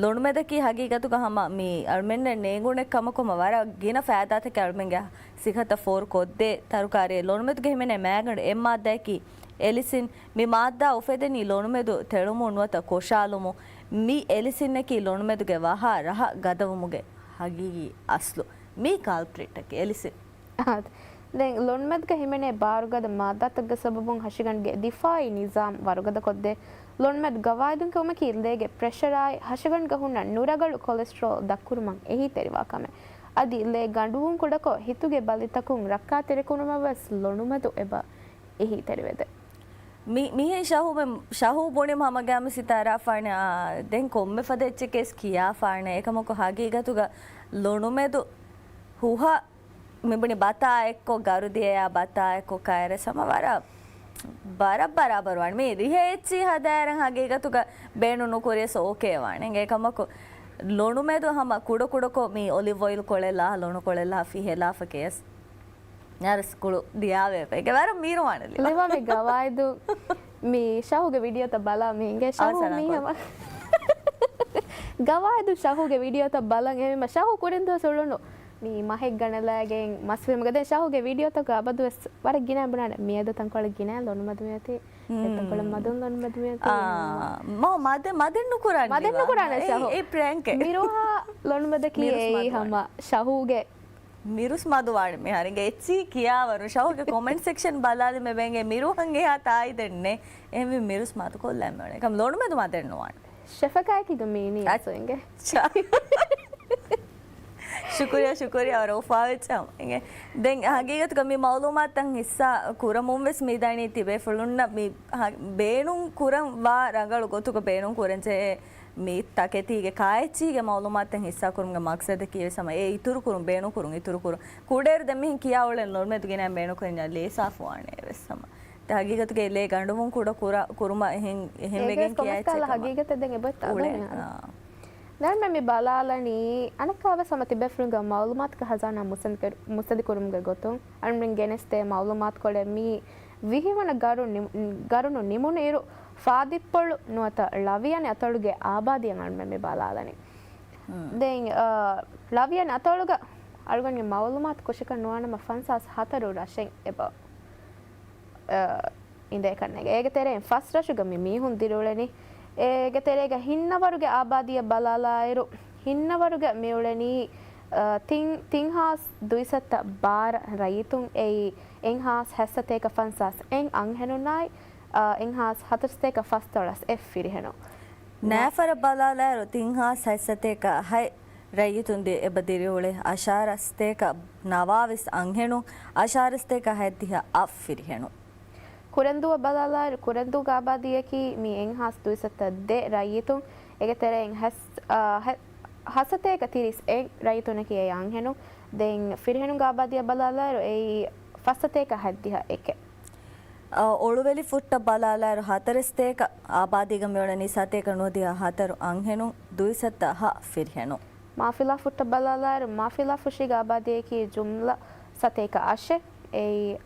ލޮނުމެދަކީ ހަގީގަތުގަ ހަމަ މި އަޅުމެންނަށް ނޭނގުނެއް ކަމަކު ހަމަ ވަރަށް ގިނަ ފައިދާތަކެއް އަޅުމެންގެ ސިހަތަށް ފޯރު ކޮށްދޭ ތަރުކާރި. ލޮނުމެދުގެ ހިމެނޭ މައިގަނޑު އެއް މާއްދާއަކީ އެލިސިން. މި މާއްދާ އުފެދެނީ ލޮނުމެދު ތެޅުމުން ނުވަތަ ކޮށާލުމުން. މި އެލިސިންއަކީ ލޮނުމެދުގެ ވަހާ ރަހަ ގަދަވުމުގެ ހަގީގީ އަސްލު. މީ ކަލްޕްރިޓްއަކީ އެލިސިން. އާދެ. ދެން ލޮނުމެދުގަ ހިމެނޭ ބާރުގަދަ މާއްދާތަކުގެ ސަބަބުން ހަށިގަނޑުގެ ދިފާއީ ނިޒާމް ވަރުގަދަކޮށްދޭ. ލޮނުމެދު ގަވާއިދުން ކެއުމަކީ ލޭގެ ޕްރެޝަރާއި ހަށިގަނޑުގަ ހުންނަ ނުރަގަޅު ކޮލެސްޓްރޯލް ދަށްކުރުމަށް އެހީތެރިވާ ކަމެއް. އަދި ލޭ ގަނޑުވުން ކުޑަކޮށް ހިތުގެ ބަލިތަކުން ރައްކާތެރިކުރުމަށް ވެސް ލޮނުމެދު އެބަ އެހީތެރިވެދޭ. މި-، މިހެން ޝަހޫ މެ-، ޝަހޫ ބުނި ހަމަގައިމު ސިތާރާފާނެ، އާ، ދެން ކޮންމެ ފަދަ އެއްޗެކޭސް ކިޔާފާނެ. އެކަމަކު ހަގީގަތުގަ ލޮނުމެދު ހުހަ މިބުނި ބަތާ އެއްކޮށް، ގަރުދިޔަޔާ ބަތާ އެއްކޮށް ކައިރެސް ހަމަ ވަރަށް، ވަރަށް ބަރާބަރު ވާނެ. މީ ރިހޭ އެއްޗި ހަދާއިރަން ހަގީގަތުގަ ބޭނުން ނުކުރިޔަސް އޯކޭ ވާނެ. އެކަމަކު ލޮނުމެދު ހަމަ ކުޑަކުޑަކޮށް މީ އޮލިވް އޮއިލް ކޮޅެއްލާ، ލޮނު ކޮޅެއްލާ ފިހެލާފަ ކޭސް. ނަރަސް ކުޅު ދިޔާވޭ ފެގެ ވަރަށް މީރުވާނެ ލިބާ. ލިބާ މި ގަވާއިދު މި ޝަހުގެ ވީޑިއޯތައް ބަލާ މި އިނގޭ ޝަހު މީ ހަމަ. ގަވާއިދު ޝަހުގެ ވީޑިއޯތައް ބަލަން އެހެންވީމަ ޝަހު ކުރިން ދުވަސް އުޅުނު މި މަހެއް ގަނެލާގެން މަސްވީމަ. ދެން ޝަހުގެ ވީޑިއޯތަކު އަބަދުވެސް ވަރަށް ގިނަ ބުނާނެ. މިއަދު ތަންކޮޅެއް ގިނަ ލޮނުމަދު މިއޮތީ. ތަންކޮޅެއް މަދުން ލޮނުމަދު މިއޮތީ. މަދެއް ނުކުރާނެ ޝަހު. މިރުހާ ލޮނުމަދަކީ އެއީ ހަމަ ޝަހުގެ މިރުސް މަދުވާނެ މިހާރު އިނގޭ އެއްޗިހި ކިޔާވަރު. ޝަހުގެ ކޮމެންޓް ސެކްޝަން ބަލާލިމެ ބެނގޭ މިރުހަށް އެހާ ތާއިދެއް ނެތް. އެހެންވީ މިރުސް މަދުކޮށްލައިމެވެނެ. އެކަމް ލޮނުމެދު މަދެއް ނުވާނެ. ޝެފަކާއެކީ ދު މީނީ އަސް އިނގޭ. ޝުކުރިޔާ، ޝުކުރިޔާ ވަރަށް އުފާވެއްޖެ ހަމަ އިނގޭ. ދެން ހަގީގަތުގަ މި މައުލޫމާތުތައް ހިއްސާ ކުރަމުން ވެސް މިދަނީ ތިބޭފުޅުންނަށް މި ހަ-، ބޭނުން ކުރަން ވާ ރަނގަޅު ގޮތުގަ ބޭނުން ކުރަންޖެހޭ މި ތަކެތީގެ ކާއެއްޗީގެ މައުލޫމާތަށް ހިއްސާކުރުމުގެ މަގްސަދަކީ ވެސް ހަމަ އެ އިތުރުކުރުން، ބޭނުންކުރުން، އިތުރުކުރުން. ކުޑައިރު ދެން މިހެން ކިޔާ އުޅެން ލޮނުމެދު ގިނައިން ބޭނުންކުރަންޏާ ލޭސާފުވާނެ ވެސް ހަމަ. ތަ ހަގީގަތުގައި ލޭ ގަނޑުވުން ކުޑަ ކުރާ، ކުރުމަށް އެހެން، އެހެން ވެގެން ކިޔާ އެއްޗެއް ކަމަށް ހަގީގަތެއް ދެން އެބައޮތްތާ އުޅެން. ދޯނި އާ. ދެން މި ބަލާލަނީ އަނެއްކާވެސް ހަމަ ތިބޭފުޅުންގެ މައުލޫމާތުގެ ހަޒާނާ މުސަނދި-، މުސަނދިކުރުމުގެ ގޮތުން އަންމެން ގެނެސްދޭ މައުލޫމާތުކޮޅެއް މީ ވިހިވަނަ ގަރު ނި-، ގަރުނު ނިމުނު އިރު ފާދިއްޕޮޅު ނުވަތަ ޅަވިޔަނި އަތޮޅުގެ އާބާދީއަށް އަންމެ މި ބަލާލަނީ. ދެން، އަ، ޅަވިޔަނި އަތޮޅުގަ އަޅުގަނޑުގެ މައުލޫމާތު ކުށަކަށް ނުވާނަމަ ފަންސާސް ހަތަރު ރަށެއް އެބަ، އަ، އިނދޭ ކަންނޭނގެ. އޭގެ ތެރެއިން ފަސް ރަށުގަ މި މީހުން ދިރިއުޅެނީ. އޭގެ ތެރޭގަ ހިންނަވަރުގެ އާބާދީއަށް ބަލާލާއިރު، ހިންނަވަރުގަ މިއުޅެނީ، އަ، ތިން، ތިން ހާސް ދުއިސައްތަ ބާރަ ރައްޔިތުން އެއީ، އެއް ހާސް ހަތްސަތޭކަ ފަންސާސް އެއް އަންހެނުންނާއި، އަ، އެއް ހާސް ހަތަރުސަތޭކަ ފަސްދޮޅަސް އެއް ފިރިހެނުން. ނައިފަރަށް ބަލާލާއިރު، ތިން ހާސް ހަތްސަތޭކަ ހަތް ރައްޔިތުން ދި-، އެބަ ދިރިއުޅޭ އަށާރަސްތޭކަ ނަވާވީސް އަންހެނުން، އަށާރަސްތޭކަ ހަތްދިހަ އަށް ފިރިހެނުން. ކުރެންދޫއަށް ބަލާލާއިރު، ކުރެންދޫގެ އާބާދީއަކީ މީ އެއް ހާސް ދުއިސައްތަ ދެ ރައްޔިތުން، އޭގެ ތެރެއިން ހަސް-، އާ، ހަ-، ހަސަތޭކަ ތިރީސް އެއް ރައްޔިތުންނަކީ އެއީ އަންހެނުން. ދެން ފިރިހެނުންގެ އާބާދީއަށް ބަލާލާއިރު، އެއީ ފަސްސަތޭކަ ހަތްދިހަ އެކެއް. އަ، އޮޅުވެލި ފުއްޓަށް ބަލާލާއިރު، ހަތަރެސްތޭކަ އާބާދީގަ މިއުޅެނީ ސަތޭކަ ނުވަދިހަ ހަތަރު އަންހެނުން، ދުއިސައްތަ ހަ ފިރިހެނުން. މާފިލާ ފުއްޓަށް ބަލާލާއިރު، މާފިލާ ފުށީގެ އާބާދީއަކީ ޖުމްލަ ސަތޭކަ އަށެއް. އެއީ،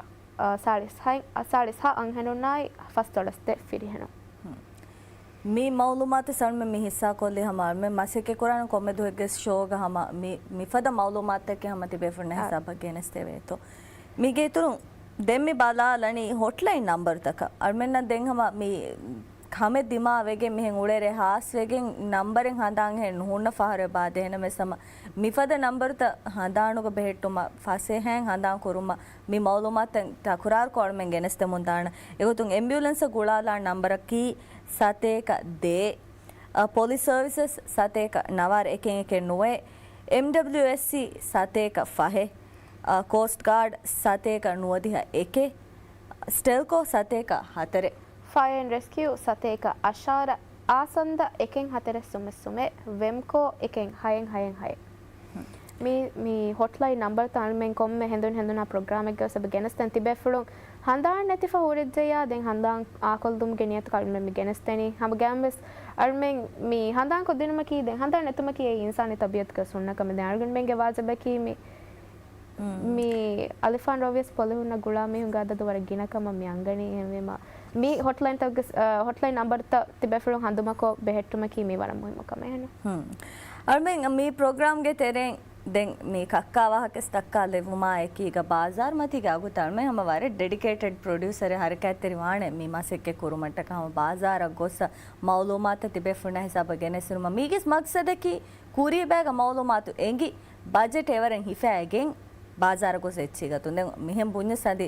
އަ، ސާޅީސް ހަތް، އަ، ސާޅީސް ހަ އަންހެނުންނާއި ފަސްދޮޅަސް ދެ ފިރިހެނުން. މި މައުލޫމާތު ސަލްމެ މި ހިއްސާކޮށްލީ ހަމަ އަޅުމެން މަސައްކަތް ކުރާނެ ކޮންމެ ދުވަހެއްގެ ޝޯގަ ހަމަ މި، މިފަދަ މައުލޫމާތުތަކެއް ހަމަ ތިބޭފުޅުންނަށް އާ. ހިސާބަށް ގެނެސްދެވޭތޯ. މީގެ އިތުރުން ދެން މި ބަލާލަނީ ހޮޓްލައިން ނަންބަރުތަކަށް. އަޅުމެންނަށް ދެން ހަމަ މި ކަމެއް ދިމާވެގެން މިހެން އުޅޭރޭ ހާސްވެގެން ނަންބަރެއް ހަނދާން ހެން ނުހުންނަ ފަހަރު އެބަ އާދޭ. އެހެންނަމަވެސް ހަމަ މިފަދަ ނަންބަރުތައް ހަނދާނުގަ ބެހެއްޓުމަށް ފަސޭހައިން ހަނދާން ކުރުމަށް މި މައުލޫމާތުތައް ތަކުރާރުކޮށް އަޅުމެން ގެނެސްދެމުން ދާނަން. އެގޮތުން އެމްބިއުލެންސަށް ގުޅާލާން ނަންބަރަކީ ސަތޭކަ ދޭއް، އަ، ޕޮލިސް ސަރވިސަސް ސަތޭކަ ނަވާރަ އެކެއް އެކެއް ނުވައެއް، އެމްޑަބްލިއުއެސްސީ ސަތޭކަ ފަހެއް، އަ، ކޯސްޓް ގާޑް ސަތޭކަ ނުވަދިހަ އެކެއް، ސްޓެލްކޯ ސަތޭކަ ހަތަރެއް. ފަޔަރ އެންޑް ރެސްކިއު ސަތޭކަ އަށާރަ، އާސަންދަ އެކެއް ހަތަރެއް ސުމެއް ސުމެއް، ވެމްކޯ އެކެއް ހައެއް ހައެއް ހައެއް. މި، މި ހޮޓްލައިން ނަންބަރުތައް އަޅުމެން ކޮންމެ ހެނދުން ހެނދުނާ ޕްރޮގްރާމެއްގަ ވެސް އެބަ ގެނެސްދޭން. ތިބޭފުޅުން ހަނދާން ނެތިފަ ހުރެއްޖެޔާ، ދެން ހަނދާން އާކޮށްލުމުގެ ނިޔަތުގަ އަޅުމެން މި ގެނެސްދެނީ. ހަމަގައިމުވެސް އަޅުމެން މި ހަނދާންކޮށްދިނުމަކީ، ދެން ހަނދާން ނެތުމަކީ އެއީ އިންސާނީ ތަބީއަތުގެ ސުންނަ ކަމެއް. ދެން އަޅުގަނޑުމެންގެ ވާޖިބަކީ މި މި އަލިފާން ރޯވިޔަސް ޕޮލިހުންނަށް ގުޅާ މީހުންގެ އަދަދު ވަރަށް ގިނަ ކަމަށް މި އަންގަނީ. އެހެންވީމަ، މި ހޮޓްލައިންތައްގެ، އަ، ހޮޓްލައިން ނަންބަރުތައް ތިބޭފުޅުން ހަނދުމަކޮށް ބެހެއްޓުމަކީ މީ ވަރަށް މުހިއްމު ކަމެއް ހެން. ހުން. އަޅުމެން މި ޕްރޮގްރާމްގެ ތެރެއިން ދެން މި ކައްކާ ވާހަކަސް ދައްކާ ލެއްވުމާ އެކީގަ ބާޒާރު މަތީގެ އަގުތައް އަޅުމެން ހަމަ ވަރަށް ޑެޑިކޭޓެޑް ޕްރޮޑިއުސަރެއް ހަރަކާތްތެރި ވާނެ މި މަސައްކަތް ކުރުމަށްޓަކާ ހަމަ ބާޒާރަށް ގޮސް މައުލޫމާތަށް ތިބޭފުޅުންނާ ހިސާބަށް ގެނެސްދިނުމަށް. މީގެ މަގްސަދަކީ ކުރީބައިގަ މައުލޫމާތު އެނގި، ބަޖެޓް އެވަރެން ހިފައިގެން ބާޒާރަށް ގޮސް އެއްޗިހި ގަތުން. ދެން މިހެން ބުންޏަސް އަދި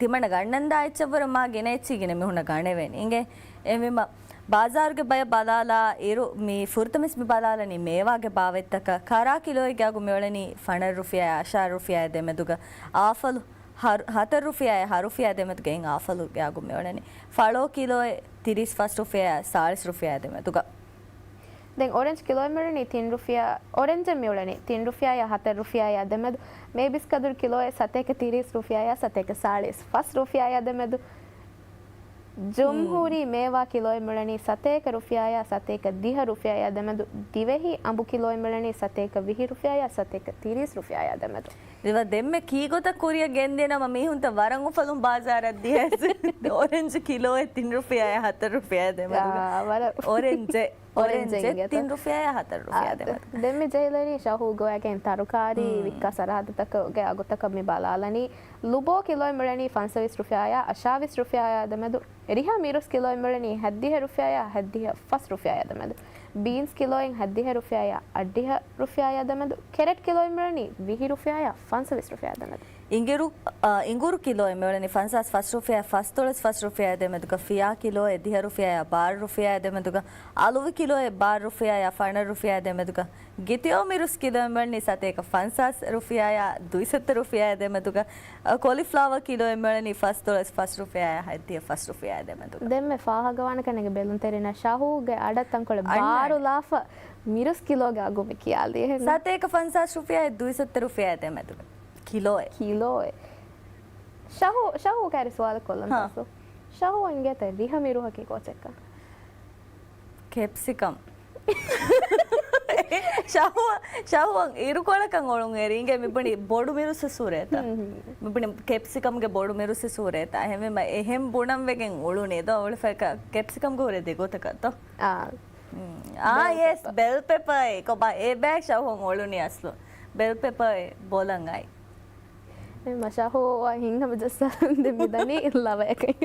ތިމަންނަ ގަންނަންދާ އެއްޗެއްވުރެ މާ ގިނަ އެއްޗިހި ގިނަ މީހުންނަށް ގަނެވޭނެ އިނގޭ. އެހެންވީމަ، ބާޒާރުގެ ބަޔަށް ބަލާލާ އިރު، މި ފުރަތަމަސް މި ބަލާލަނީ މޭވާގެ ބާވަތްތަކަށް. ކަރާ ކިލޯއެއްގެ އަގު މިއުޅެނީ ފަނަރަ ރުފިޔާ އަށާރަ ރުފިޔާ ދެމެދުގަ. އާފަލު ހަ-، ހަތަރަ ރުފިޔާ ހަ ރުފިޔާ ދެމެދުގައި އާފަލުގެ އަގު މިއުޅެނީ. ފަޅޯ ކިލޯއެއް ތިރީސް ފަސް ރުފިޔާ ސާޅީސް ރުފިޔާ ދެމެދުގަ. ދެން އޮރެންޖް ކިލޯއެއް މިއުޅެނީ ތިން ރުފިޔާ، އޮރެންޖެއް މިއުޅެނީ ތިން ރުފިޔާއާ ހަތަރު ރުފިޔާއާ ދެމެދު. މޭބިސް ކަދުރު ކިލޯއެއް ސަތޭކަ ތިރީސް ރުފިޔާއާ ސަތޭކަ ސާޅީސް ފަސް ރުފިޔާއާ ދެމެދު. ޖުމްހޫރީ މޭވާ ކިލޯއެއް މިއުޅެނީ ސަތޭކަ ރުފިޔާއާ ސަތޭކަ ދިހަ ރުފިޔާއާ ދެމެދު. ދިވެހި އަނބު ކިލޯއެއް މިއުޅެނީ ސަތޭކަ ވިހި ރުފިޔާއާ ސަތޭކަ ތިރީސް ރުފިޔާއާ ދެމެދު. ރިވާ ދެންމެ ކީގޮތަށް ކުރިއަށް ގެންދިޔަ ނަމަ މީހުންތައް ވަރަށް އުފަލުން ބާޒާރަށް ދިޔަސް އޮރެންޖް ކިލޯއެއް ތިން ރުފިޔާއާ ހަތަރު ރުފިޔާއާ ދެމެދުގަ. އާ، ވަރަށް އޮރެންޖެއް އޮރެންޖެއް އޮރެންޖެއް ތިން ރުފިޔާއާ ހަތަރު ރުފިޔާ ދެމެދު. ދެން މި ޖެހިލެނީ ޝަހޫ ގޮވައިގެން ތަރުކާރީ ވިއްކާ ސަރަހައްދުތަކުގެ އަގުތަކަށް މި ބަލާލަނީ. ލުބޯ ކިލޯއެއް މިއުޅެނީ ފަންސަވީސް ރުފިޔާއާ އަށާވީސް ރުފިޔާއާ ދެމެދު. ރިހަ މިރުސް ކިލޯއެއް މިއުޅެނީ ހައްދިހަ ރުފިޔާއާ ހައްދިހަ ފަސް ރުފިޔާއާ ދެމެދު. ބީންސް ކިލޯއެއް ހައްދިހަ ރުފިޔާއާ އަށްޑިހަ ރުފިޔާއާ ދެމެދު. ކެރެޓް ކިލޯއެއް މިއުޅެނީ ވިހި ރުފިޔާއާ ފަންސަވީސް ރުފިޔާއާ ދެމެދު. އިނގިރު، އަ، އިނގުރު ކިލޯއެއް މިއުޅެނީ ފަންސާސް ފަސް ރުފިޔާއާ ފަސްދޮޅަސް ފަސް ރުފިޔާއާ ދެމެދުގަ. ފިޔާ ކިލޯއެއް ދިހަ ރުފިޔާއާ ބާރަ ރުފިޔާއާ ދެމެދުގަ. އަލުވި ކިލޯއެއް ބާރަ ރުފިޔާއާ ފަނަރަ ރުފިޔާއާ ދެމެދުގަ. ގިތިއޮ މިރުސް ކިލޯއެއް މިއުޅެނީ ސަތޭކަ ފަންސާސް ރުފިޔާއާ ދުއިސައްތަ ރުފިޔާއާ ދެމެދުގަ. އަ، ކޮލިފްލާވާ ކިލޯއެއް މިއުޅެނީ ފަސްދޮޅަސް ފަސް ރުފިޔާއާ ހައްދިހަ ފަސް ރުފިޔާއާ ދެމެދުގަ. ދެންމެ ފާހަގަވާނެ ކަންނޭނގެ ބެލުންތެރިންނަށް ޝަހޫގެ އަޑަށް ތަންކޮޅެއް އަންނާނެ. ބާރު ލާފަ މިރުސް ކިލޯގެ އަގު މި ކިޔާލި އެހެން. ސަތޭކަ ފަންސާސް ރުފިޔާއާ ދުއިސައްތަ ރުފިޔާއާ ދެމެދުގަ. ކިލޯއެއް. ކިލޯއެއް. ޝަހޫ، ޝަހޫ ކާރި ސުވާލެއް ކޮށްލަން ހާ. ތާސު. ޝަހޫ އިނގޭތަ ރިހަ މިރުހަކީ ކޯޗެއްކަން؟ ކެޕްސިކަމް. ޝަހު، ޝަހު އިރުކޮޅަކަށް އޮޅުން އެރީގެ މިބުނި ބޮޑު މިރުސް ސޫރޭތަ؟ ހުން، ހުން. މިބުނި ކެޕްސިކަމްގެ ބޮޑު މިރުސް ސޫރޭތަ؟ އެހެންވީމަ އެހެން ބުނަން ވެގެން އުޅުނީ ދޯ އުޅިފައިކަ ކެޕްސިކަމްގެ ހުރެ ދެގޮތަކަށް ދޯ؟ އާ. އާ، ބެލް ޔެސް، ޕެޕަ. ބެލް ޕެޕައޭ. ކޮބާ އެ ބައި ޝަހު އޮޅުނީ އަސްލު. ބެލް ޕެޕައޭ ބޮލަން އައި. އެ މަ ޝަހު ހިން ހަމަ ޖައްސާލަން ދެ މިދަނީ ލަވަޔަކަށް.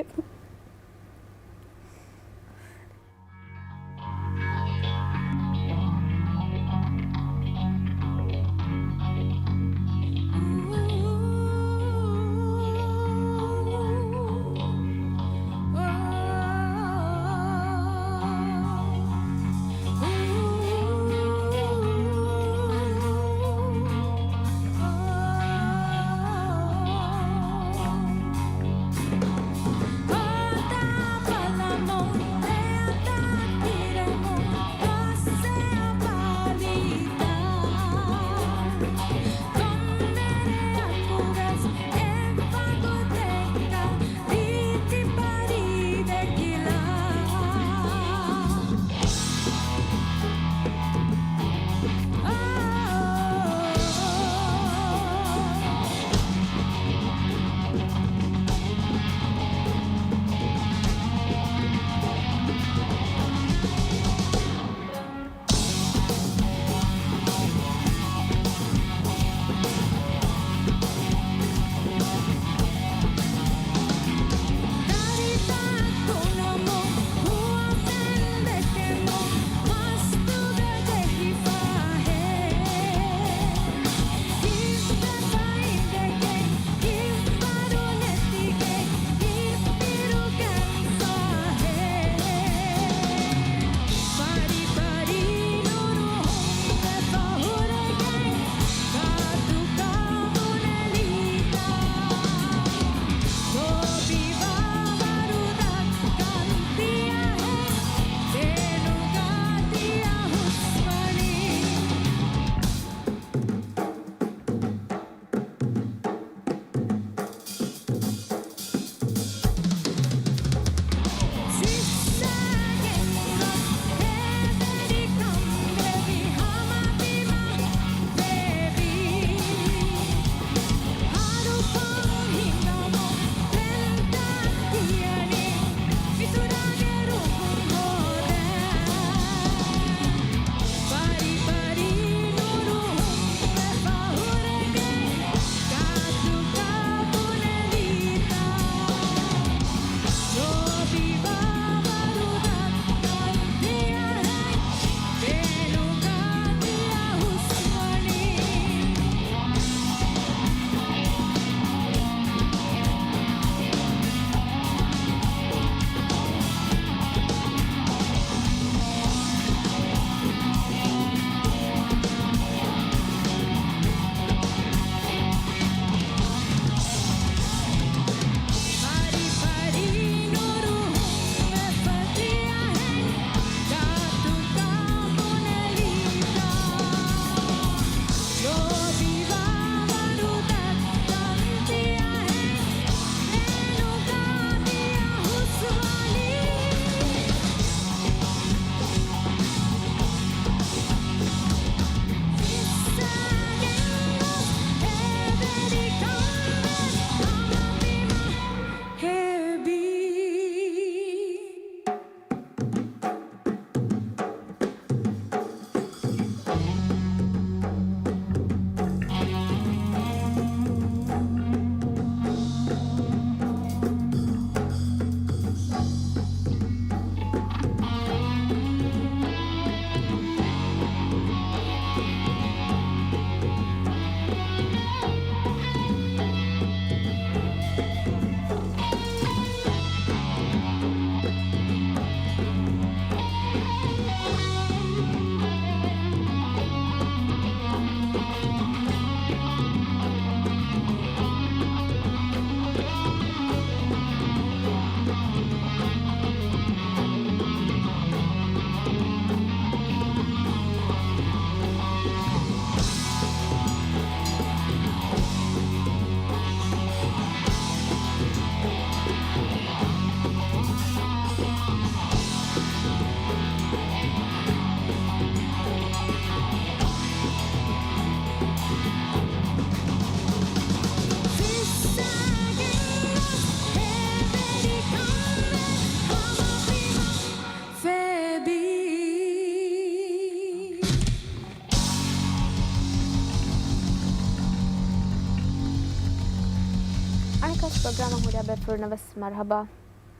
ޕްރޮގްރާމަށް ހުރިހާ ބޭފުޅުންނަށް ވެސް މަރުޙަބާ.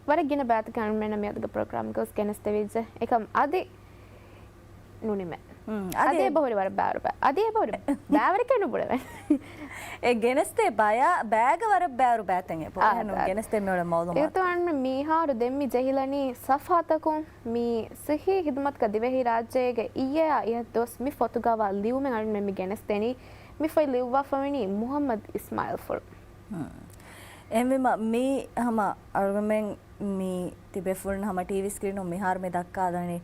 ވަރަށް ގިނަ ބައިތަކެއް އަޅުމެންނަށް މިއަދުގެ ޕްރޮގްރާމްގަވެސް ގެނެސްދެވިއްޖެ. އެކަމް އަދި ނުނިމޭ. އަދި އެބަހުރި ވަރަށް ބައިވަރު ބައި. އަދި އެބަހުރި ބައިވަރެކޭ ނުބުނެވޭ. އެ ގެނެސްދޭ ބަޔާ ބައިގަ ވަރަށް ބައިވަރު ބައިތައް އެބަހުރި. އާ، ނު ގެނެސްދޭ މިއުޅޭ މައުލޫމާތު. އިތު އަންމެ މީހާރު ދެން މި ޖެހިލަނީ ސަފްހާތަކުން މި ސިއްހީ ހިދުމަތުގަ ދިވެހިރާއްޖޭގެ އިއްޔެއާ އިހަށް ދުވަސް މި ފޮތުގަވާ ލިޔުމެއް އަންމެ މި ގެނެސްދެނީ. މި ފޮތް ލިޔުއްވާފަވަނީ މުޙައްމަދު އިސްމާއިލްފުޅު. އެހެންވީމަ، މީ ހަމަ އަޅުގަނޑުމެން މި ތިބޭފުޅުން ހަމަ ޓީވީ ސްކްރީނުން މިހާރު މި ދައްކާލަނީ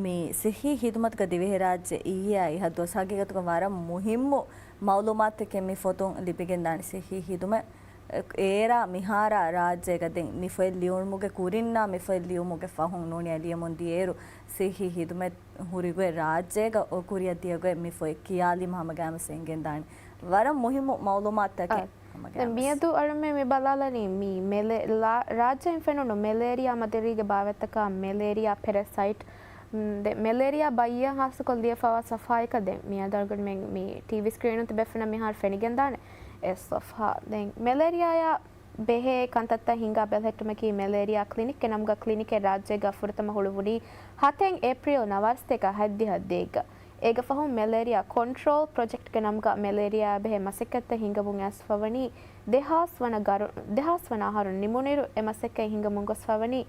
މި ސިއްހީ ހިދުމަތުގަ ދިވެހިރާއްޖެ އިއްޔެއާ އިހަށް ދުވަސް. ހަގީގަތުގަ ވަރަށް މުހިއްމު މައުލޫމާތަކެއް މި ފޮތުން ލިބިގެންދާނެ. ސިއްހީ ހިދުމަތް އޭރާ މިހާރާ ރާއްޖޭގަ ދެން މި ފޮތް ލިޔުމުގެ ކުރިންނާ މި ފޮތް ލިޔުމުގެ ފަހުން ނޫނީ ލިޔަމުން ދިޔައިރު ސިއްހީ ހިދުމަތް ހުރިގޮތް ރާއްޖޭގަ ކުރިއަށް ދިޔަގޮތް މި ފޮތް ކިޔާލީމަ ހަމަގައިމުވެސް އެނގެންދާނެ. ވަރަށް މުހިއްމު މައުލޫމާތުތަކެއް. އާ. ދެން ހަމަގައިމުވެސް މިއަދު އަޅުމެން މި ބަލާލަނީ މި މެލެ-، ލާ-، ރާއްޖެއިން ފެނުނު މެލޭރިއާ މަދެރީގެ ބާވަތްތަކާ، މެލޭރިއާ ޕެރަސައިޓް، މް، ދެ މެލޭރިއާ ބައްޔަށް ހާއްސަކޮށް ލިޔެފަވާ ސަފްހާއަކަށް ދެން މިއަދު އަޅުގަނޑުމެން މި ޓީވީ ސްކްރީނުން ތިބޭފުޅުންނަށް މިހާރު ފެނިގެންދާނެ އެ ސަފްހާ. ދެން މެލޭރިއާއާ ބެހޭ ކަންތައްތައް ހިންގާ ބެލެހެއްޓުމަކީ މެލޭރިއާ ކްލިނިކްގެ ނަމުގަ ކްލިނިކެއް ރާއްޖޭގަ ފުރަތަމަ ހުޅުވުނީ ހަތެއް އޭޕްރީލް ނަވާރަސަތޭކަ ހަތްދިހަ ދޭއްގަ. އޭގެ ފަހުން މެލޭރިއާ ކޮންޓްރޯލް ޕްރޮޖެކްޓްގެ ނަމުގަ މެލޭރިއާއާ ބެހޭ މަސައްކަތްތައް ހިންގަމުން އައިސްފަވަނީ ދެހާސް ވަނަ ގަރު-، ދެހާސް ވަނަ އަހަރު ނިމުނުއިރު އެ މަސައްކަތް ހިންގަމުން ގޮސްފަވަނީ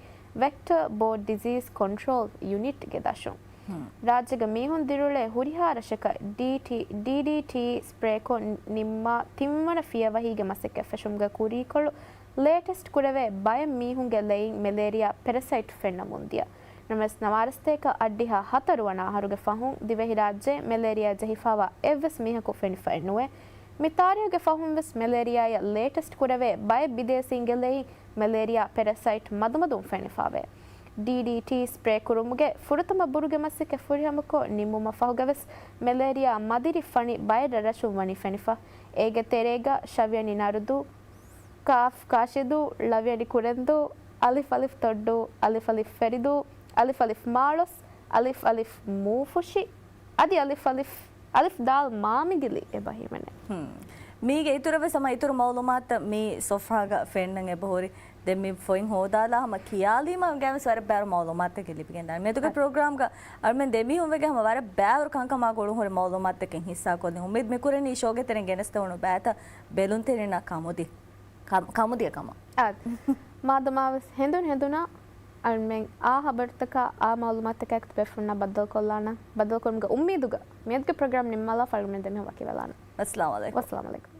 ވެކްޓަ ބޯޑް ޑިޒީޒް ކޮންޓްރޯލް ޔުނިޓްގެ ދަށުން. ރާއްޖޭގަ މީހުން ދިރިއުޅޭ ހުރިހާ ރަށަކަށް ޑީޓީ، ޑީޑީޓީ ސްޕްރޭކޮށް ނިންމާ ތިންވަނަ ފިޔަވަހީގެ މަސައްކަތް ފެށުމުގަ ކުރީކޮޅު ލޭޓެސްޓް ކުރެވޭ ބައެއް މީހުންގެ ލެއިން މެލޭރިއާ ޕެރަސައިޓް ފެންނަމުން ދިޔަ. ނަމަވެސް ނަވާރަސަތޭކަ އަށްޑިހަ ހަތަރު ވަނަ އަހަރުގެ ފަހުން ދިވެހިރާއްޖެ މެލޭރިއާ ޖެހިފައިވާ އެއްވެސް މީހަކު ފެނިފައެއް ނުވޭ. މި ތާރީހުގެ ފަހުން ވެސް މެލޭރިއާއަށް ލޭޓެސްޓް ކުރެވޭ ބައެއް ބިދޭސީންގެ ލެއިން މެލޭރިއާ ޕެރަސައިޓް މަދުމަދުން ފެނިފަވޭ. ޑީޑީޓީ ސްޕްރޭ ކުރުމުގެ ފުރަތަމަ ބުރުގެ މަސައްކަތް ފުރިހަމަކޮށް ނިމުމަށް ފަހުގަވެސް މެލޭރިއާ މަދިރި ފަނި ބައެއް ރަށްރަށުން ވަނީ ފެނިފަ. އޭގެ ތެރޭގަ ޝަވިޔަނި ނަރުދޫ، ކާފް ކާށިދޫ، ޅަވިޔަނި ކުރެންދޫ، އަލިފް އަލިފް ތޮއްޑޫ، އަލިފް އަލިފް ފެރިދޫ، އަލިފް އަލިފް މާޅޮސް، އަލިފް އަލިފް މޫފުށި، އަދި އަލިފް އަލިފް، އަލިފް ދާލް މާމިގިލި އެބަ ހިމެނޭ. ހުން. މީގެ އިތުރަށް ވެސް ހަމަ އިތުރު މައުލޫމާތުތައް މި ސޮފްހާގަ ފެންނަން އެބަހުރި. ދެން މި ފޮތް ހޯދާލާ ހަމަ ކިޔާލީމަ ގައިމުވެސް ވަރަށް ބައިވަރު މައުލޫމާތަކެއް ލިބިގެންދާނެ. މިއަދުގެ އަ. ޕްރޮގްރާމްގަ އަޅުމެން ދެމީހުން ވެގެން ހަމަ ވަރަށް ބައިވަރު ކަންކަމާ ގުޅުން ހުރި މައުލޫމާތުތަކެއް ހިއްސާކޮށްލި. އުއްމީދު މިކުރަނީ ޝޯގެ ތެރެއިން ގެނެސްދެވުނު ބައިތައް ބެލުންތެރިންނަށް ކަމުދި. ކަމް-، ކަމުދިޔަ ކަމަށް. އާ، މާދަމާވެސް ހެނދުން ހެނދުނަށް އަޅުމެން އާ ހަބަރުތަކާ އާ މައުލޫމާތުތަކާއެކު ތިބޭފުޅުންނާ ބައްދަލުކޮށްލާނަން. ބައްދަލުކުރުމުގެ އުއްމީދުގަ މިއަދުގެ ޕްރޮގްރާމް ނިންމާލާފަ އަޅުމެން ދެމީހުން ވަކިވެލާނަން. ވައްސަލާމް ޢަލައިކުމް. ވައްސަލާމް ޢަލައިކުމް.